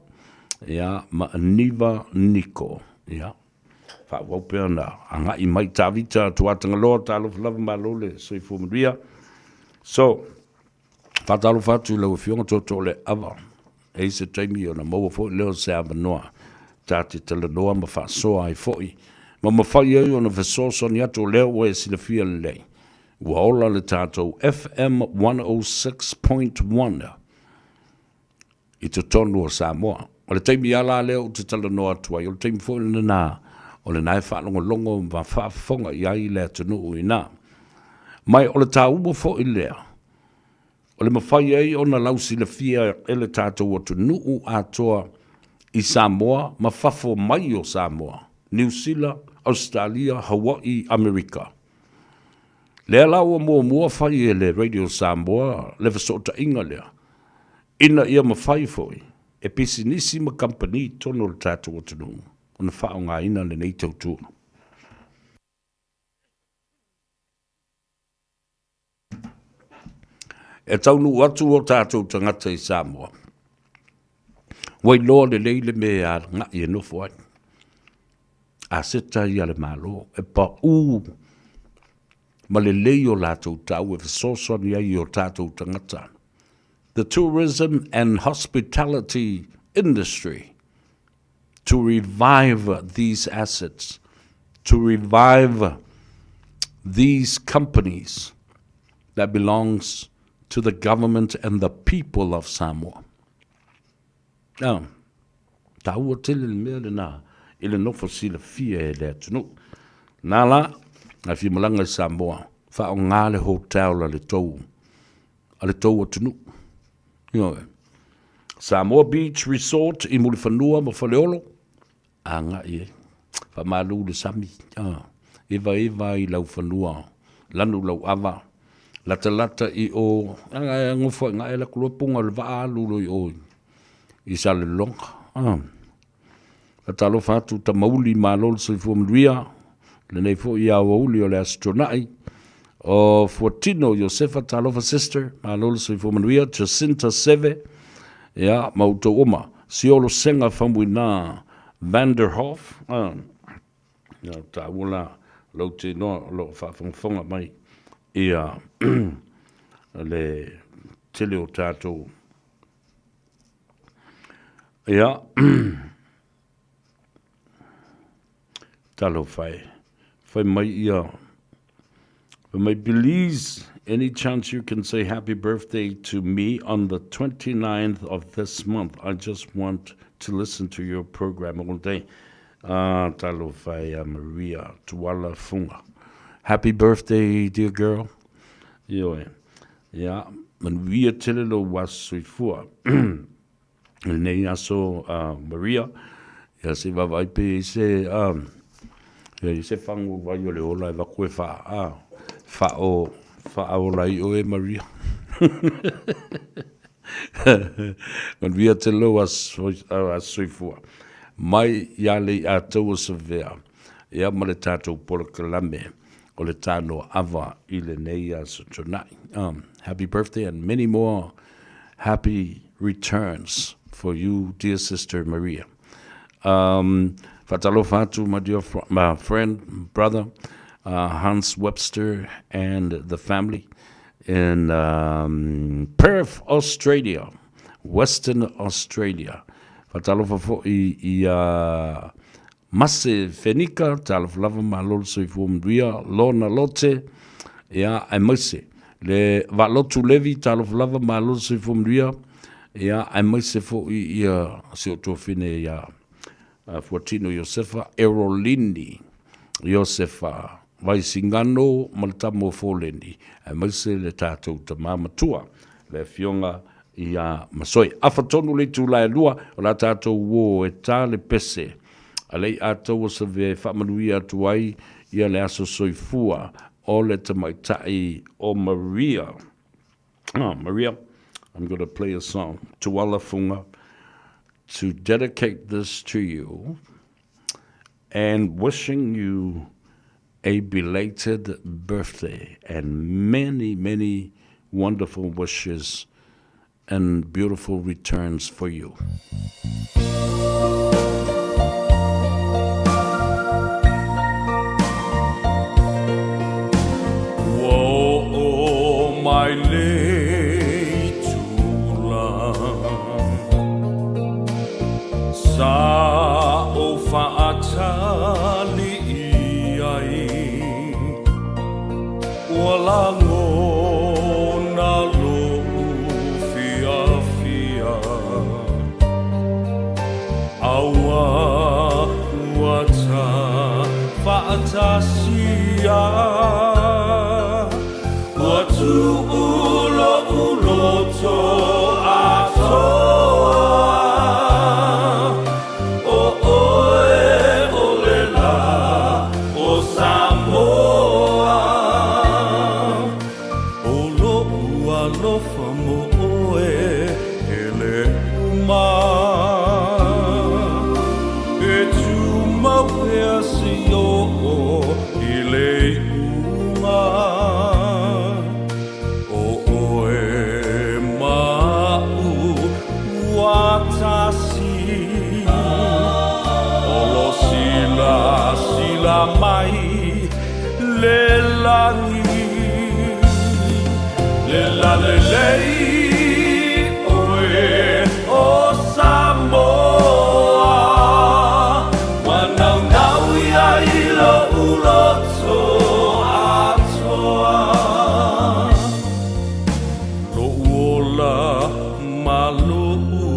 ia, ma Aniva Niko. Ia, faaauau pea ona agai mai Tavita Tuatagaloa, talofa lava malo le soifua manuia. So, faatalofa atu i lau Afioga Tootooleava, e i ai se taimi ona maua foi lea o se avanoa ta te talanoa ma faasoa ai foi, ma mafai ai ona fesoasoani atu, o lea ua e silafia lelei, ua ola le tatou FM 106.1 i totonu o Samoa. O le taimi lava la lea ou te talanoa atu ai, o le taimi foi lena o lena e faalogologo ma faafofoga i ai le atunuu i ina. Ma o le taua foi lea, o le mafai ai ona lausilafia e le tatou atunuu atoa i Samoa ma fafo mai o Samoa, Niu Sila, Ausetalia, Hawaii, Amerika. Lea la ua muamua fai e le Radio Samoa le fesootaiga lea, ina ia mafai foi e pisinisi ma kamupani i totonu o le tatou atunuu ona faaaogaina lenei tautua. E taunuu atu o tatou tagata i Samoa, ua iloa lelei le mea e agai e nofo ai. Aseta ia le Malo e pau ma lelei o latou tau e fesoasoani ai i o tatou tagata. The tourism and hospitality industry to revive these assets, to revive these companies that belongs to the government and the people of Samoa. Ah, taua tele le mea lena i le nofo silafia e le atunuu. Nā la, a fia malaga i Samoa, faaaoga le hotel a le tou, a le tou atunuu. Ioe. Samoa Beach Resort i Mulifanua ma Faleolo, agai ai. Faamalu le sami, ah, evaeva i laufanua, lanu lau ava, latalata i o, aga e gofo ai gae laku loa punga o le vaa alu loa i o i Salelologa. Ah. Faatalofa atu Tamauli, malo le soifua manuia, lenei foi aoauli o le Aso Tuanai. O Fuatino Iosefa, talofa sister, malo le soifua manuia, Jacinta Seve, ia, ma outou uma. Siolo Sega Faumuina Vanderhoff, ah, ia, taua la lou te iloa o lo o faafogafoga mai ia le tele o tatou. Ia, talofa e, fai mai ia, fai mai, please, any chance you can say happy birthday to me on the 29th of this month? I just want to listen to your program all day. Ah, talofa e a Maria Tuala Funga. Happy birthday, dear girl. Ioe. Ia, manuia tele lou aso soifua. I lenei aso a Maria, ia se i vaavaai pe i ai se, a, ia i se fagu vai o le ola e vaku e wha, a, whao, whaaola i oe Maria. Manuia tele lou aso, aso soifua. Mai ia lei ātou o Savea, ia ma le tātou polokalame o le Tānoa Ava i lenei aso tonight. Happy birthday and many more happy returns for you, dear sister Maria. Whatalofa atu, my dear my friend, brother, Hans Webster and the family in Perth, Australia, Western Australia. Whatalofa fo'i i a Mase Fenika, talofa lava, malo le soifua manuia, Lorna Lote, ia, aemaise le Vaalotu Levi, talofa lava, malo le soifua manuia, ia, aemaise foi ia si o tuafine ia Fuatino Iosefa, Erolini Iosefa, Vaisigano ma le tama o Foleni, aemaise le tatou tama matua, le afioga ia Masoe. Afa tonu le itula e lua, o la tatou uo e ta le pese, a lei atoa ua savea e faamanuia atu ai ia le aso soifua o le tamaitai o Maria. Oh, Maria, I'm going to play a song, Tuala Funga, to dedicate this to you and wishing you a belated birthday and many, many wonderful wishes and beautiful returns for you. Ua oo mai le itula Sa ou faatali i ai Ua lagona lo'u fiafia A ua ua ta faatasia Ua tuu lo'u loto atoa O oe o le la o Samoa O lo'u alofa mo oe e le uma E tumau pea seia oo i le iuga O oe ma aʻu ua tasi O lo silasila mai le lagi Le lalelei ʻoe o Samoa Ua naunau ia i loʻu loto atoa Loʻu ola ma loʻu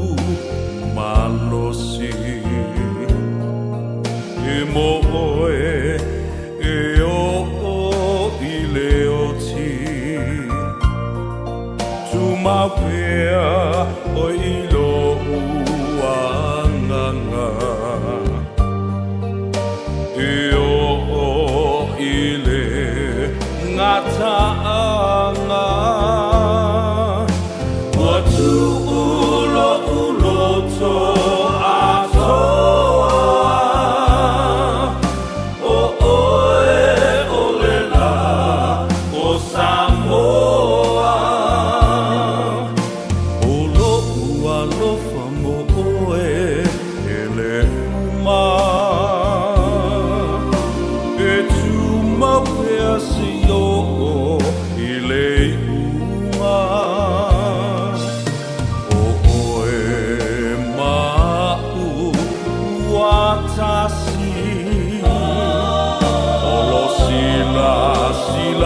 malosi E mo ʻoe e oʻo i le oti Tumau pea ʻoe i loʻu agaga E oʻo i le gataaga Ua tuu loʻu loto atoa O ʻoe o le la o Samoa O loʻu alofa.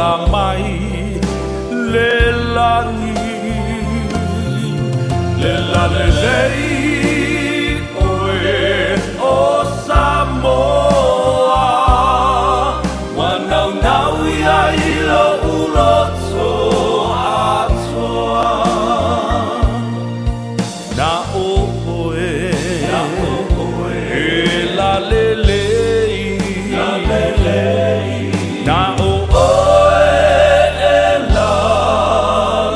ala mai le lagi. Le lalelei oe o Samoa, ua naunau ia i lou loto atoa. Na o oe, na o oe, e lalelei, lalelei, na o oe e lalelei.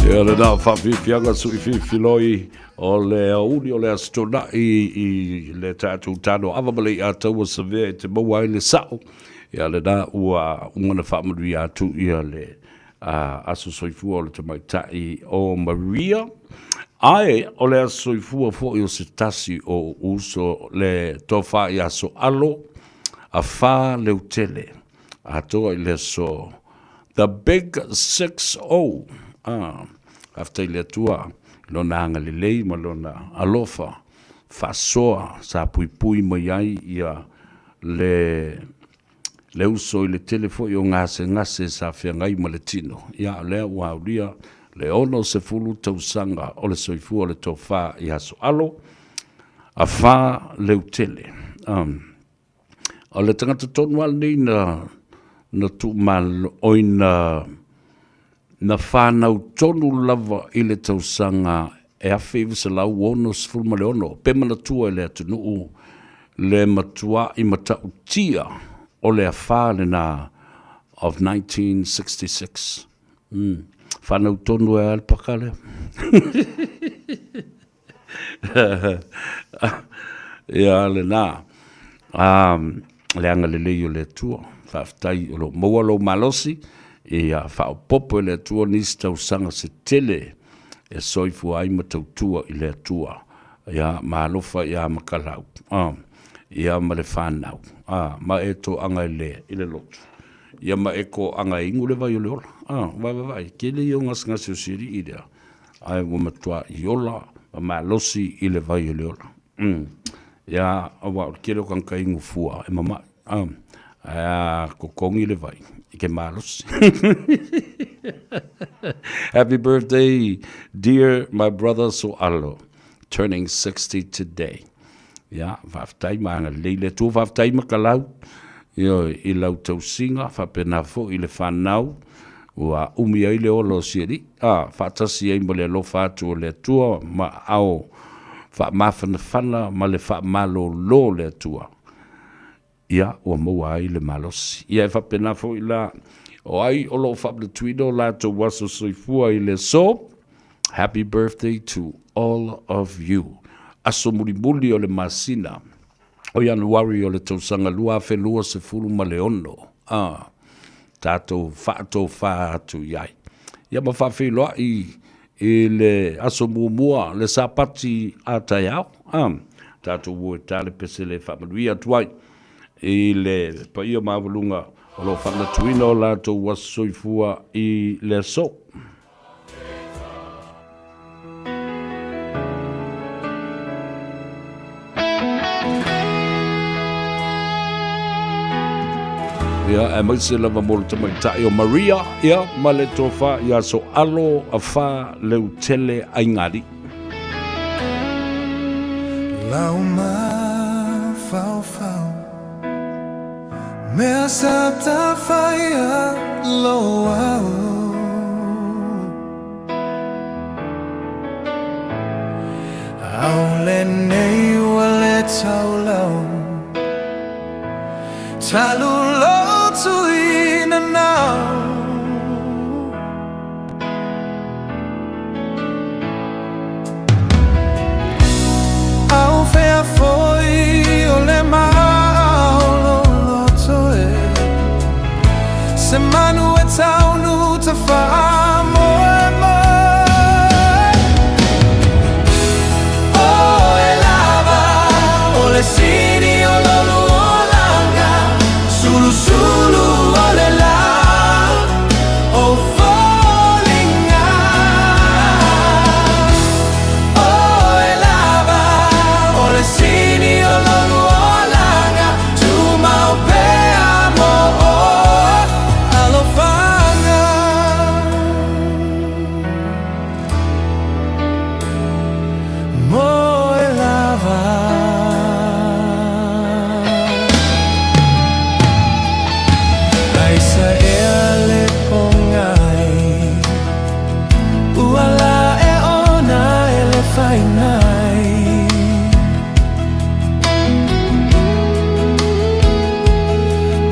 Ia lena faafiafiaga suʻifiafiloi o le aoauli o le Aso Toonai i le tatou tano ava ma le iataua savea e te maua ai le sao. Ia lena ua uma ona faamanuia atu ia le aso soifua o le tamaitai o Maria. Ae o le aso soifua foi o se tasi o uso le tofa ia Soalo Afa Leutele atoa i le aso The Big 6-0. Ah, faafetai i le Atua i lona agalelei ma lona alofa faasoa sa puipui mai ai ia le. le uso i le tele foi o gasegase sa feagai ma le tino. Ia, o lea ua aulia le 60 tausaga o le soifua o le Tofa ia Soalo Afa Leutele. O le tagata tonu lava lenei na na tuumalo, oi na na fanau tonu lava i le tausaga e 1966, pe manatua e le atunuu le matua'i matautia o le afa lena of 1966. Fanau tonu ai lava le paka lea. Ia lena. Le agalelei o le Atua. Faafetai o lo o maua lou malosi, ia faaopoopo e le Atua nisi tausaga se tele e soifua ai ma tautua i le Atua. Ia ma alofa ia Makalau, ia ma le fanau, ma e toaga i le lotu, ia ma e toaga e inu le vai o le ola. Vaai, tele ia o gasegase o si alii lea, ae ua matuai ola ma malosi i le vai o le ola. Ia, aua o le tele o tagata inu fua e mamai, ae a totogi le vai, e te malosi. Happy birthday, dear my brother Soalo, turning 60 today. Ia, faafetai ma agalelei le Atua, faafetai Makalau, ioe, i lau tausiga, faapena foi i le fanau, ua umi ai le ola o si alii, a, faatasi ai ma le alofa atu o le Atua ma aao faamafanafana ma le faamalolo o le Atua, ia, ua maua ai le malosi. Ia, e faapena foi la, o ai o lo o faamanatuina o latou aso soifua i le aso, happy birthday to all of you. Aso mulimuli o le masina o Ianuari o le tausaga 2026, a, tatou faatofa atu i ai. Ia ma faafeiloai i le aso muamua, le Sapati a taeao, a, tatou o e ta le pese le faamanuia atu ai i le paia maualuga o lo o faamanatuina o latou aso soifua i le aso. Ia, aemaise lava mo le tamaitai o Maria, ia, ma le tofa ia Soalo Afa Leutele Aigalii. Lau mafaufau Mea sa tafaia lo au Aole nei ua le taulau Talu lotu i nanau Au fea foi o le maololoto e Se manu e taunu ta faamoemoe O e lava o le sini o lolu olaga Sulusulu o le la o foliga O e lava o le sini o lolu olaga Tumau pea mo oe Alofaga Mo e lava. Aisa ea le pogai Ua la e ona e le fainai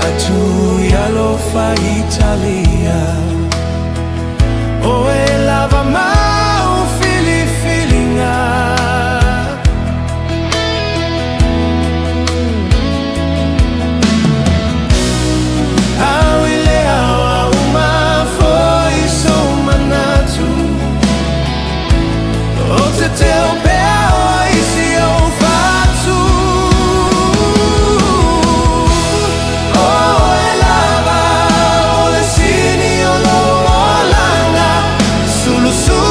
Atu i alofa Italia O e lava mau filifiliga. Au i le ao a uma foi sou manatu O te teo pea o isi ou fatu O e lava o le sini o lou olaga Sulusulu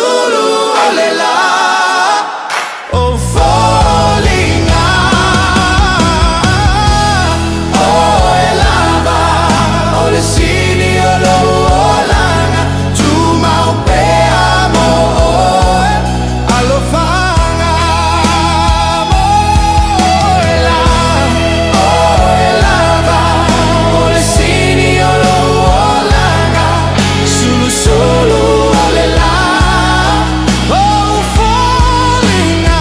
Sulusulu o le la o foliga Oe lava o le sili o lou olaga Tumau pea mo oe Alofaga mo oe la Oe lava o le sili o lou olaga Sulusulu o le la O foliga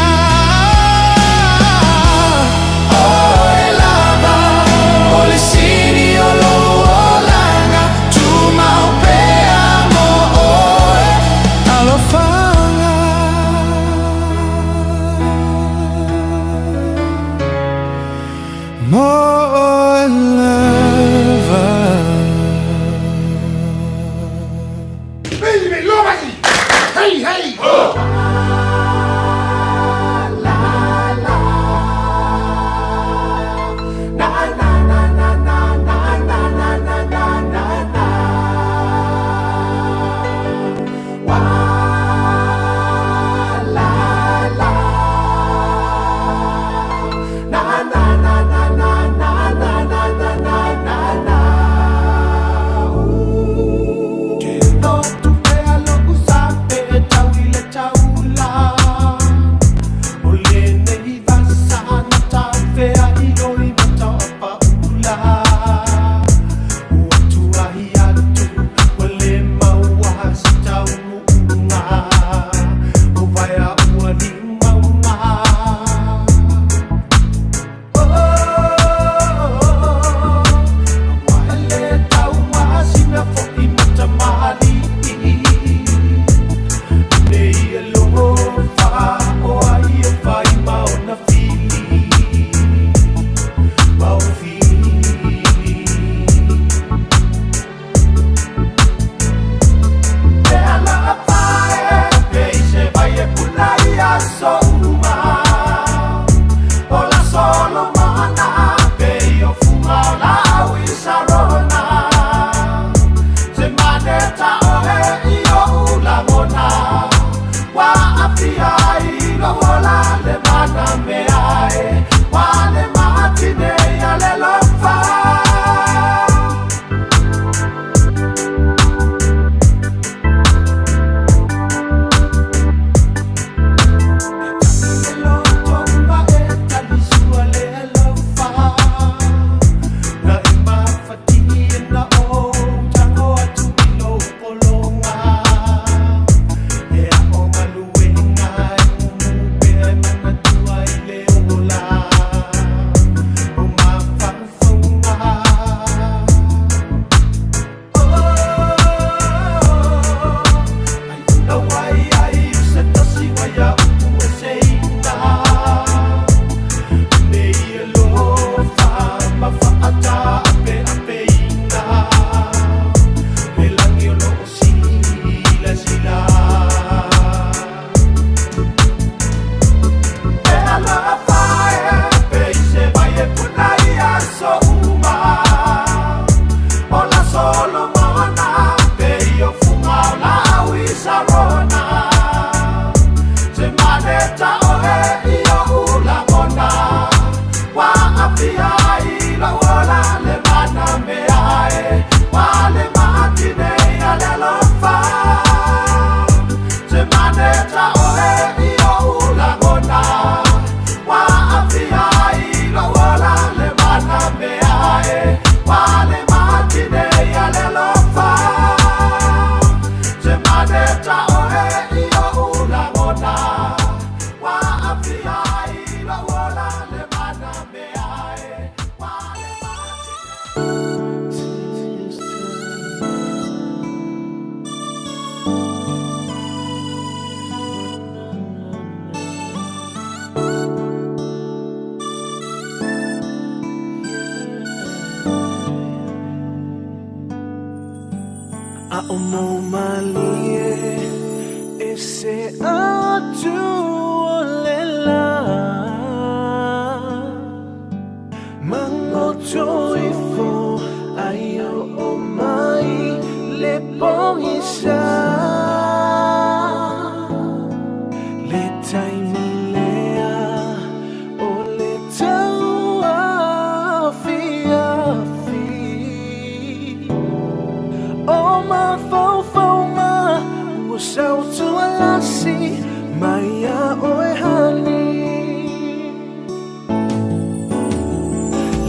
Oe lava o le sili o lou olaga Tumau pea mo oe Alofaga Mo oe lava. A'o mou malie e se atu o le la Mangoto ifo ai o mai le pogisa. Mai iā ʻoe honey.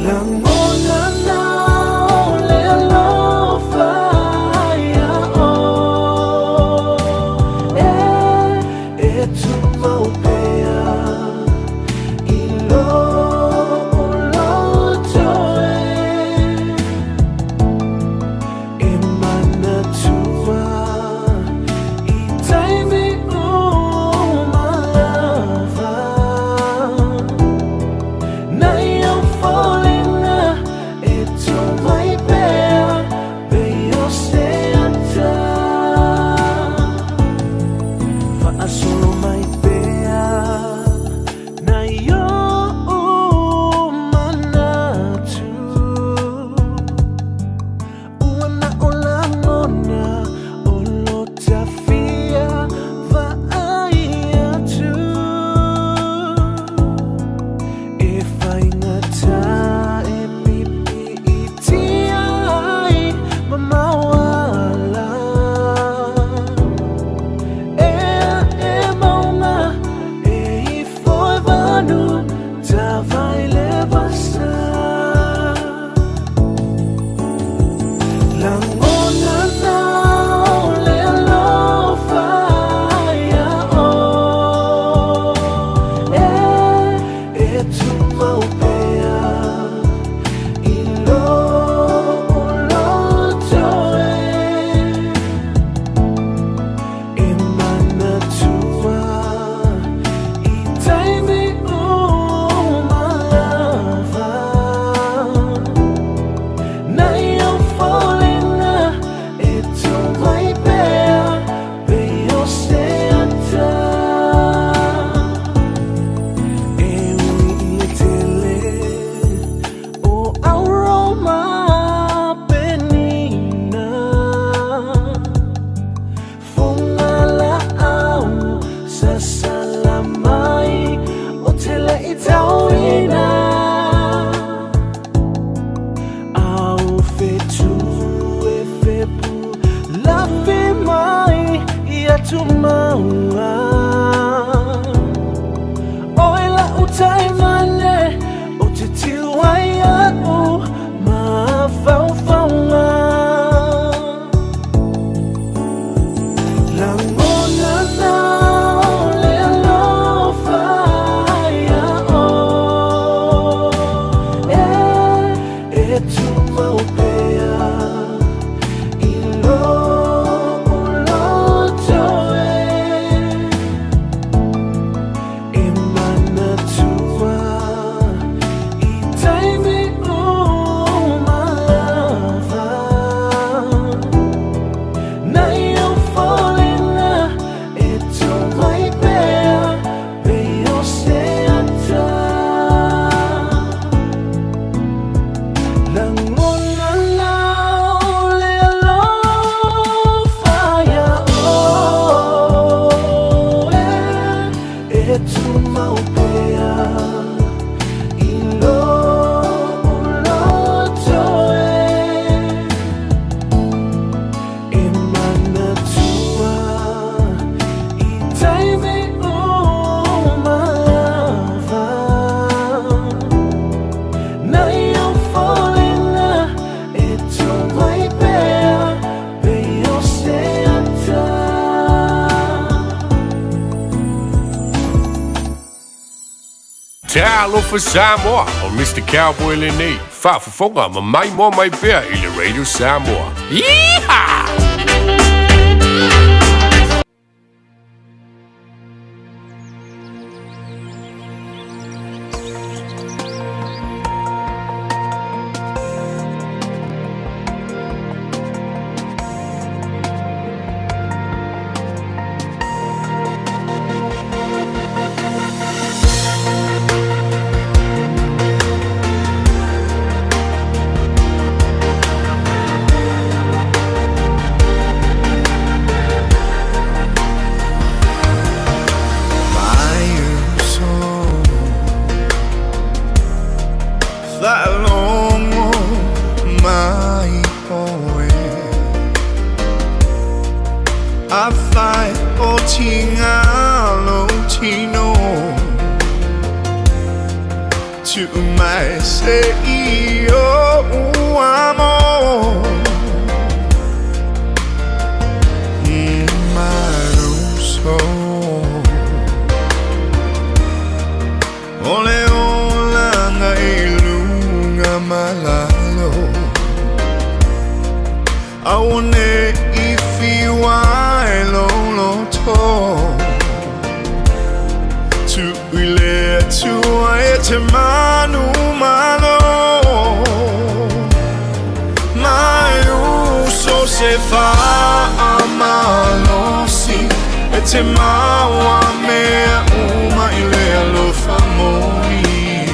Lagona na o le alofa iā ʻoe e tumau pea i loʻu loto e. E manatua i taimi uma lava Nai ou foliga e tu mai pea Pei o se ata Faasolo mai pea Nai oʻu manatu Ua na o lagona o lo ta fia vaai atu E faigata e pipiitia ai mamao ala E aʻe mauga e ifo i vanu Tavai le vasa Lagona na o le alofa iā ʻoe E tumau pea i loʻu loto e. E manatua i taimi uma lava Nai ou foliga e tu mai pea Pei o se ata E ui i le tele o auro ma penina Fugalaau sasala mai ou te le i tauina A o fetu e fepulafi mai ia tumauga ʻOe laʻu taimane ou te tiu ai iaʻu mafaufauga Lagona na o le alofa iā ʻoe E tumau pea i loʻu loto e. E manatua i taimi uma lava Nai ou foliga e tu mai pea Pei o se ata Lagona na o le alofa iā ʻoe E tumau pea i loʻu loto e. E manatua i taimi uma lava Nai ou foliga e tu mai pea Pei o se ata. Talofa Samoa, o Mr. Cowboy lenei, faafofoga ma maimoa mai pea i le Radio Samoa. Yeehaw! Tuu mai se i ou amo My uso O le olaga i luga ma lalo Aua ne i fiu ai lou loto Tuu i le Atua e te manumalo My uso se faamalosi E te maua mea uma i le alofa moni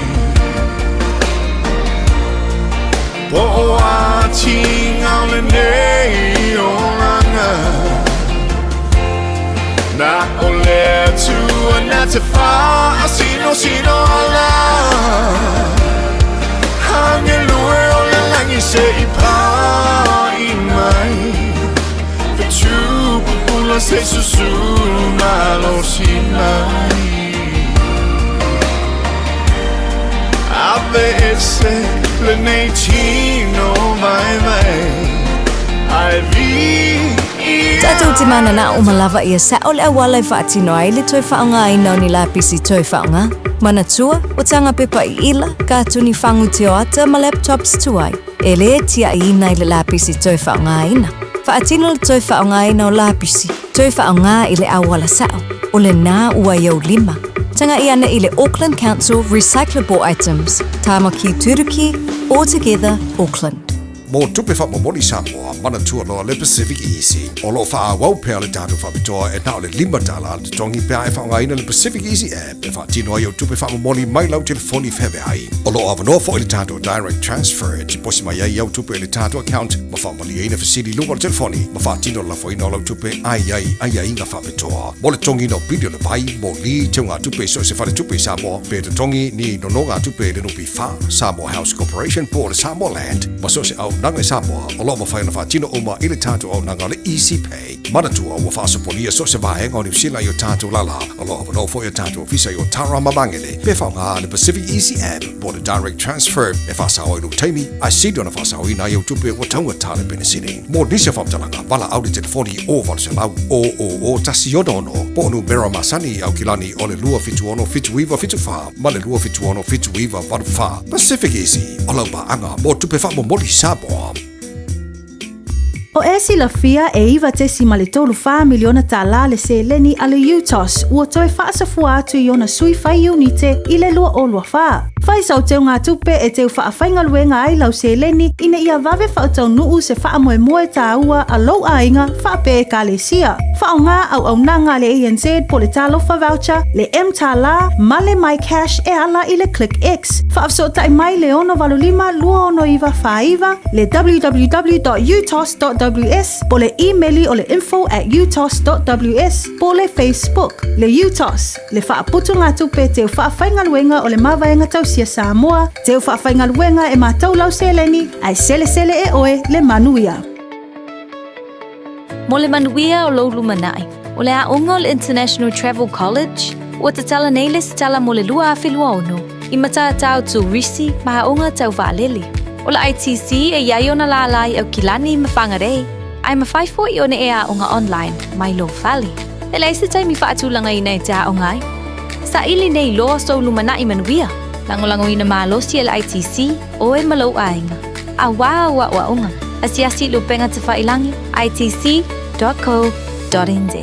Po o a tiga o lenei olaga Na o le Atua na te faasinosino ala Agelu e o le lagi se i pa'i mai Fetu pupula se i susulu malosi mai Aveese lenei tino vaivai Ae viia Tatou te mananao ma lava ia sao le auala e faatino ai le toe faaaogaina o ni lapisi toe faaaoga. Manatua, o taga pepa iila, katuni fagu tioata ma laptops tuai, e lē tiaʻiina i le lapisi toe faaaogaina. Faatino le toe faaaogaina o lapisi, toe faaaoga i le auala sao, o lenā ua i ou lima. Tagaʻi ane i le Auckland Council Recyclable Items, Tāmaki Turuki, All Together Auckland. Mo tupe faamomoli Samoa, manatua loa le Pacific Easy. O lo o faaauau pea le tatou faapitoa e na o le $5 le totogi pe a e faaaogaina le Pacific Easy app e faatino ai au tupe faamomoli mai lau telefoni feaveai. O lo o avanoa foi le tatou Direct Transfer e tiposi mai ai au tupe i le tatou account ma faamalieina fesili i luga o le telefoni ma faatino le lafoina o lau tupe a i ai aiaiga faapitoa mo le totogiina o pili o le vai, moli, teugatupe i so o se faletupe i Samoa pe totogi ni nonogatupe i le NPF, Samoa House Corporation po o le Samoa Land ma so o se auaunaga i Samoa o lo o mafai ona faatino uma i le tatou auaunaga o le Easy Pay. Manatua ua faasopolia so o se vaega o Niu Sila i o tatou lala. O lo o avanoa foi o tatou ofisa i Otara ma Magele pe faaaoga le Pacific Easy App po o le Direct Transfer e faasao ai lou taimi ae sili ona faasaoina ai au tupe ua taugata le penisini. Mo nisi o faamatalaga, valaau i le telefoni o 800 000 166 po o numera masani i Aukilani o le 276 7974 ma le 276 7984. Pacific Easy, o lau paaga mo tupe faamomoli Samoa. O e silafia e $9.34 miliona tālā le seleni a le UTOS ua toe faasafua atu i ona sui fai iunite i le 2024. Fai sau teugatupe e teu faafaigaluega ai lau seleni ina ia vave faataunuu se faamoemoe tāua a lou aiga faapea ekalesia. Faaaoga auaunaga a le ANZ po le Talofa Voucher, le mTālā ma le MyCash e ala i le ClickX. Faafesootai mai le 685 269 49, le www.utos.ws po le imeli o le info at utos.ws po le Facebook. Le UTOS, le faaputugatupe teu faafaigaluega o le Mavaega Tausia Samoa, teu faafaigaluega e matou lau seleni, ae selesele e oe le manuia. Mo le manuia o lou lumanai, o le aoga o le International Travel College, ua tatala nei le setala mo le 2026 i matatau turisi ma aoga tau vaalele. O le ITC e i ai ona lālā i Aukilani ma Whangarei, ae mafai foi ona e aoga online mai lou fale. E leai se taimi faatulagaina e te aoga ai. Saili nei loa sou lumanai manuia, lagolagoina malosi e le ITC, oe ma lou aiga. Auā au aoaoga, asiasi i le upega tafailangi, itc.co.nz.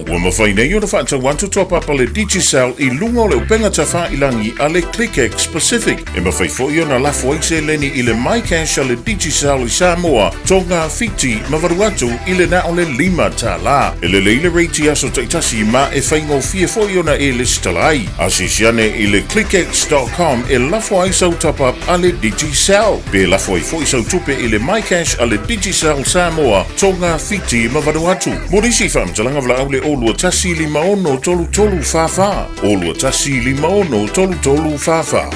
Ua mafai nei ona faatau atu toa papa le Digicel i luga o le upega tafailangi a le ClickX Pacific. E mafai foi ona lafo ai seleni i le MyCash a le Digicel i Samoa, Tonga, Fiti ma Vanuatu i le na o le $5. E lelei le rate i aso taitasi ma e faigofie foi ona e lesitala ai. Asiasi ane i le clickx.com e lafo ai sau top-up a le Digicel. Pe lafo ai foi sau tupe i le MyCash a le Digicel Samoa, Tonga, Fiti ma Vanuatu. Mo nisi faamatalaga valaau le 021 56 33 44, 021 56 33 44.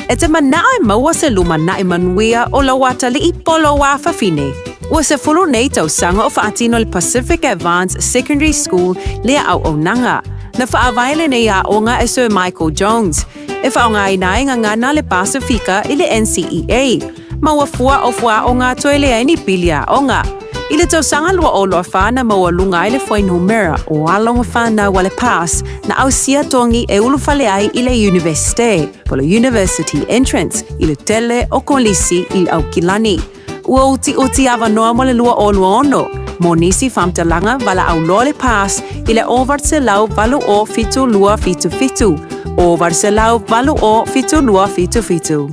E te manao e maua se lumanai manuia o lou atalii po o lou afafine. Ua 10 nei tausaga o faatino le Pacific Advance Secondary School lea auaunaga. Na faavae lenei aoga e Sir Michael Jones, e faaaogaina ai gagana a le Pasifika i le NCEA, ma ua fua o fuaaoga toe leai ni pili aoga. I le tausaga 2024 na maualuga ai le fuainumera o alo ma fanau a le PASS na ausia togi e ulufale ai i le Iunivesite, po o le University Entrance, i le tele o kolisi i Aukilani. Ua utiuti avanoa mo le 2026 mo nisi faamatalaga valaau loa le PASS i le 980 7277, 980 7277.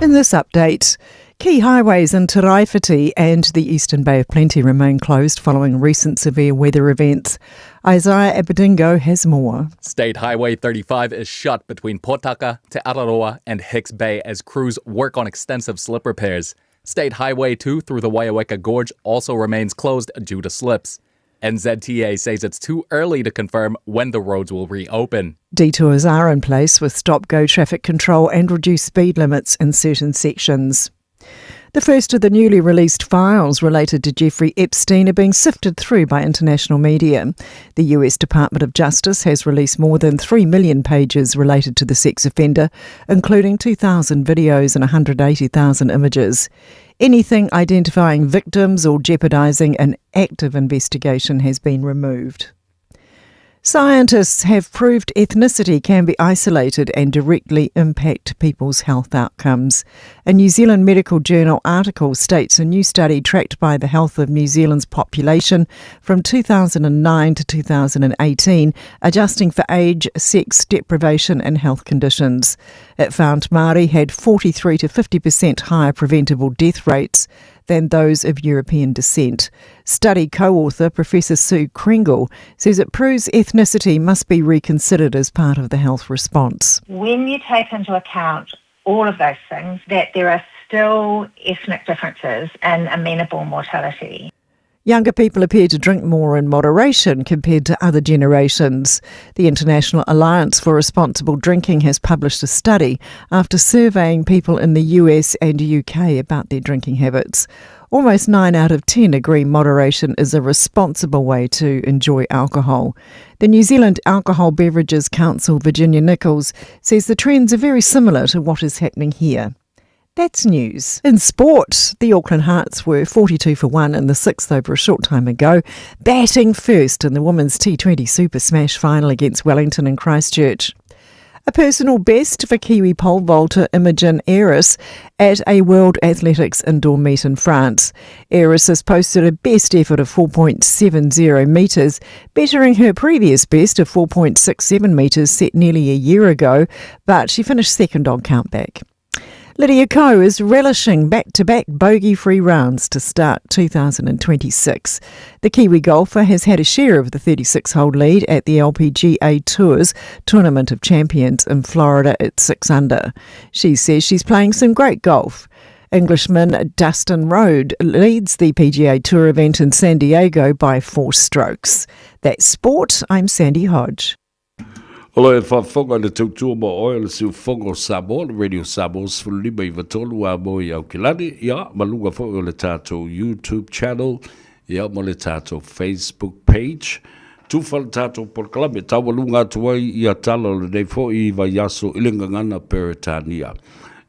In this update, key highways in Te Raiwhiti and the Eastern Bay of Plenty remain closed following recent severe weather events. Isaiah Abadingo has more. State Highway 35 is shut between Potaka, Te Araroa and Hicks Bay as crews work on extensive slip repairs. State Highway 2 through the Waioweka Gorge also remains closed due to slips. NZTA says it's too early to confirm when the roads will reopen. Detours are in place with stop go traffic control and reduced speed limits in certain sections. The first of the newly released files related to Jeffrey Epstein are being sifted through by international media. The US Department of Justice has released more than 3 million pages related to the sex offender, including 2,000 videos and 180,000 images. Anything identifying victims or jeopardising an active investigation has been removed. Scientists have proved ethnicity can be isolated and directly impact people's health outcomes. A New Zealand Medical Journal article states a new study tracked by the health of New Zealand's population from 2009 to 2018, adjusting for age, sex, deprivation, and health conditions. It found Māori had 43 to 50% higher preventable death rates than those of European descent. Study co author Professor Sue Crengle says it proves ethnicity must be reconsidered as part of the health response. When you take into account all of those things, that there are still ethnic differences in amenable mortality. Younger people appear to drink more in moderation compared to other generations. The International Alliance for Responsible Drinking has published a study after surveying people in the US and UK about their drinking habits. Almost 9 out of 10 agree moderation is a responsible way to enjoy alcohol. The New Zealand Alcohol Beverages Council, Virginia Nichols, says the trends are very similar to what is happening here. That's news. In sport, the Auckland Hearts were 42 for 1 in the sixth over a short time ago, batting first in the Women's T20 Super Smash final against Wellington and Christchurch. A personal best for Kiwi pole vaulter Imogen Ayris at a World Athletics indoor meet in France. Ayris has posted a best effort of 4.70 metres, bettering her previous best of 4.67 metres set nearly a year ago, but she finished second on countback. Lydia Ko is relishing back to back bogey free rounds to start 2026. The Kiwi golfer has had a share of the 36 hole lead at the LPGA Tour's Tournament of Champions in Florida at 6 under. She says she's playing some great golf. Englishman Dustin Rhodes leads the PGA Tour event in San Diego by four strokes. That's sport. I'm Sandy Hodge. O lo e faafofoga i le tautua mo oe o le Siufofoga o Samoa, le Radio Samoa 153 a mo i Aukilani, ia, ma luga foi o le tātou YouTube channel, ia, ma le tātou Facebook page. Tufa le tātou polokalame, taualuga atu ai ia tala o lenei foi vaiaso i le gagana Peretania.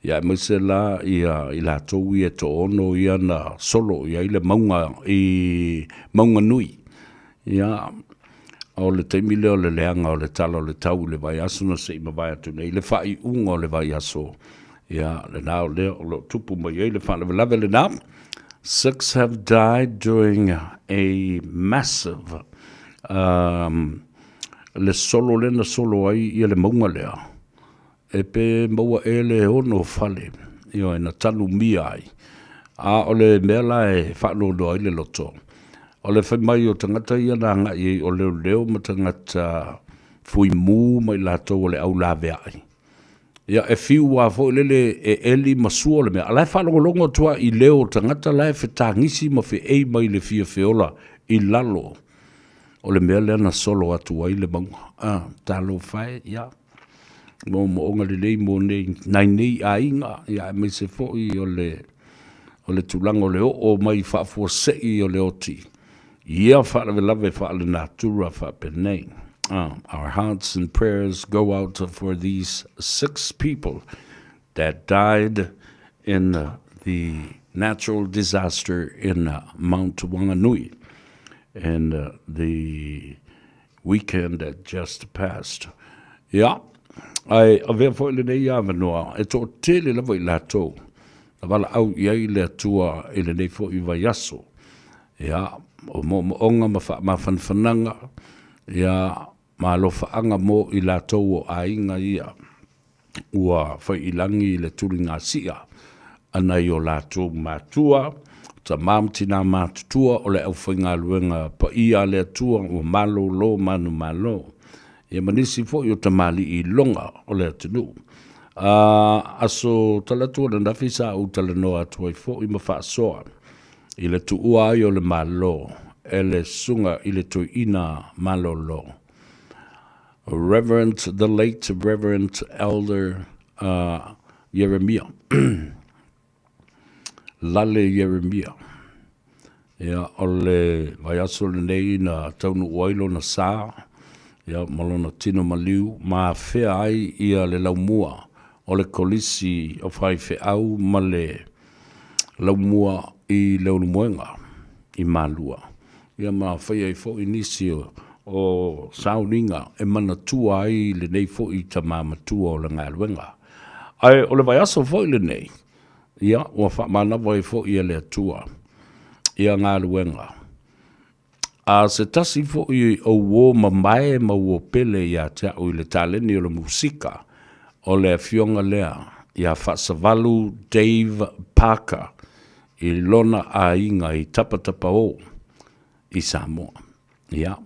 Ia, aemaise la ia i latou ia e toono ia na solo i ai le mauga i Maunganui. Ia, o le taimi lea o le leaga o le tala o le tau i le vaiaso na se i mavae atu nei, le faaiuga o le vaiaso, ia, lena o lea o lo o tupu mai ai le faalavelave lena. Six have died during a massive um, le solo lea na solo ai ia le mauga lea. E pe maua ē le ono fale, ioe, na tanumia ai. A o le mea la e faanoanoa ai le loto, o le fai mai o tagata ia na agai ai o leoleo ma tagata fuimu ma i latou o le au laveai. Ia, e fiu lava foi lele e eli ma sua le mea, a la e faalogologo atu lava i leo o tagata la e fetagisi ma feei mai i le fia feola i lalo. O le mea lea na solo atu ai le mauga. A, talofa e, ia, moomooga lelei mo nei, nai nei aiga, ia, aemaise foi o le, o le tulaga o le oo mai faafuasei o le oti i ia faalavelave faalenatura faapenei. Our hearts and prayers go out for these six people that died in the natural disaster in Mount Wanganui in the weekend that just passed. Ia, ae avea foi lenei avanoa e toatele lava i latou na valaau i ai le Atua i lenei foi vaiaso. Ia, o moomooga ma faamafanafanaga, ia, ma alofaaga mo i latou o aiga ia ua faiilagi i le tuligasia a nai o latou matua, tama ma tina matutua o le aufaigaluega paia a le Atua ua malolo manumalo, ia ma nisi foi o tamalii iloga o le atunuu. A aso Talatu ananafi sa ou talanoa atu ai foi ma faasoa i le tuua ai o le Malo e le Susuga i le Toeaina Malolo, Reverend, the late Reverend Elder Ieremia, Lale Ieremia. Ia, o le vaiaso lenei na taunuu ai lona sa, ia, ma lona tino maliu, ma afea ai ia le laumua o le Kolisi o Faifeau ma le laumua i Leulumoega i Malua. Ia ma fai ai foi nisi o sauniga e manatua ai lenei foi tama matua o le galuega. Ae o le vaiaso foi lenei, ia ua faamanava ai foi e le Atua ia galuega a se tasi foi o uo mamae ma uo pele ia te au i le taleni o le musika, o le afioga lea ia Faasavalu Dave Parker i lona aiga i Tapatapaō i Samoa. Ia,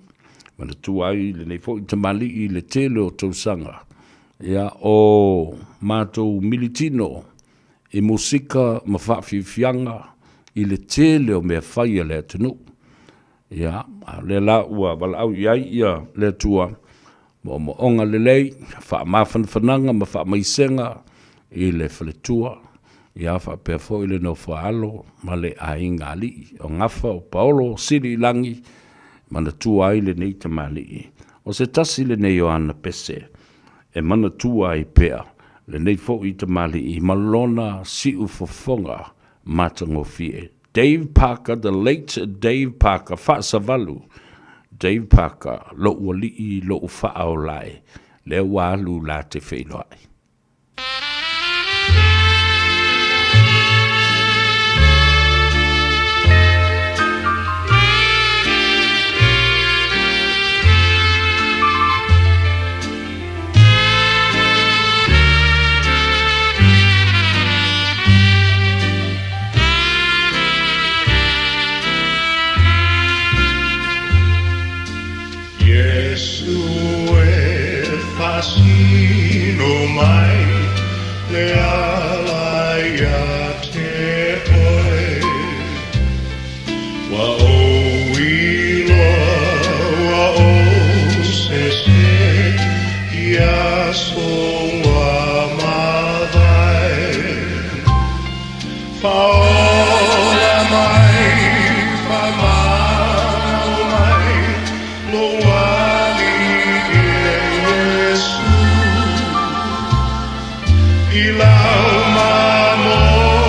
manatua ai lenei foi tamalii i le tele o tausaga, ia, o matou militino i musika ma faafiafiaga i le tele o mea fai a le atunuu. Ia, a o lea la ua valaau i ai ia le Atua, moomooga lelei, faamafanafanaga ma faamaisega i le faletua, ia faapea foi le nofo-a-alo ma le aiga alii o Gafa o Paolo Sili i Lagi, manatua ai lenei tamalii. O se tasi lenei o ana pese e manatua ai pea lenei foi tamalii ma lona siufofoga matagofie. Dave Parker, the late Dave Parker, Faasavalu, Dave Parker, Lo'u alii, lo'u faaola e, lea ua alu la te feiloai. Iesu e faasino mai le ala ia te oe Ua ou iloa, ua ou sese i aso ua mavae Faaola mai, faamau mai lou alii e Iesu I lau mamoe.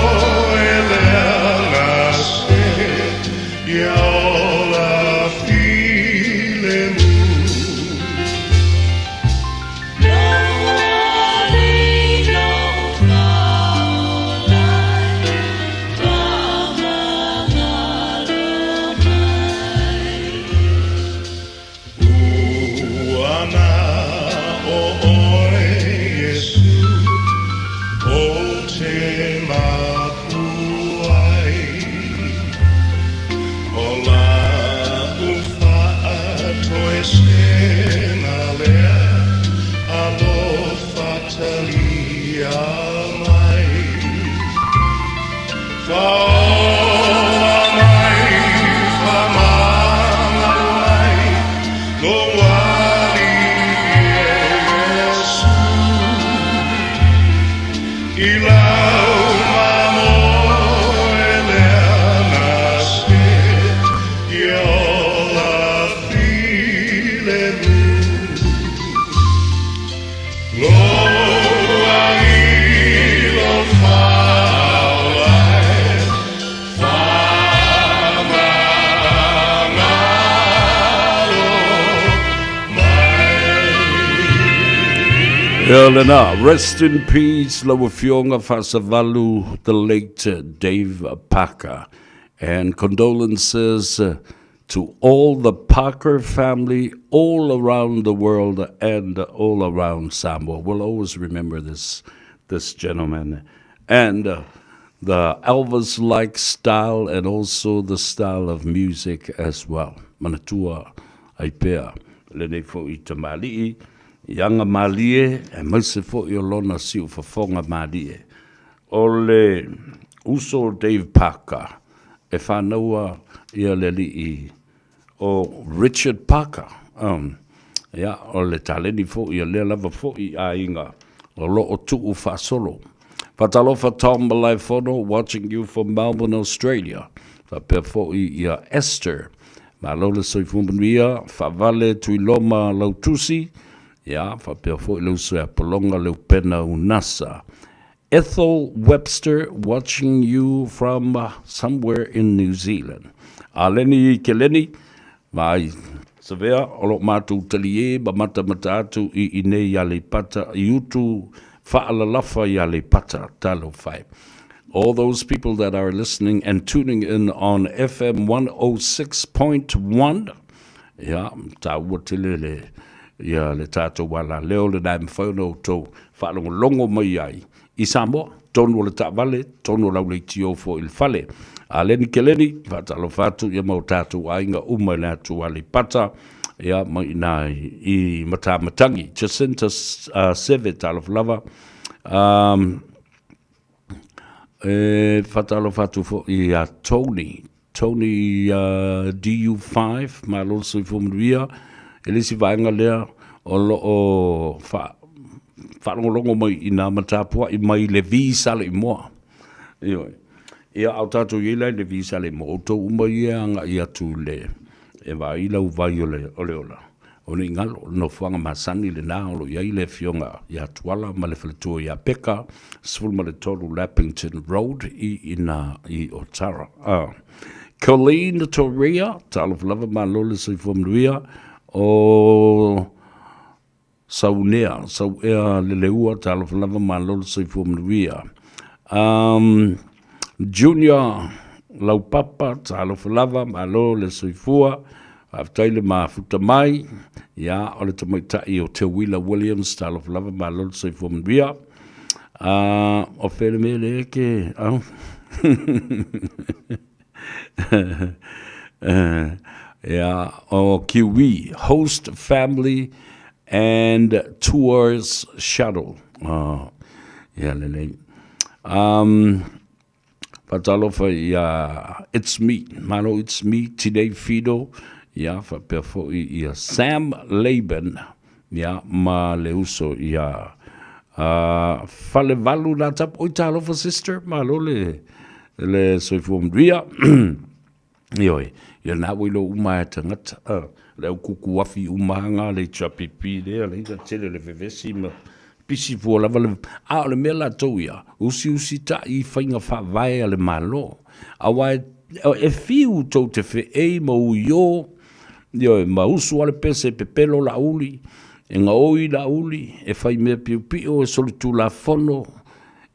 Ia lena, rest in peace lau Afioga Faasavalu, the late Dave Parker. And condolences to all the Parker family all around the world and all around Samoa. We'll always remember this, this gentleman and the Elvis-like style and also the style of music as well. Manatua ai pea lenei fo'i tamalii i aga malie aemaise fo'i o lona siufofoga malie. O le uso o Dave Parker e fanaua ia le alii o Richard Parker. Um, ia, o le taleni fo'i o lea lava fo'i aiga o lo o tuu faasolo. Faatalofa Tom Malaefono watching you from Melbourne, Australia. Faapea fo'i ia Esther. Malo le soifua manuia, faavale Tuiloma Lautusi, ia, faapea fo'i le uso ia Polonga Leupena Unasa. Ethel Webster watching you from somewhere in New Zealand. A Leni Keleni, vaai Savea, o lo o matou taliē ma matamata atu i inei i Aleipata, i utu faalalafa i Aleipata. Talofa e. All those people that are listening and tuning in on FM 106.1, ia, taua tele le, ia le tatou alaleo lena e mafai ona outou faalogologo mai ai i Samoa, tonu o le taavale, tonu o lau leitio foi i le fale. A Leni Keleni, faatalofa atu ia ma o tatou aiga uma i le atu Aleipata, ia ma i ina i Matamatangi. Jacinta Seve, talofa lava. Um, e faatalofa atu foi ia Tony, Tony uh, DU5, malo le soifua manuia. E le isi vaega lea o lo o fa, faalogologo mai i nā matapua'i mai le V Saleimoa. Ioe. Ia, a o tātou i ai la i le V Saleimoa, outou uma ia agai atu i le, e vaai lau vai o le, o le ola. O nei galo, o le nofoaga masani lena o lo o i ai le Afioga ia Tuala ma le faletua ia Peka, 13 Lappington Road i ina i Otara. Ah. Colleen Toria, talofa lava malo le soifua manuia, o Saunea, Sauea Leleua, talofa lava malo le soifua manuia. Um, Junior Laupapa, talofa lava, malo le soifua, faafetai le mafuta mai. Ia, o le tamaitai o Teuila Williams, talofa lava, malo le soifua manuia. Uh, o fea le mea le ke, au. Ia, o Kiwi, Host Family and Tours Shuttle. Oh, ia lelei. Um, Faatalofa ia It's Me, malo It's Me, Tinei Fido, ia faapea foi ia Sam Laban, ia ma le uso ia uh, Falevalu Natapu. Oi talofa sister, malo le, le soifua manuia. Ioe, ia na ua iloa uma e tagata, a, le au kuku afi uma anga le HRPP lea, le ina tele le vevesi ma pisi fua lava le, a o le mea latou ia, usiusi ta'i i faiga faavae a le Malo. Aua e, e fiu tou te fe'ei ma uiō, ioe, ma usu a le pese e pepelo la'uli, e gaoi la'uli, e fai mea piopio, e solitulafono,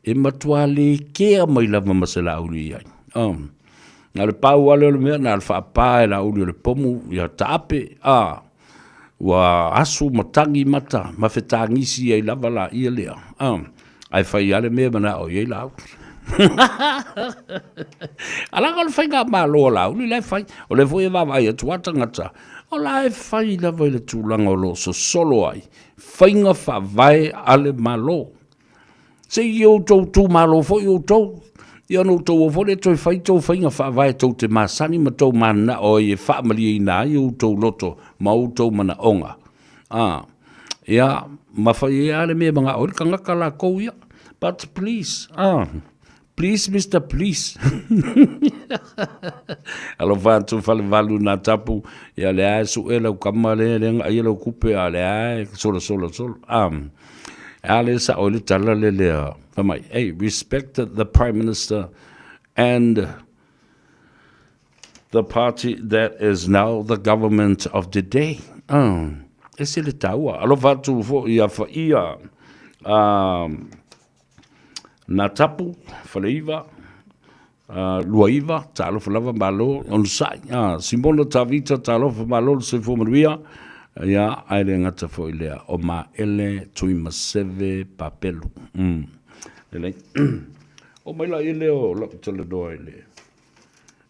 e matua le kea mai lava ma se la'uli i ai. Um. Na o le pau lava lea o le mea, na o le faapa e Laauli o le pomu ia taape, a, ua asu ma tagi mata ma fetagisi ai lava laia lea, a, ae fai lava le mea e manao i ai Laauli. A leaga o le faigamalo a Laauli la e fai, o lea foi e vaavaai atu lava tagata, o la e fai lava i le tulaga o lo o sosolo ai faiga faavae a le Malo. Se i outou itumalo foi outou, ia ona outou o foi lea toe fai tou faiga faavae tou te masani ma tou mananao ai e faamalieina ai outou loto ma outou manaoga. A, ia, ma fai ai lava le mea e manao ai le tagata lakou ia. But please, a, please Mister Please. Alofa atu Falevalu nā tapu, ia lea e suʻe lau kama lea, lea gaia lau kupe, a lea e solasola solo. A, a le sa'o i le tala le lea, fai mai, hey, respect the Prime Minister and the party that is now the government of the day. Oh, ese le taua. Alofa atu foi ia Faia. Natapu, Faleiva, 29, talofa lava malo, onosai. Simona Tavita, talofa malo le soifua manuia. Ia, ae le gata foi lea, o Maele Tuimaseve Papelu. Lelei. Oo mai la i lea o lau talanoa i le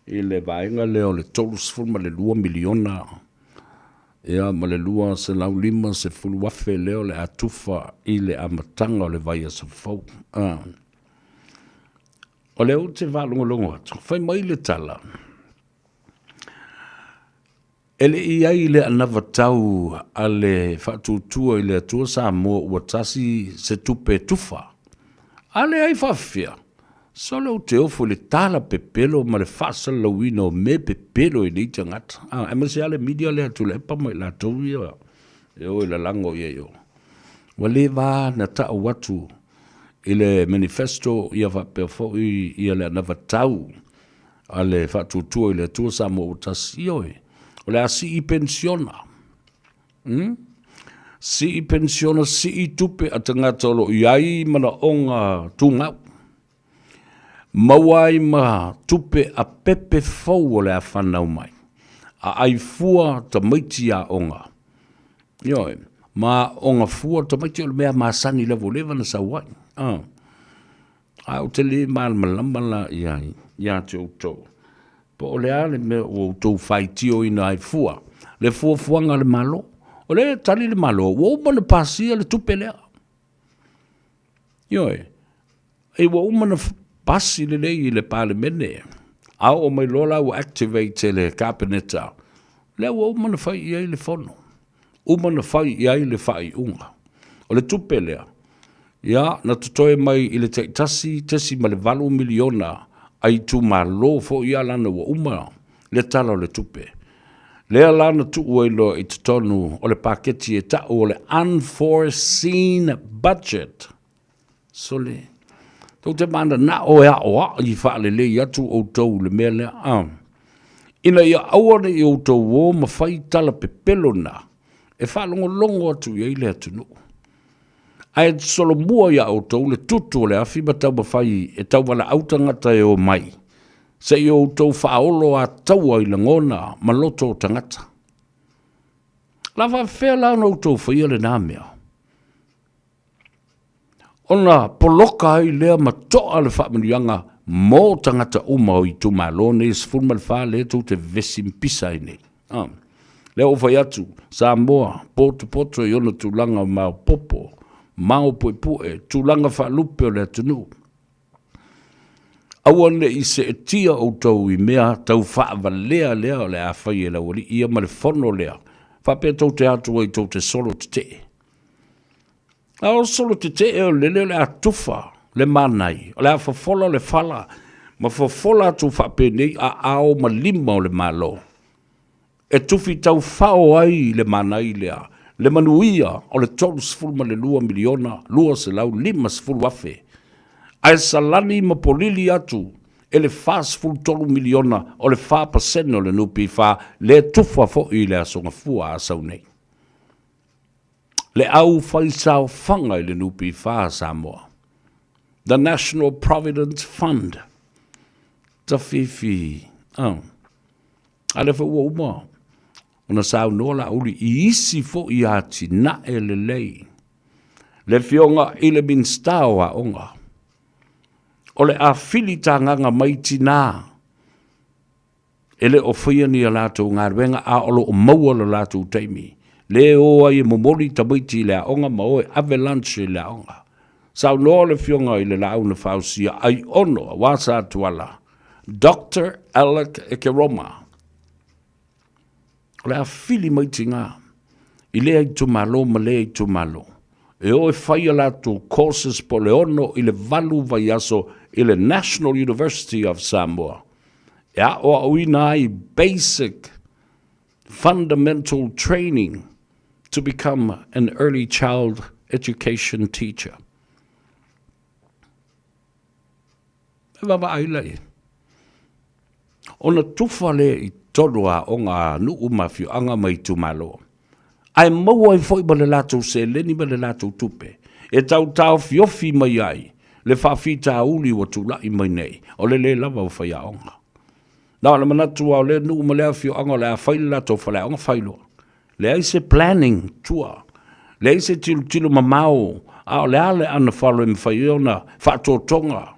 i le vaega lea o le $32 miliona ia ma le $250,000 lea o le a tufa i le amataga o le vaiaso fou. O lea ou te faalogologo atu, fai mai le tala, e le i i ai le anavatau a le Faatuatua i le Atua Samoa ua tasi se tupe e tufa. A leai faafefea, sole ou te ofo i le tala pepelo ma le faasalalauina o mea pepelo e nei tagata, aemaise lava le media lea a Tuilaepa ma i latou ia e o e lalago i ai i o. Ua leva ona tau atu i le manifesto ia faapea foi ia le anavatau a le Faatuatua i le Atua Samoa ua tasi. Ioe, o le a sii penisiona. Sii penisiona, sii tupe a tagata o lo o i ai manaoga tumau. Maua ai ma tupe a pepe fou o le a fanau mai, a ai fua tamaiti aoga. Ioe, ma aoga fua tamaiti o le mea masani lava ua leva ona sau ai. Ae ou te le malamalama la i ai ia te outou, po o le a le mea ua outou faitioina ai fua le fuafuaga a le Malo. O lea e tali le Malo, ua uma ona pasia le tupe lea. Ioe, e ua uma ona pasi lelei i le Palemene, a oo mai loa la ua activate e le Kapeneta, lea ua uma ona fai i ai le fono, uma ona fai i ai le faaiuga. O le tupe lea, Ia, na totoe mai i le tai $1.8 miliona a itumalo foi ia lana ua uma le Tala o le Tupe. Lea la na tuu ai loa i totonu o le paketi e ta'u o le Unforeseen Budget. Sole, tou te manana'o e aoa'i faalelei atu outou i le mea lea, a? Ina ia aua ne i outou o ma fai tala pepelo na e faalogologo atu i ai le atunuu. Ae solomua iā outou le tutu o le afi ma taumafai e tauvalaau tagata e omai, seia outou faaolo ataua i lagona ma loto o tagata. O le a faapefea la ona outou faia lena mea? Ona poloka ai lea ma toa le faamanuiaga mo tagata uma o itumalo nei e 14 lea tou te vevesi ma pisa ai nei. Lea ua ou fai atu, Samoa, potopoto i ona tulaga maopoopo, maopuepue, tulaga faalupe o le atunuu. Aua ne i seetia outou i mea tau faavalea lea o le a fai e le aualii ia ma le fono lea, faapea tou te atu ai tou te solo tetee. A o solo tetee o le lele o le a tufa le manai, o le a fofola le fala ma fofola atu faapenei aao ma lima o le Malo e tufi taufao ai le manai lea le manuia o le $32 miliona 250 afe, ae salani ma polili atu e le $43 miliona o le 4% o le NPF lea tufa foi i le Aso Gafua a sau nei. Le au faisaofaga i le NPF a Samoa, The National Provident Fund, tafifi, oh. A lea foi ua uma ona saunoa Laauli i isi foi atinae lelei. Le Afioga i le Minisita o Aoga, o le a filitagaga mai tinā e le o faia ni a latou galuega a o lo o maua lo latou taimi, le o ai e momoli tamaiti i le aoga ma o e ave lunch i le aoga. Saunoa le Afioga i le Laau na Fausia Aiono aua Satuala, Doctor Alec Ekeroma. O le a fili mai tigā i lea itumalo ma lea itumalo e o e fai a latou courses po o le 6 i le 8 vaiaso i le National University of Samoa e aoaoina ai basic fundamental training to become an early child education teacher. E vaavaai la i ai. Ona tufa lea i totonu o aoga a nuu ma afioaga ma itumalo, ae maua ai foi ma le latou seleni ma le latou tupe. e tau taofiofi mai ai le faafitauli ua tulai mai nei, o le le lava o faiaoga. Na o le manatu lava o lea nuu ma lea afioaga o le a fai le latou faleaoga, fai loa. Leai se planning tua, leai se tilotilo mamao, a o le a le anofalo e mafai ai ona faatotoga.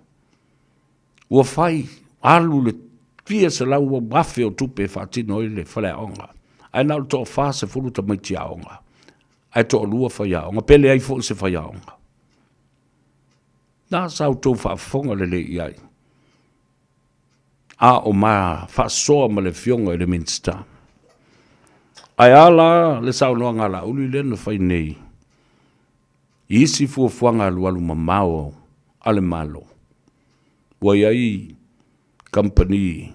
Ua fai, alu le fia 100,000 o tupe e faatino ai le faleaoga, ae na o le toa 40 tamaiti aoga, ae toalua faiaoga, pe leai foi se faiaoga. Na sa outou faafofoga lelei i ai, a o ma faasoa ma le Afioga i le Minisita. Ae a la le saunoaga a Laauli lea na fai nei i isi fuafuaga alualu mamao a le Malo, ua i ai kamupani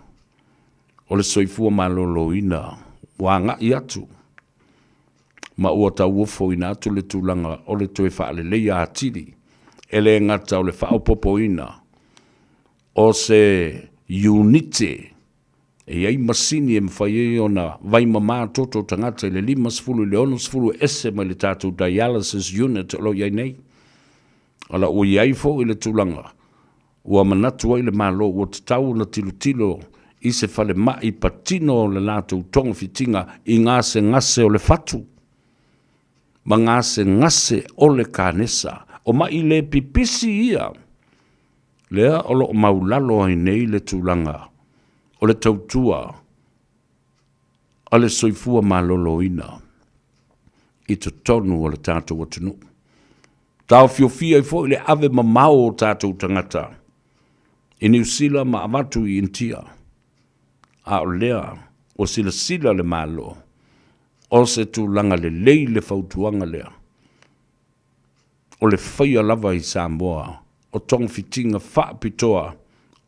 o le soifua maloloina ua agai atu ma ua tauofoina atu le tulaga o le toe faaleleia atili, e le gata o le faaopoopoina o se iunite e i ai masini e mafai ai ona vaimama toto tagata i le 50 i le 60 e ese mai le tatou dialysis unit o lo o i ai nei. O la ua i ai foi le tulaga ua manatu ai le Malo ua tatau ona tilotilo i se falemai patino o le latou togafitiga i gasegase o le fatu ma gasegase o le kanesa. O ma'i le pipisi ia lea o lo o maulalo ai nei le tulaga o le tautua a le soifua maloloina i totonu o le tatou atunuu. Taofiofia ai foi le ave mamao o tatou tagata i Niu Sila ma avatu i Initia. A o lea ua silasila le Malo, o se tulaga lelei le fautuaga lea, o le faia lava i Samoa o togafitiga faapitoa,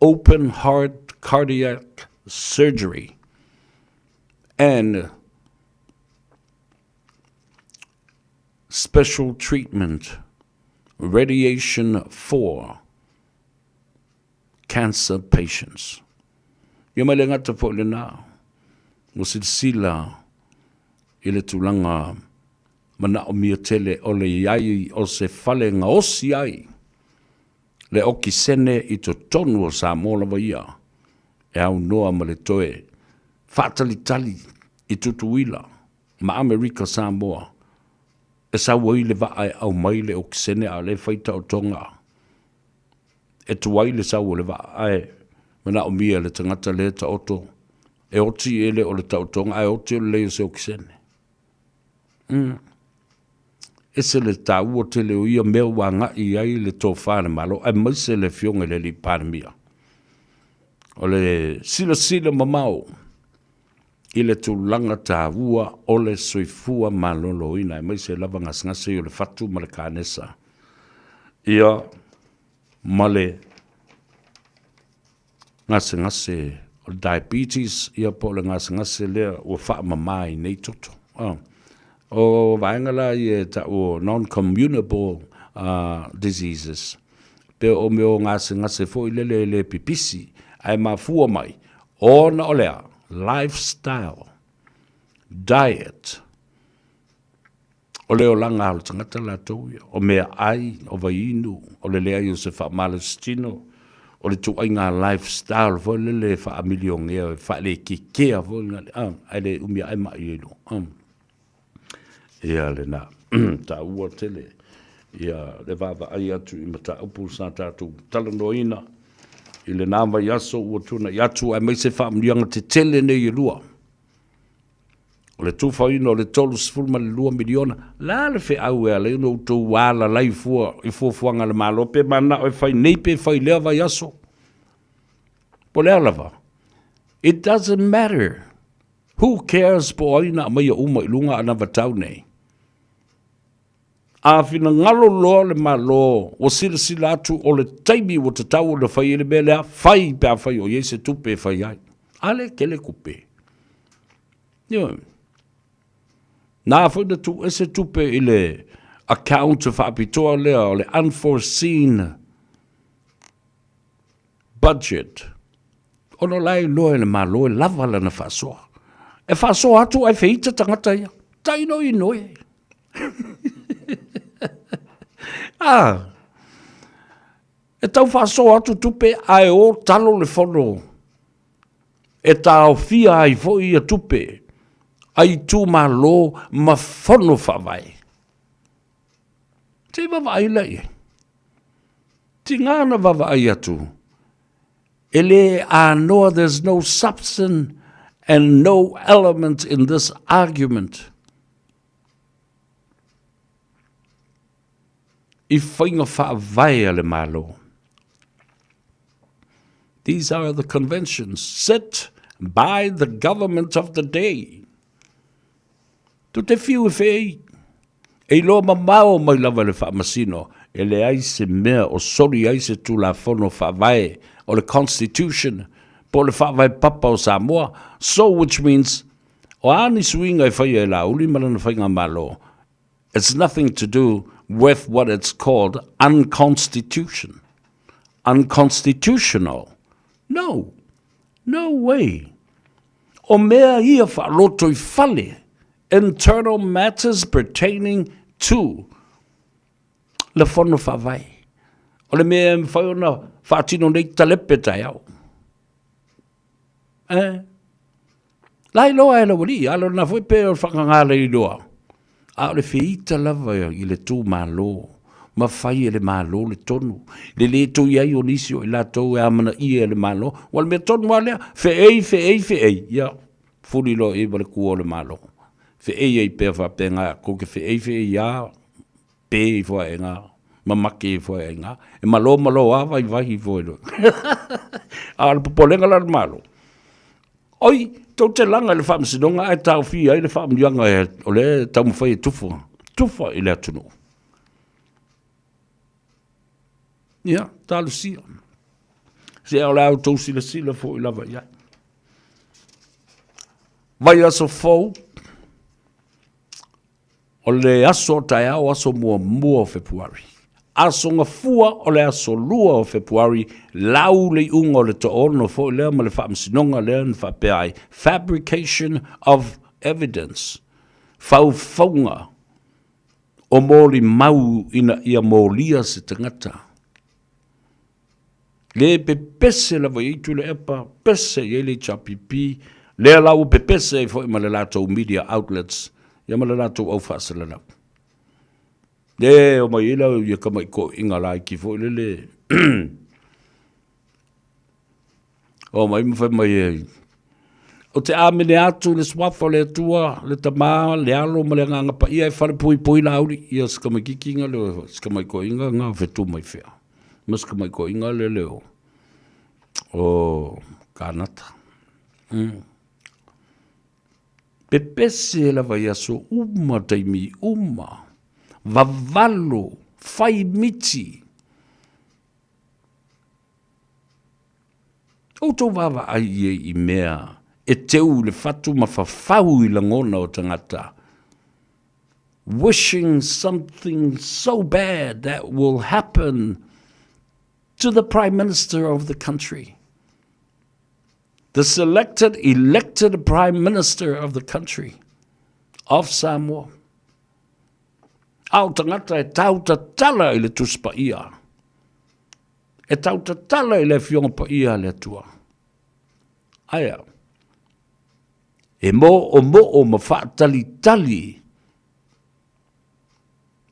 open heart cardiac surgery and special treatment radiation for cancer patients. Ia ma le gata foi lena, ua silasila i le tulaga manaomia tele o le i ai o se fale gaosi ai le okisene i totonu o Samoa lava ia e aunoa ma le toe faatalitali i Tutuila ma Amerika Samoa e sau ai le vaa e aumai le okisene a o lea e fai taotoga e tuai le sau o le vaa ae manaomia e le tagata lea e taoto e oti e le o le taotoga ae oti o le lei o se okisene. Mm. Ese le taua tele o ia mea ua agai i ai le tofa a le Malo, aemaise le Afioga i le Alii Palemia. O le silasila mamao i le tulaga taua o le soifua maloloina, aemaise lava gasegase o le fatu ma le kanesa, ia ma le gasegase o le diabetes, ia po o le gasegase lea ua faamama ai nei toto. O vaega la ia e tau o non-communicable diseases, pe o mea o gasegase foi lele e le pipisi, ae mafua mai ona o le a? Lifestyle, diet, o le olaga o le tagata latou ia, o meaai, o vaiinu, o le leai o se faamalositino, o le ituaiga lifestyle foi lele e faamilionea, e faalekekea foi lena, ae le umi ae mai ai loa. Ia lena, taua tele ia le vaavaai atu i mataupu sa tatou talanoaina i lena vaiaso ua tuanai atu, aemaise faamanuiaga tetele nei e lua. O le tufaina o le $32 miliona, le a le feau e ala ai ona outou alalai fua i fuafuaga a le Malo, pe mananao e fai nei pe fai lea vaiaso. Po o le a lava, it doesn't matter. Who cares po o ai na aumaia uma i luga anavatau nei. A finagalo loa le Malo ua silasila atu o le taimi ua tatau ona fai ai le mea lea, fai pe afai o i ai se tupe e fai ai. A lea e tele tupe. Ioe. Na foi na tuuese tupe i le account faapitoa lea o le unforeseen budget ona o la e iloa e le Malo e lava lana faasoa. E faasoa atu ae feita tagata ia. Tainoino e. A! E tau faasoa atu tupe ae o talo le fono e taofia ai foi ia tupe a itumalo ma fono faavae. Se i vaavaai la i ai. Tiga na vaavaai atu, e le anoa, there's no substance and no element in this argument. I faiga faavae a le Malo. These are the conventions set by the government of the day. Tu te whiu e whei, e iloa mamao mai lava le faamasino, e leai se mea o soli ai se Tulafono Faavae o le Constitution po o le Faavae Papa o Samoa, so which means, o a ni suiga e faia e Laauli ma lana faigamalo, It's nothing to do with what it's called unconstitution. Unconstitutional. No. No way. O mea ia whaaloto i fale, internal matters pertaining to le fono whaavae. O le mea e mwhai ona whaatino nei talepe tai au. Eh. La iloa e le ualii, a lona foi pe o le faagaga le iloa. A o le feita lava i le tū Malo, ma fai e le Malo le tonu. Le le toi ai o nisi o i latou e amanaia e le Malo. Ua le mea tonu lava lea, feei, feei, feei, ia, fuli loa i ai ma le kua o le Malo. Feei ai pea faapena, kou te feei, feei lava, Pē ifo ae ngā, mamake ifo ae ngā, e malo malo a vai vai ifo e loa. A o le popolega la le Malo. Oi, tou te laga i le faamasinoga ae taofia ai le faamanuiaga e, o lea e taumafai e tufa, tufa i le atunuu. Ia, talosia. Se o le a outou silasila foi lava i ai. Vaiaso fou, O le aso o taeao aso muamua o Fepuari. Aso Gafua o le aso 2 o Fepuari, lau le iuga o le toaono foi lea ma le faamasinoga lea na faapea ai, fabrication of evidence, faufauga o molimau ina ia molia se tagata. Le pepese lava i ai Tuilaepa, pese i ai le HRPP, lea la ua pepese ai foi ma le latou media outlets, ia ma le latou au faasalalau. Le omai ai la ia tama'i toeaiina laiti foi lele, omai ma fai mai ai, Ou te amene atu i le Suafa o le Atua, le Tama, le Alo ma le Agaga Paia e falepuipui Laauli. Ia si tamaitiiti nga leo, si tamai toeaina nga fetu mai fea. Ma si tamai toeaina le leo o Kanata. Pepese lava i aso uma, taimi uma, vavalo, fai miti. Outou vaavaai i ai i mea e teu i le fatu ma fafau i lagona o tagata, wishing something so bad that will happen to the Prime Minister of the country. The selected, elected Prime Minister of the country of Samoa. A o tagata e tautatala i le Tusi Paia. E tautatala i le Afioga Paia a le Atua. Aia, e moomoo ma faatalitali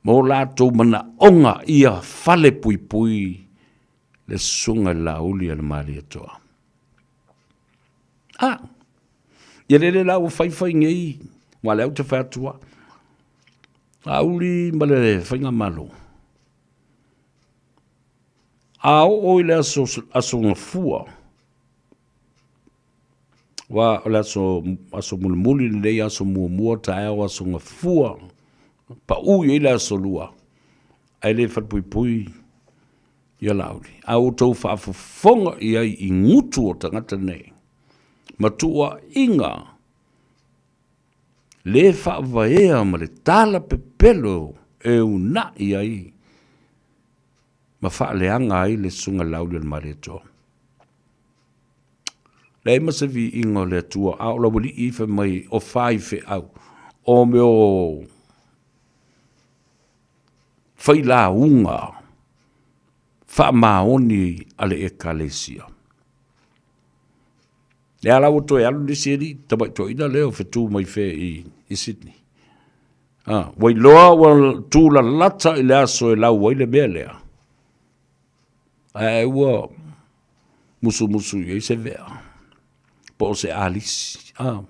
mo latou manaoga ia falepuipui le Susuga i le Laauli a le Malietoa. A, ia lele la ua faifai nei, aua o lea ou te fai atu lava, Laauli ma le Faigamalo, A oo i le aso, aso Gafua, aua o le aso, aso mulimuli lenei, aso muamua, taeao aso Gafua, pau i ai le aso lua, ae le falepuipui ia Laauli. A outou faafofoga i ai i gutu o tagata nei, ma tuuaiga le faavaea ma le tala pepelo e uunai ai ma faaleaga ai le Susuga Laauli o le Malietoa. Leai ma se viiga o le Atua, a o le aualii fai mai o faifeau, o mea o Failauga Faamaoni a le Ekalesia. Lea la ua toe alu le isi alii tamai toeaina lea o fetu mai fea i Sydney. Ah, ua iloa ua tulalata i le aso e lau ai le mea lea. Ae ua musumusu i ai se vea po o se alisi. Ah,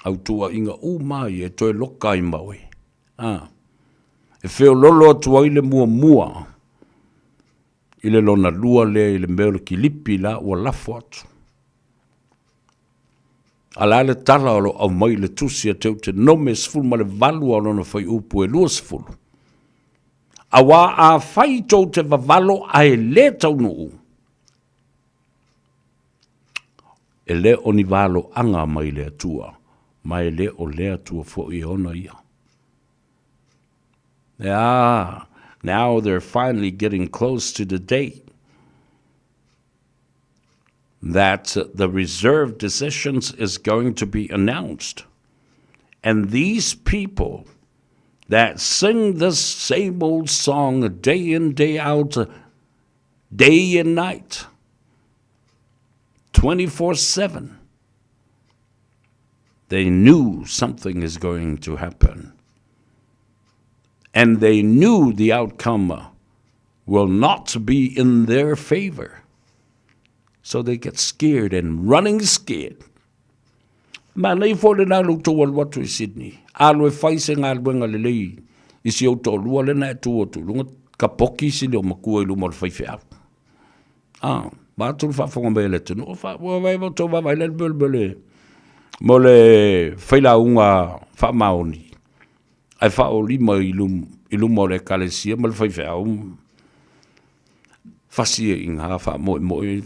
au tuuaiga uma ia e toe loka ai ma oe. Ah, e feololo atu ai le muamua i le lona lua lea i le mea o le kilipi la ua lafo atu. A la le tala o lo o aumai i le tusi a Teutenome 18 o lona fuaiupu e 20. Auā afai tou te vavalo ae le taunuu, e le o ni valoaga mai le Atua, ma e le o le Atua foi e ona ia. Ah, now they're finally getting close to the date that the reserve decisions is going to be announced. And these people that sing this same old song day in, day out, day and night, 24 7, they knew something is going to happen. And they knew the outcome will not be in their favor. So they get scared and running scared. Manaia foi lena lo outou alu atu i Sydney. Alu e fai se galuega lelei i si ou toalua lena e tu atu i luga ka poki si leo makua i luma o le faifeau. Ah, vaeatu le faafofoga mai a le atunuu, fa, ua vaai outou vaavaai le mo le, mo le failauga faamaoni ae faaolima i i luma o le ekalesia ma le faifeau fasi e iga faamoemoe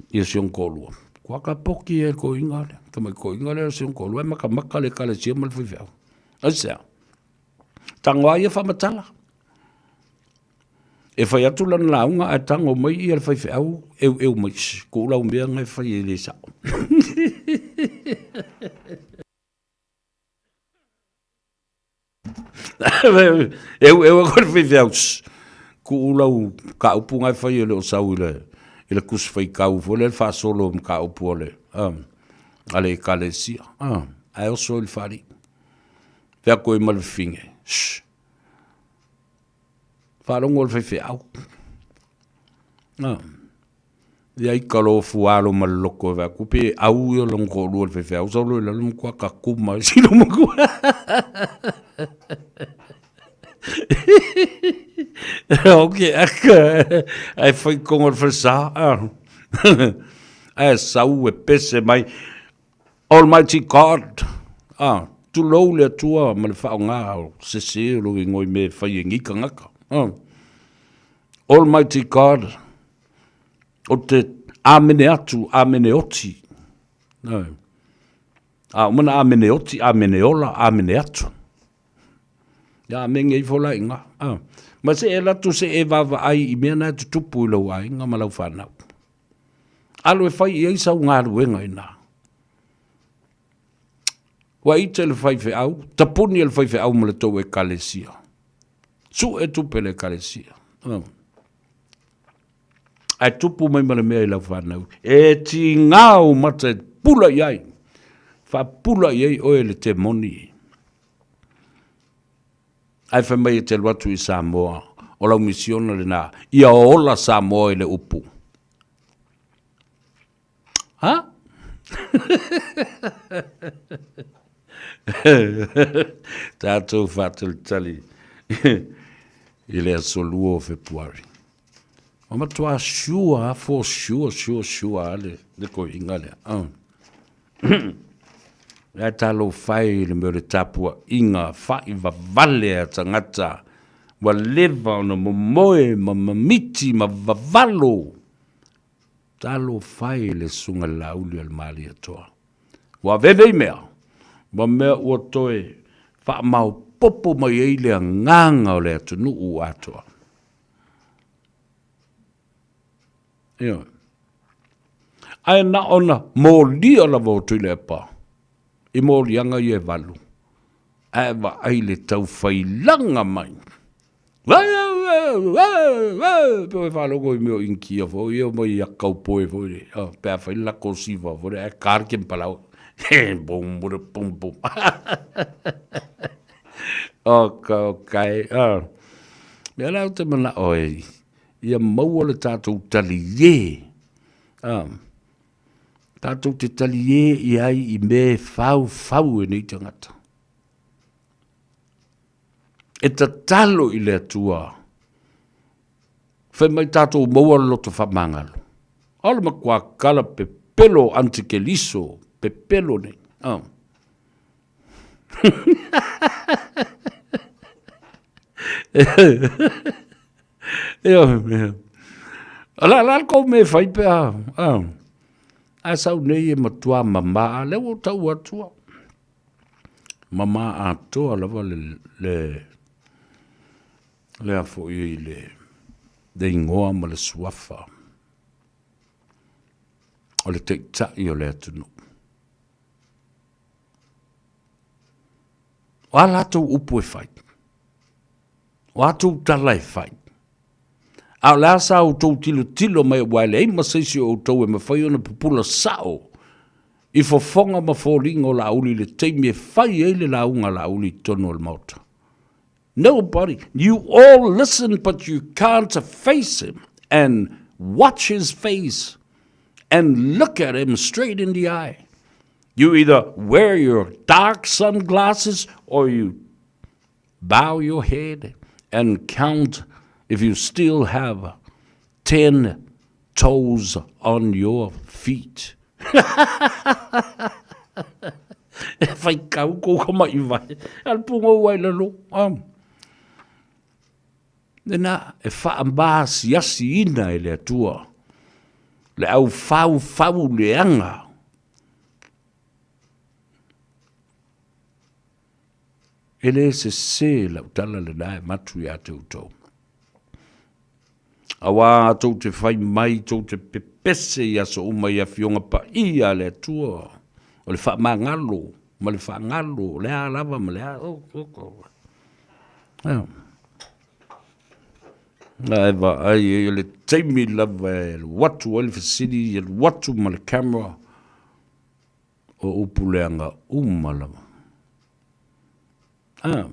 ia si ona toalua. Kua ka poki e toeaina lea, tamai toeaina lea o si ona toalua e makamaka le ekalesia ma le faifeau. Aisea? Tago lava ia faamatala. E fai atu lana lauga ae tago mai ia le faifeau eueu mai, shh, tuu lau mea na e fai e le sao. Eueu atu le faifeau, shh, tuu lau mataupu na e fai e le o sau i le, i le tusi faitau foi lea le faasolo o mataupu a le, a le ekalesia. Ae oso i le faalii. Fai atu ai ma le fafine, shh, Faalogo le faifeau. Ia i ka lofu alo ma le loko e vaai atu pe au ia lona toalua i le faifeau sau loa i lalo matua kakuma ai si matua. Ok, aka, ae fai totonu o le falesa. Ae sau e pese mai, Almighty God, a, tulou le Atua ma le faaaoga o sese o lou igoa i mea e fai e nei tagata. A, Almighty God, o te amene atu, amene oti. A, a uma na amene oti, amene ola, amene atu. Ia amene ifo la i ina. A, ma se e alu atu se e vaavaai i mea na e tutupu i lou aiga ma lau fanau. Alu e fai i ai sau galuega i ina. Ua ite le faifeau, tapuni e le faifeau ma le tou ekalesia. Sue tupe le ekalesia. Oh. Ae tupu mai ma le mea i lau whanau. E tigā ou mata e pula i ai. Faapula i ai oe le temoni. Ae fai mai e te alu atu i Samoa, o lau misiona lena, ia ola Samoa i le upu. Ha? Tatou faatalitali i le aso 2 o Fepuari. Ua matua sure lava, for sure, sure, sure lava le, le toeaina lea. Ae talofa e i le mea o le tapuaiga faivavale a tagata ua leva ona momoe ma mamiti ma vavalo. Talofa e i le Susuga i le Laauli a le Malietoa. Ua ave nei mea, ma mea ua toe faamaopoopo mai ai le agaga o le atunuu atoa. Ioe. Ae na ona molia lava o Tuilaepa i moliaga ia e valu, ae vaai le taufailaga mai. Pe oi faalogo i mea o Initia foi ia mai ia kaupoe foi le, pe a fai le latou siva foi le, ae ka le kempalau. Bum, bum, bum, bum. Oka, oka e. Mea la ou te manao ai, ia maua le tatou taliē. Tatou te taliē i ai i mea e faufau e nei tagata. E tatalo i le Atua, fai mai tatou maua le loto faamagalo. O le matua kala pepelo antikeliso, pepelo nei. Oh. O la la kou me fai pe a. Ah. A sau nei e matua mama, le ua tau atua. Mama atoa lava le le le a foi le le ingoa ma le suafa o le taitai o le atunuu. O a latou upu e fai? O a tou tala e fai? A o le a sa outou tilotilo mai aua e leai ma se isi o outou e mafai ona pupula sao i fofoga ma foliga o Laauli i le taimi e fai ai le lauga a Laauli i totonu o le Maota. Nobody. You all listen but you can't face him and watch his face and look at him straight in the eye. You either wear your dark sunglasses or you bow your head and count if you still have 10 toes on your feet. E whai kau kou ka mai vai. Al pungo wai lalo. Um. Nena, e whaambaasiasi ina e le atua. Le au whau whau le anga. E le sesē lau tala lenā e matu iā te outou. Auā tou te fai mai, tou te pepese i aso uma i Afioga Paia a le Atua, o le faamagalo ma le faagalo, o le a lava ma le a, oh, oh, oh. Ae vaai ai o le taimi lava e alu atu ai le fesili, e alu atu ma le camera, o upu leaga uma lava. Ah,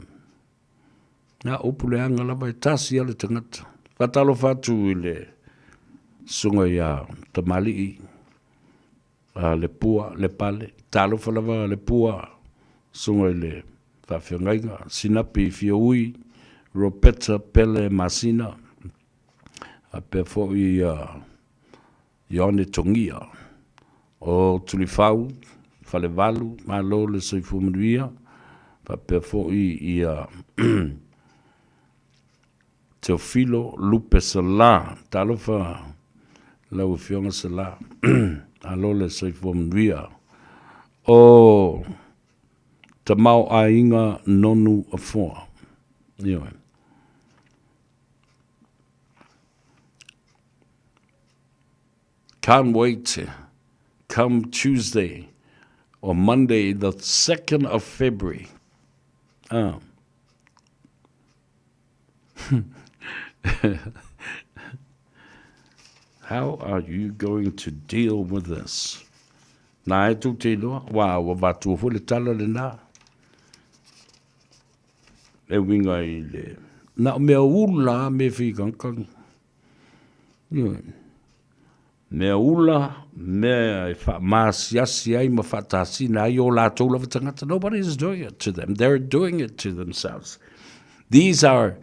na upu leaga lava e tasi a le tagata. Faatalofa atu i le susuga ia Tamalii, a le Pua, le Pale, talofa lava le Pua, susuga i le faafeagaiga, Sinapi Fiaui, Ropeta Pele Masina, faapea foi ia Ioane Togia, o Tulifau, Falevalu, malo le soifua manuia, faapea foi ia Teofilo Lupe Sala, talofa lau Afioga Sala, malo le soifua manuia. O Tamaoaiga Nonu Afoa, ioe. Can't wait come Tuesday or Monday the 2nd of February. Ah. How are you going to deal with this? Nā e tū te iloa, wā, ua vatua foi le tala le nā. E uiga i le... Na o mea ula a me whikankangi. Ioe. Mea ula, mea e whaamaasiasi ai ma whaatasina ai o lātou lava tangata. Nobody is doing it to them. They're doing it to themselves. These are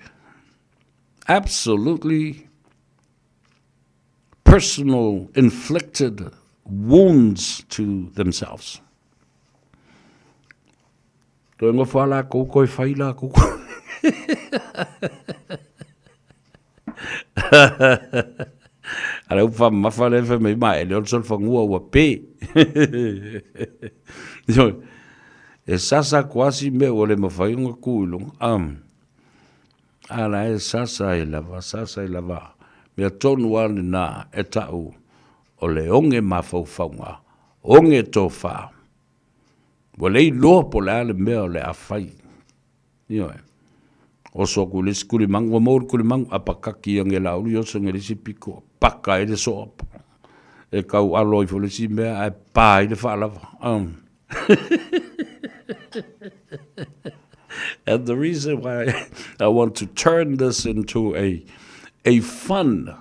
absolutely personal inflicted wounds to themselves. Toe ngofo a lākou, koe whai lākou. A le upa mafa le whai mai ma ele ole fangua ua pe. E sasa kuasi me ua le mawhai unga ku i lunga. Um, ala e sasa i lava, sasa i lava. Mea tonu a nā e tau o le onge mafaufauga, onge tofā. Ua le iloa po o le a le mea o le a fai. Ioe. Oso atu i le isi tulimagu, ua maua le tulimagu, apakaki ia gelaulu ia oso i le isi pito, paka ai le soa. E tau alo ai foi le isi mea ae pa ai le faalava. And the reason why I want to turn this into a, a fun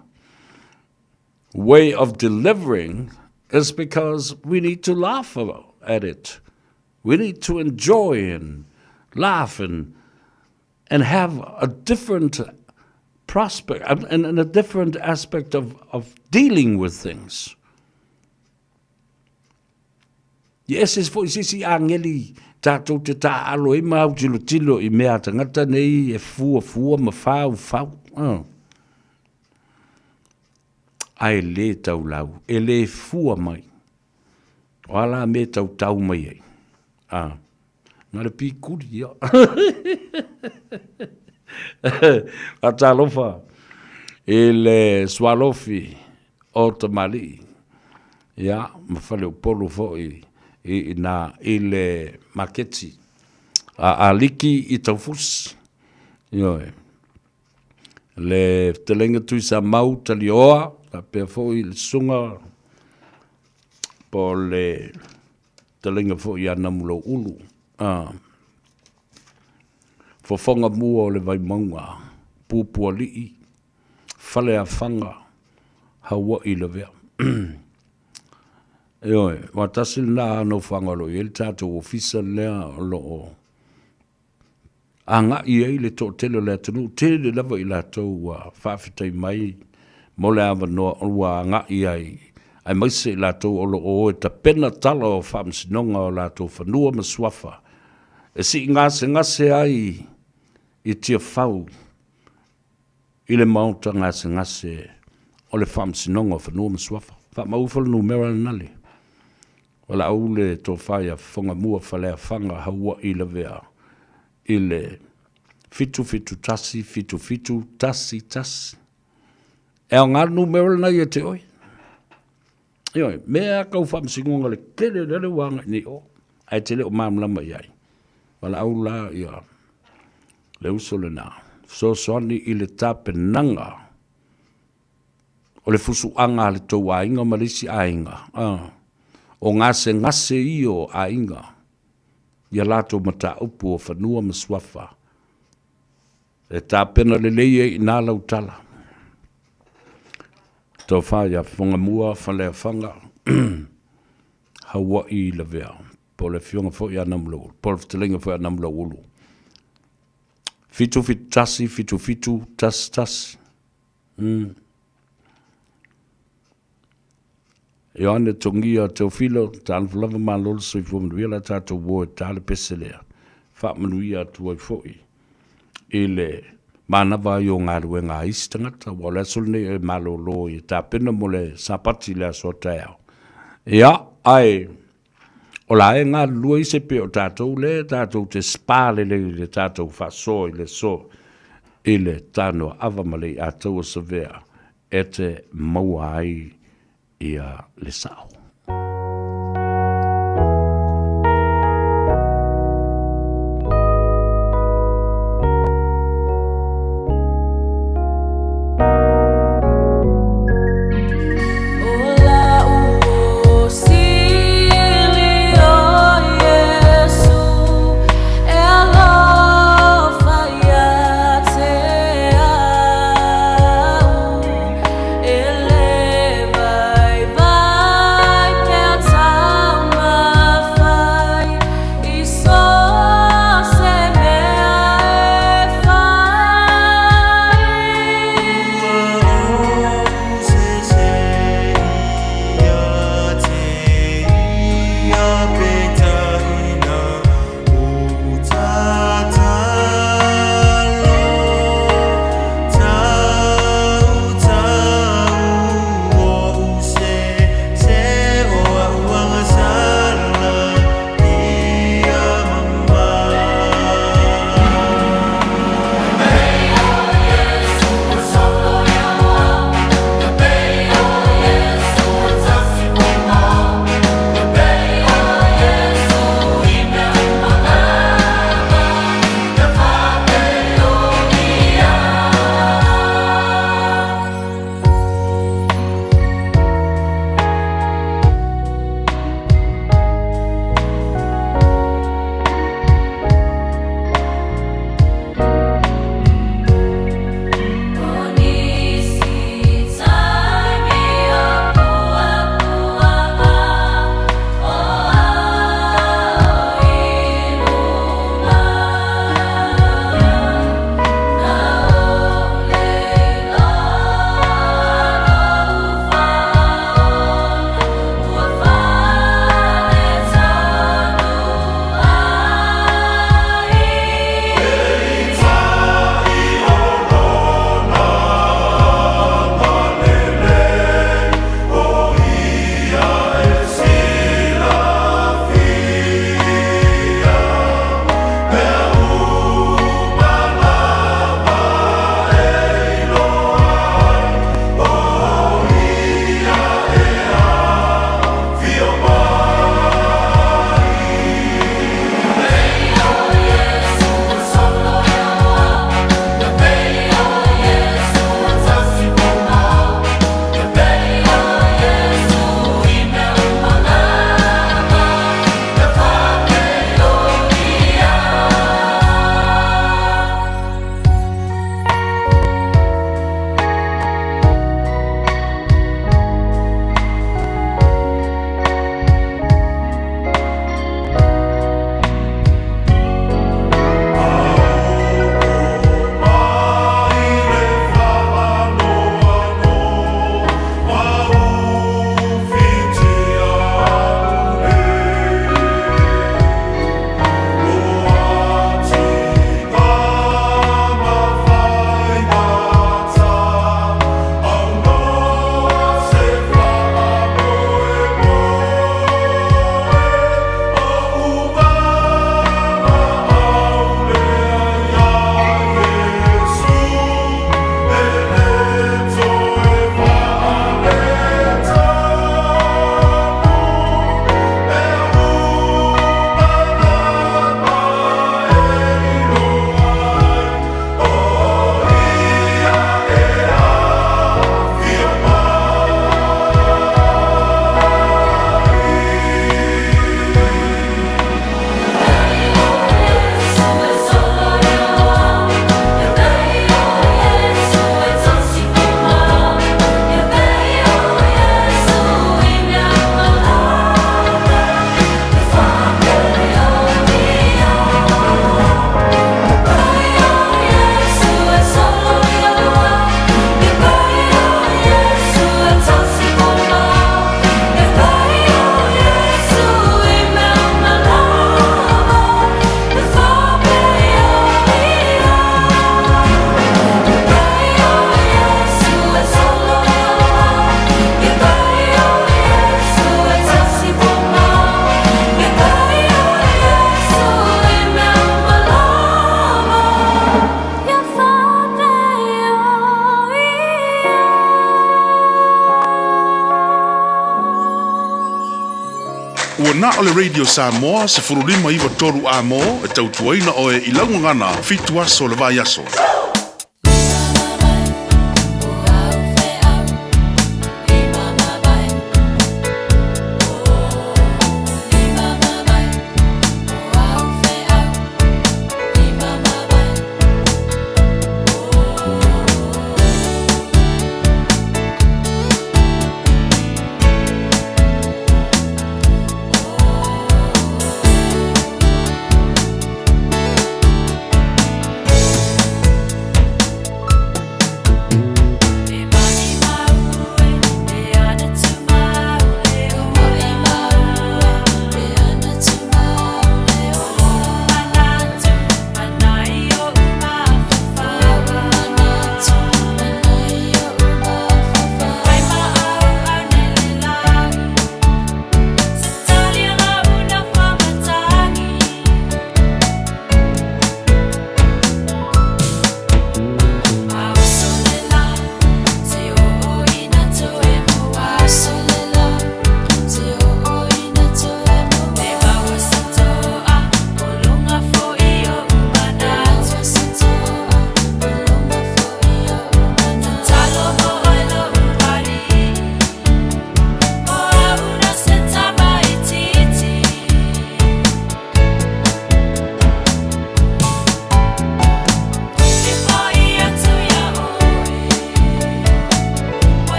way of delivering is because we need to laugh at it. We need to enjoy and laugh and, and have a different prospect and, and a different aspect of, of dealing with things. Ia ese foi se isi ageli tatou te taaalo ai ma autilotilo i mea a tagata nei e fuafua ma faufau. Uh. Ae le taulau, e le fua mai. O a la mea e tautau mai ai? A, na le pīkuri ia. Faatalofa i le sualofi o tamalii, ia, ma Faleupolu foi i ina i le maketi a Aliki i Taufusi. Ioe. Le fetalaiga Tuisamau Talioa, faapea foi le susuga po o le fetalaiga foi ia Namuloulu. Ah. Fofoga mua o le Vaimauga, Pupualii, Faleafaga, Haua'i Lavea. Ioe, aua tasi lena nofoaga o lo o i ai le tatou ofisa lea o lo o agai ai le toatele o le atunuu, tele lava i latou ua faafetai mai mo le avanoa ua agai ai, aemaise i latou o lo o o e tapena tala o faamasinoga o latou fanua ma suafa e sii gasegase ai i Tiafau i le maota gasegase o le Faamasinoga o Fanua ma Suafa. Faamau ifo le numera lena le valaau le tofa ia Fofogamua Faleafaga Haua'i Lavea i le 771 77 11. E aoga le numera lena ia te oe. Ioe, mea tau faamasinoga le tele lea le ua agai nei o, ae te le o malamalama i ai. Valaau la ia le uso lena, fesoasoani i le tapenaga o le fusuaga a le tou aiga ma le isi aiga, o gasegase ia o aiga i a latou mataupu o fanua ma suafa. E tapena lelei ai i ina lau tala. Tofa ia Fofogamua Faleafaga Haua'i Lavea, po o le afioga foi ia Namulauulu, po o le fetalaiga foi ia Namulauulu. 771 77 11. Mm. Ioane Togia Teofilo, talofa lava malo le soifua manuia la tatou uo e ta le pese lea. Faamanuia atu ai foi i le manava ai o galuega a isi tagata, aua o le aso lenei e malolo e tapena mo le Sapati i le aso a taeao. Ia, ae o la e galulue isi e pei o tatou lea tatou te spa lelei i le tatou faasoa i le aso i le tanoa ava ma le iataua savea e te maua ai ia le sao. Na o le Radio Samoa 15 9 3 Amo e tautuaina oe i lau gagana fitu aso o le vaiaso.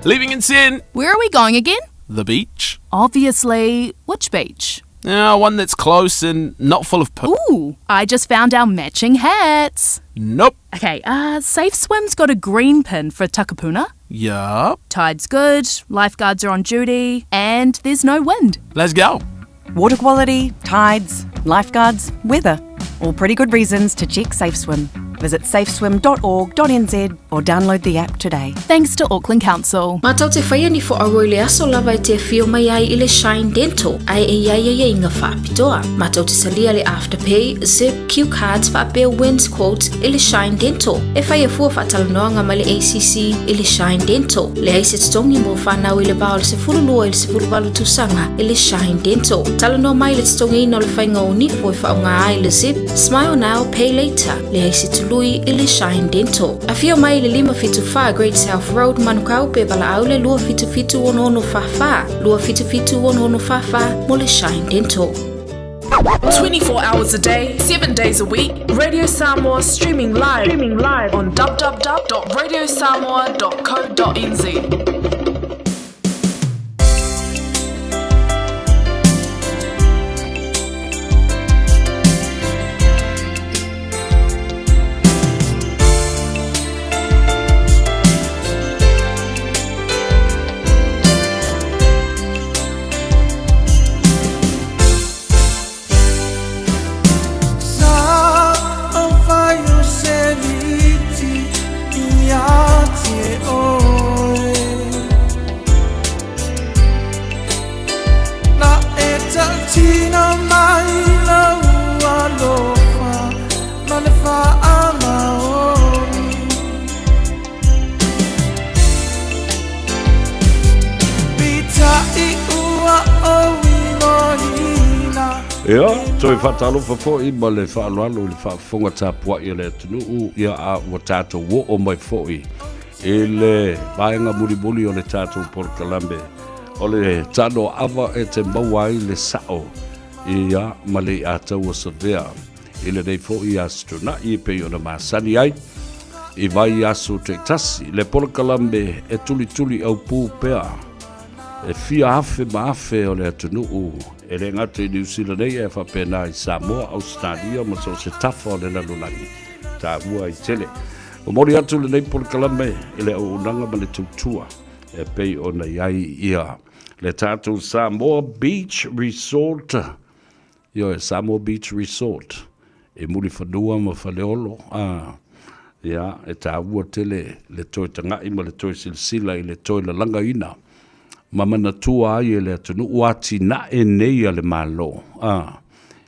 Leaving in 10. Where are we going again? The beach. Obviously, which beach? Yeah, one that's close and not full of poo. Ooh, I just found our matching hats. Nope. Okay, uh, Safe Swim's got a green pin for Takapuna. Yup. Tide's good, lifeguards are on duty, and there's no wind. Let's go. Water quality, tides, lifeguards, weather. All pretty good reasons to check Safe Swim. Visit safeswim.org.nz or download the app today. Thanks to Auckland Council. Mātou te whaia ni whaauau i le aso lava e te awhio mai ai i le Shine Dental ae e iai ai inga whaapitoa. Mātou te salia le Afterpay, Zip, Q Cards whaapea Wins Quotes i le Shine Dental. E whai a fua whaatalanoanga mai le ACC i le Shine Dental. Le ai se totongi mo whanau i le vao le 12 i le 18 tausaga i le Shine Dental. Talanoa mai le totongiina o le whainga o nifo e whaonga ai le Zip, Smile Now, Pay Later, le ai se tului i le Shine Dental. Afio mai i le 574 Great South Road, Manukau, pe valaau le 277 6644, 277 6644 mo le Shine Dental. 24 hours a day, 7 days a week, Radio Samoa streaming live, streaming live on www.radiosamoa.co.nz. Ia, toe faatalofa foi ma le faaaloalo i le faafofoga tapuai a le atunuu, ia a ua tatou oo mai foi i le vaega mulimuli o le tatou polokalame o le tanoaava e te maua ai le sao ia ma le iataua savea i lenei foi Aso Toonai e pei ona masani ai i vaiaso taitasi le polokalame e tulituli aupū pea e fia afe ma afe o le atunuu e le gata i Niu Sila nei ae faapena i Samoa, Ausetalia ma so o se tafa o le lalolagi taua ai tele. Momoli atu lenei polokalame i le auaunaga ma le tautua e pei ona i ai ia le tatou Samoa Beach Resort Ioe, Samoa Beach Resort, i Mulifanua ma Faleolo, a, ia, e taua tele le toe taga'i ma le toe silasila i le toe lalagaina ma manatua ai e le atunuu atinae nei a le Malo, a,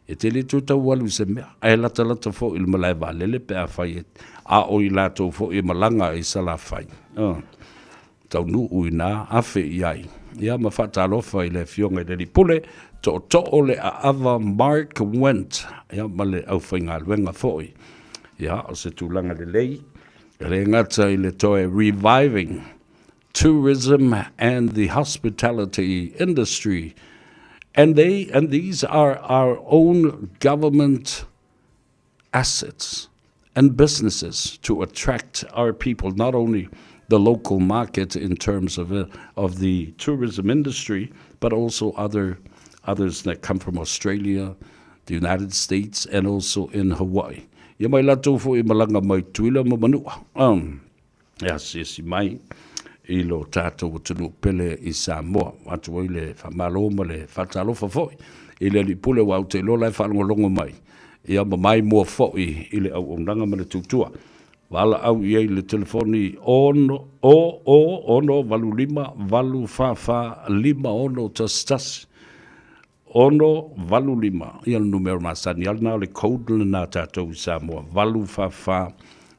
e te le toe tau alu i se mea, ae latalata foi i le malae vaalele pe afai e, a o i latou foi e malaga i Salafai, a. taunuu ina afe i ai. Ia ma faatalofa i le Afioga i le Alii Pule, tootoo le aava Mark Wendt, ia ma le aufaigaluega foi. Ia, o se tulaga lelei, e le gata i le toe reviving tourism and the hospitality industry, and they and these are our own government assets and businesses to attract our people, not only the local market in terms of, uh, of the tourism industry, but also other others that come from Australia, the United States, and also in Hawaii. Ia mai latou foi malaga mai Tutuila ma Manua. Um, e asiasi mai i lo tatou atunuu pele i Samoa. Atu ai le faamalo ma le faatalofa foi i le Alii Pule aua ou te iloa la e faalogologo mai ia ma maimoa foi i le auaunaga ma le tautua. Valaau i ai i le telefoni 6 o o 6 8 5 8 4 4 5 6 1 1. 6, 8, 5, ia le numera masani lava lena o le code lena a tatou i Samoa, 8, 4, 4,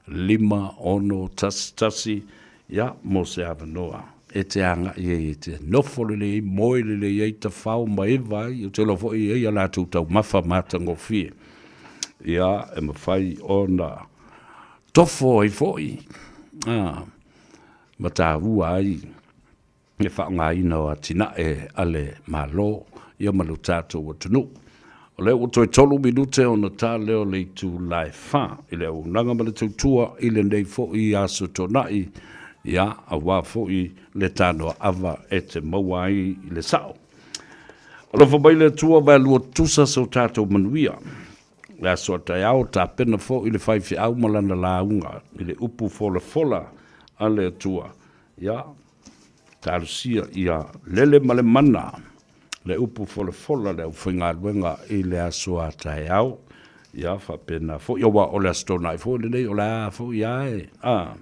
5, 6, 1, 1, ia, mo se avanoa e te agai ai e te nofo lelei ai, moe lelei ai, tafao ma eva ai, ou te iloa foi e i ai a latou taumafa matagofie, ia, e mafai ona tofo ai foi, a, ma taua ai le faaaogaina o atinae a le Malo ia ma lo tatou atunuu. O lea ua toe tolu minute ona ta lea o le itula e fa i le auaunaga ma le tautua i lenei foi Aso Toonai, ia, aua foi le tanoaava e te maua ai i le sao. Alofa mai le Atua vaelua tutusa so tatou manuia. Le aso a taeao, tapena foi le faifeau ma lana lauga i le upu folafola a le Atua. Ia, talosia ia lele ma le mana le upu folafola le aufaigaluega i le aso a taeao. Ia, faapena foi, aua o le Aso Toonai foi lenei, o le a foi a e, a,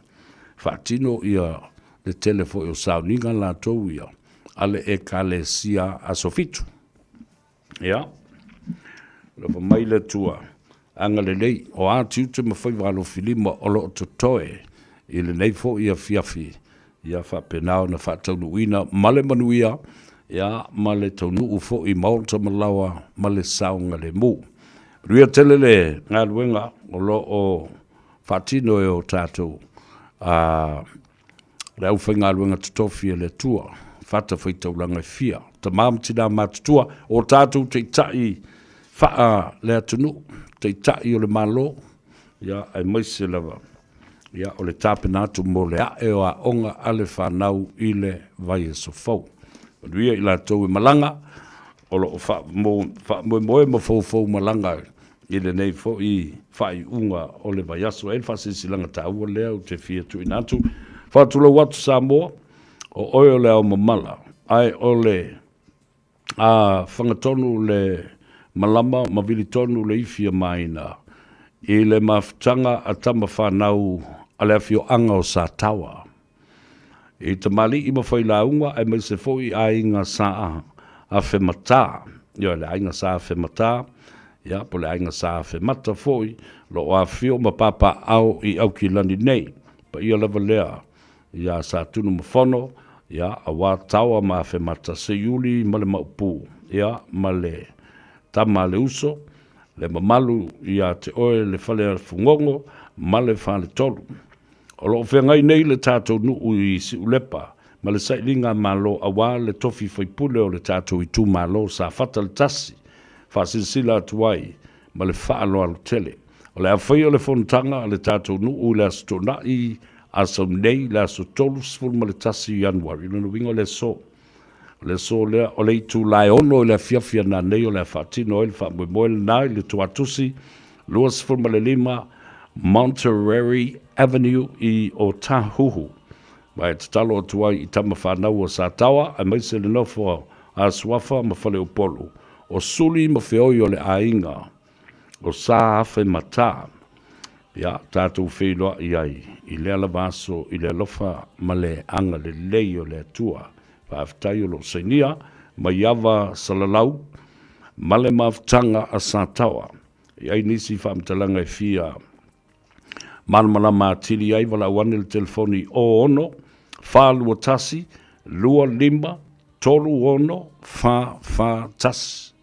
faatino ia le tele foi o sauniga latou ia a le Ekalesia Aso Fitu. Ia, alofa mai le Atua, agalelei, o a tiute ma faiva alofilima o lo o totoe i lenei foi afiafi, ia faapena ona faataunuuina ma le manuia, ia, ma le taunuu foi i maota ma laoa ma le saogalemu. Manuia tele le galuega o lo o faatino e o tatou a le aufaigaluega totofi a le Atua, fatafaitaulaga e fia, tama ma tina matutua, o tatou taitai faa le atunuu, taitai o le Malo, ia, aemaise lava ia, o le tapena atu mo le ae o aoga a le fanau i le vaiaso fou. Manuia i latou e malaga, o lo o faamoemoe ma foufou malaga i lenei foi faaiuga o le vaiaso. E i ai le faasilasilaga taua lea ou te fia tuuina atu. Faatulou atu Samoa, o oe o le ao mamala, ae o le a fagatonu le malama ma vilitonu le ifi a Maina i le mafutaga a tama fanau a le afioaga o Sataoa. I tamalii ma failauga aemaise foi aiga sa Afemata, ioe, le aiga sa Afemata, ia, po o le aiga sa Afemata foi, o lo o afifio ma papaaao i Aukilani nei. Paia lava lea ia Satunumafono, ia, aua Taoa ma Afemata, Seiuli ma le Maopu, ia, ma le tama a le uso, le mamalu ia te oe le Faleafugogo ma le Faletolu. O lo o feagai nei le tatou nuu i Siulepa ma le sailiga Malo aua le tofi faipule o le tatou itumalo Safata le tasi, faasilasila atu ai ma le faaaloalo tele. O le a faia le fonotaga a le tatou nuu i le Aso Toonai Asau nei, le aso 31 Ianuari, lona uiga o le aso. O le aso lea, o le itula e 6 i le afiafi a nanei o le a faatino ai le faamoemoe lena i le Tuatusi 25 Monterey Avenue i Otahuhu. Ma e tatalo atu ai i tama fanau a Sataoa aemaise le nofo a Suafa ma Faleupolu, o Suli ma Feoi o le aiga o Sa Afe Mata. Ia, tatou feiloai ai i lea lava aso i le alofa ma le agalelei o le Atua. Faafetai o lo o sainia mai ava salalau ma le mafutaga a Sataoa. E i ai nisi faamatalaga e fia malamalama atili ai, valaau ane le telefoni 06 421 25 36 4 4 1.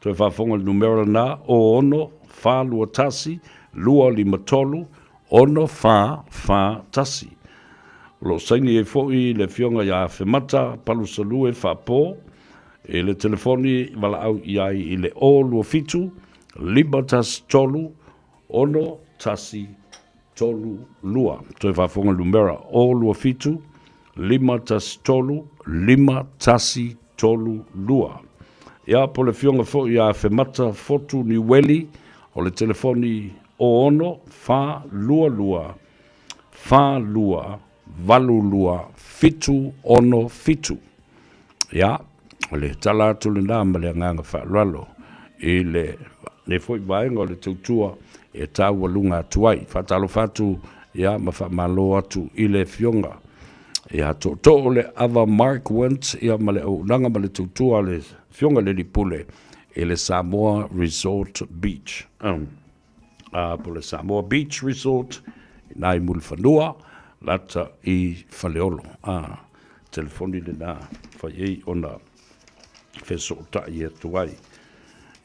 Toe faafofoga i le numera lena, 06 421 253 6 4 4 1. O lo o saini ai foi le Afioga ia Afemata Palusalue Faapo i le telefoni valaau i ai i le 027 513 6 1 3 2. Toe faafofoga i le numera, 027 513 5 1 3 2. Ia, po o le Afioga foi ia Afemata Fotu Niueli, o le telefoni 06 4 2 2 4 2 8 2 7 6 7. Ia, o le tala atu lena ma le agaga faaaloalo i lenei foi vaega o le tautua e taualuga atu ai. Faatalofa atu ia ma faamalo atu i le Afioga ia Tootoo le Ava Mark Went ia ma le auaunaga ma le tautua a le Afioga i le Alii Pule i le Samoa Resort Beach. Um. Po o le Samoa Beach Resort i ina i Mulifanua, lata i Faleolo. A, telefoni lena fai ai ona fesootai atu ai.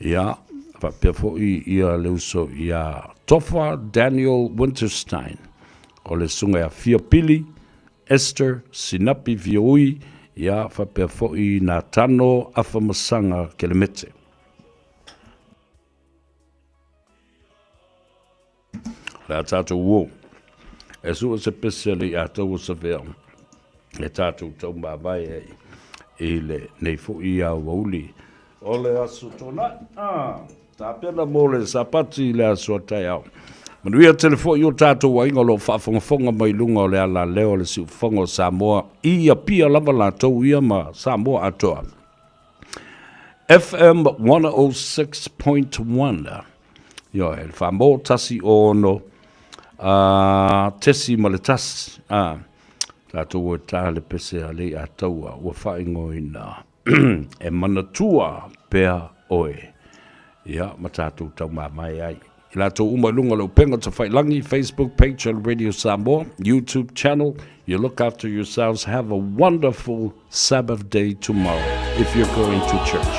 Ia, faapea foi ia le uso ia Tofa Daniel Winterstein, o le susuga ia Fia Pili, Esther Sinapi Fioui, ia faapea foi Natano Afamasaga Kelemete. Le a tātou uō. E sua se pese a le iātou o Savea e tātou taumāvae ai i le nei foi aoauli o le Aso Toonai. Ah, tapena mo le Sapati i le aso a taeao. Manuia tele foi o tātou aiga o lo o faafogafoga mai luga o le alaleo o le siufofoga o Samoa i Apia lava latou ia ma Samoa atoa. FM 106.1. Ioe, le 4 1 6 a tesi ma le tasi. A, tatou o e tā le pese a Leiataua ua faaigoaina e manatua pea oe. Ia, ma tatou taumamae ai. I latou uma i luga o le upega tafailagi, Facebook page o le Radio Samoa, YouTube channel, you look after yourselves, have a wonderful Sabbath day tomorrow if you're going to church.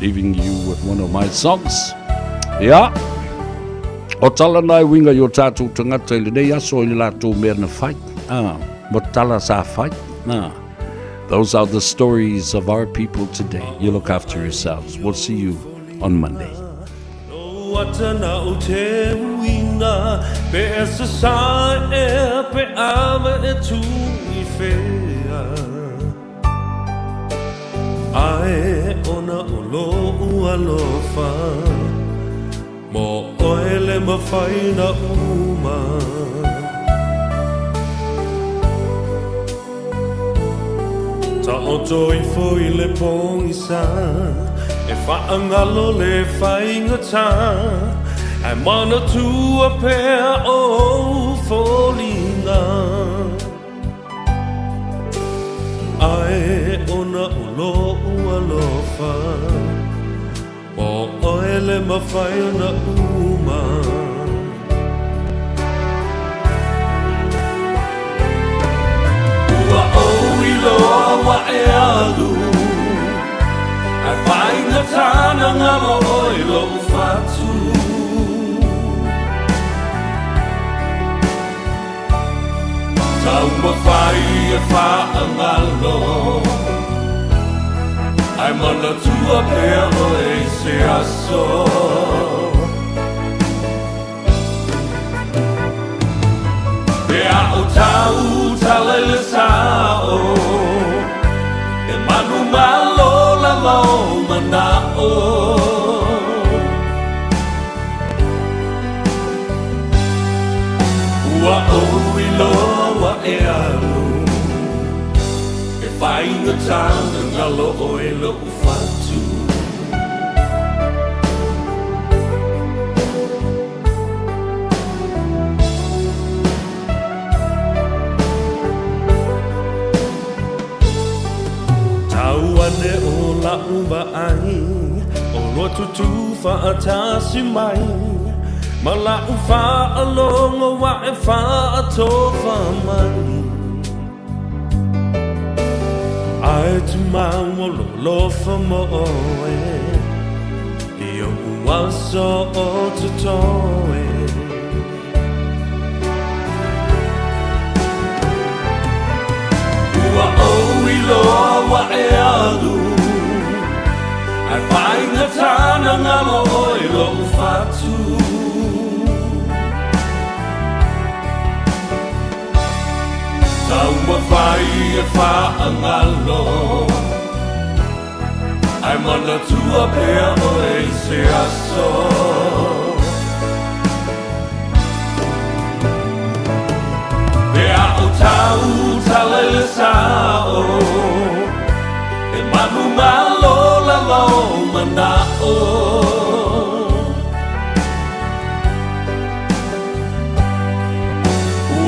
Leaving you with one of my songs. Ia, o tala na e winga i o tātou tangata i lenei aso i le latou mea na whai. Ah, mo tala sa whai. Ah, those are the stories of our people today. You look after yourselves. We'll see you on Monday. Ae ona o lou alofa Mo oe le mafai na uma Taoto ifo i le pogisa E faagalo le faigata Ae manatua pea ou foliga Ae ona o lou alofa Mo oe le mafai ona uma Ua ou iloa ua e alu Ae faigata na galo oe lou fatu Taumafai e faagalo Ae manatua pea oe i se aso Pe a o tau tala i le sao E manumalo lava o manao Ua ou iloa ua e alu E faigata na galo oe lou fatu Tau ane o la'u vaai Olua tutū faatasi mai Ma la'u faalogo ua e faatofa mai Ae tumau o lou alofa mo oe I o'u aso o totoe Ua ou iloa ua e alu Ae faigata na galo oe lou fatu Taumafai e faagalo Ae manatua pea oe i se aso Pe a o tau tala i le sao E manumalo lava o manao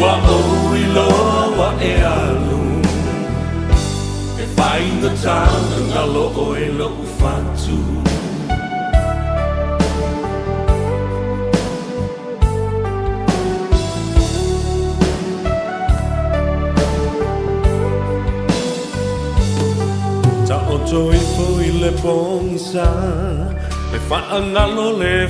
Ua ou iloa ua e alu E faigata na galo oe lou fatu Taoto ifo i le pogisa E faagalo le.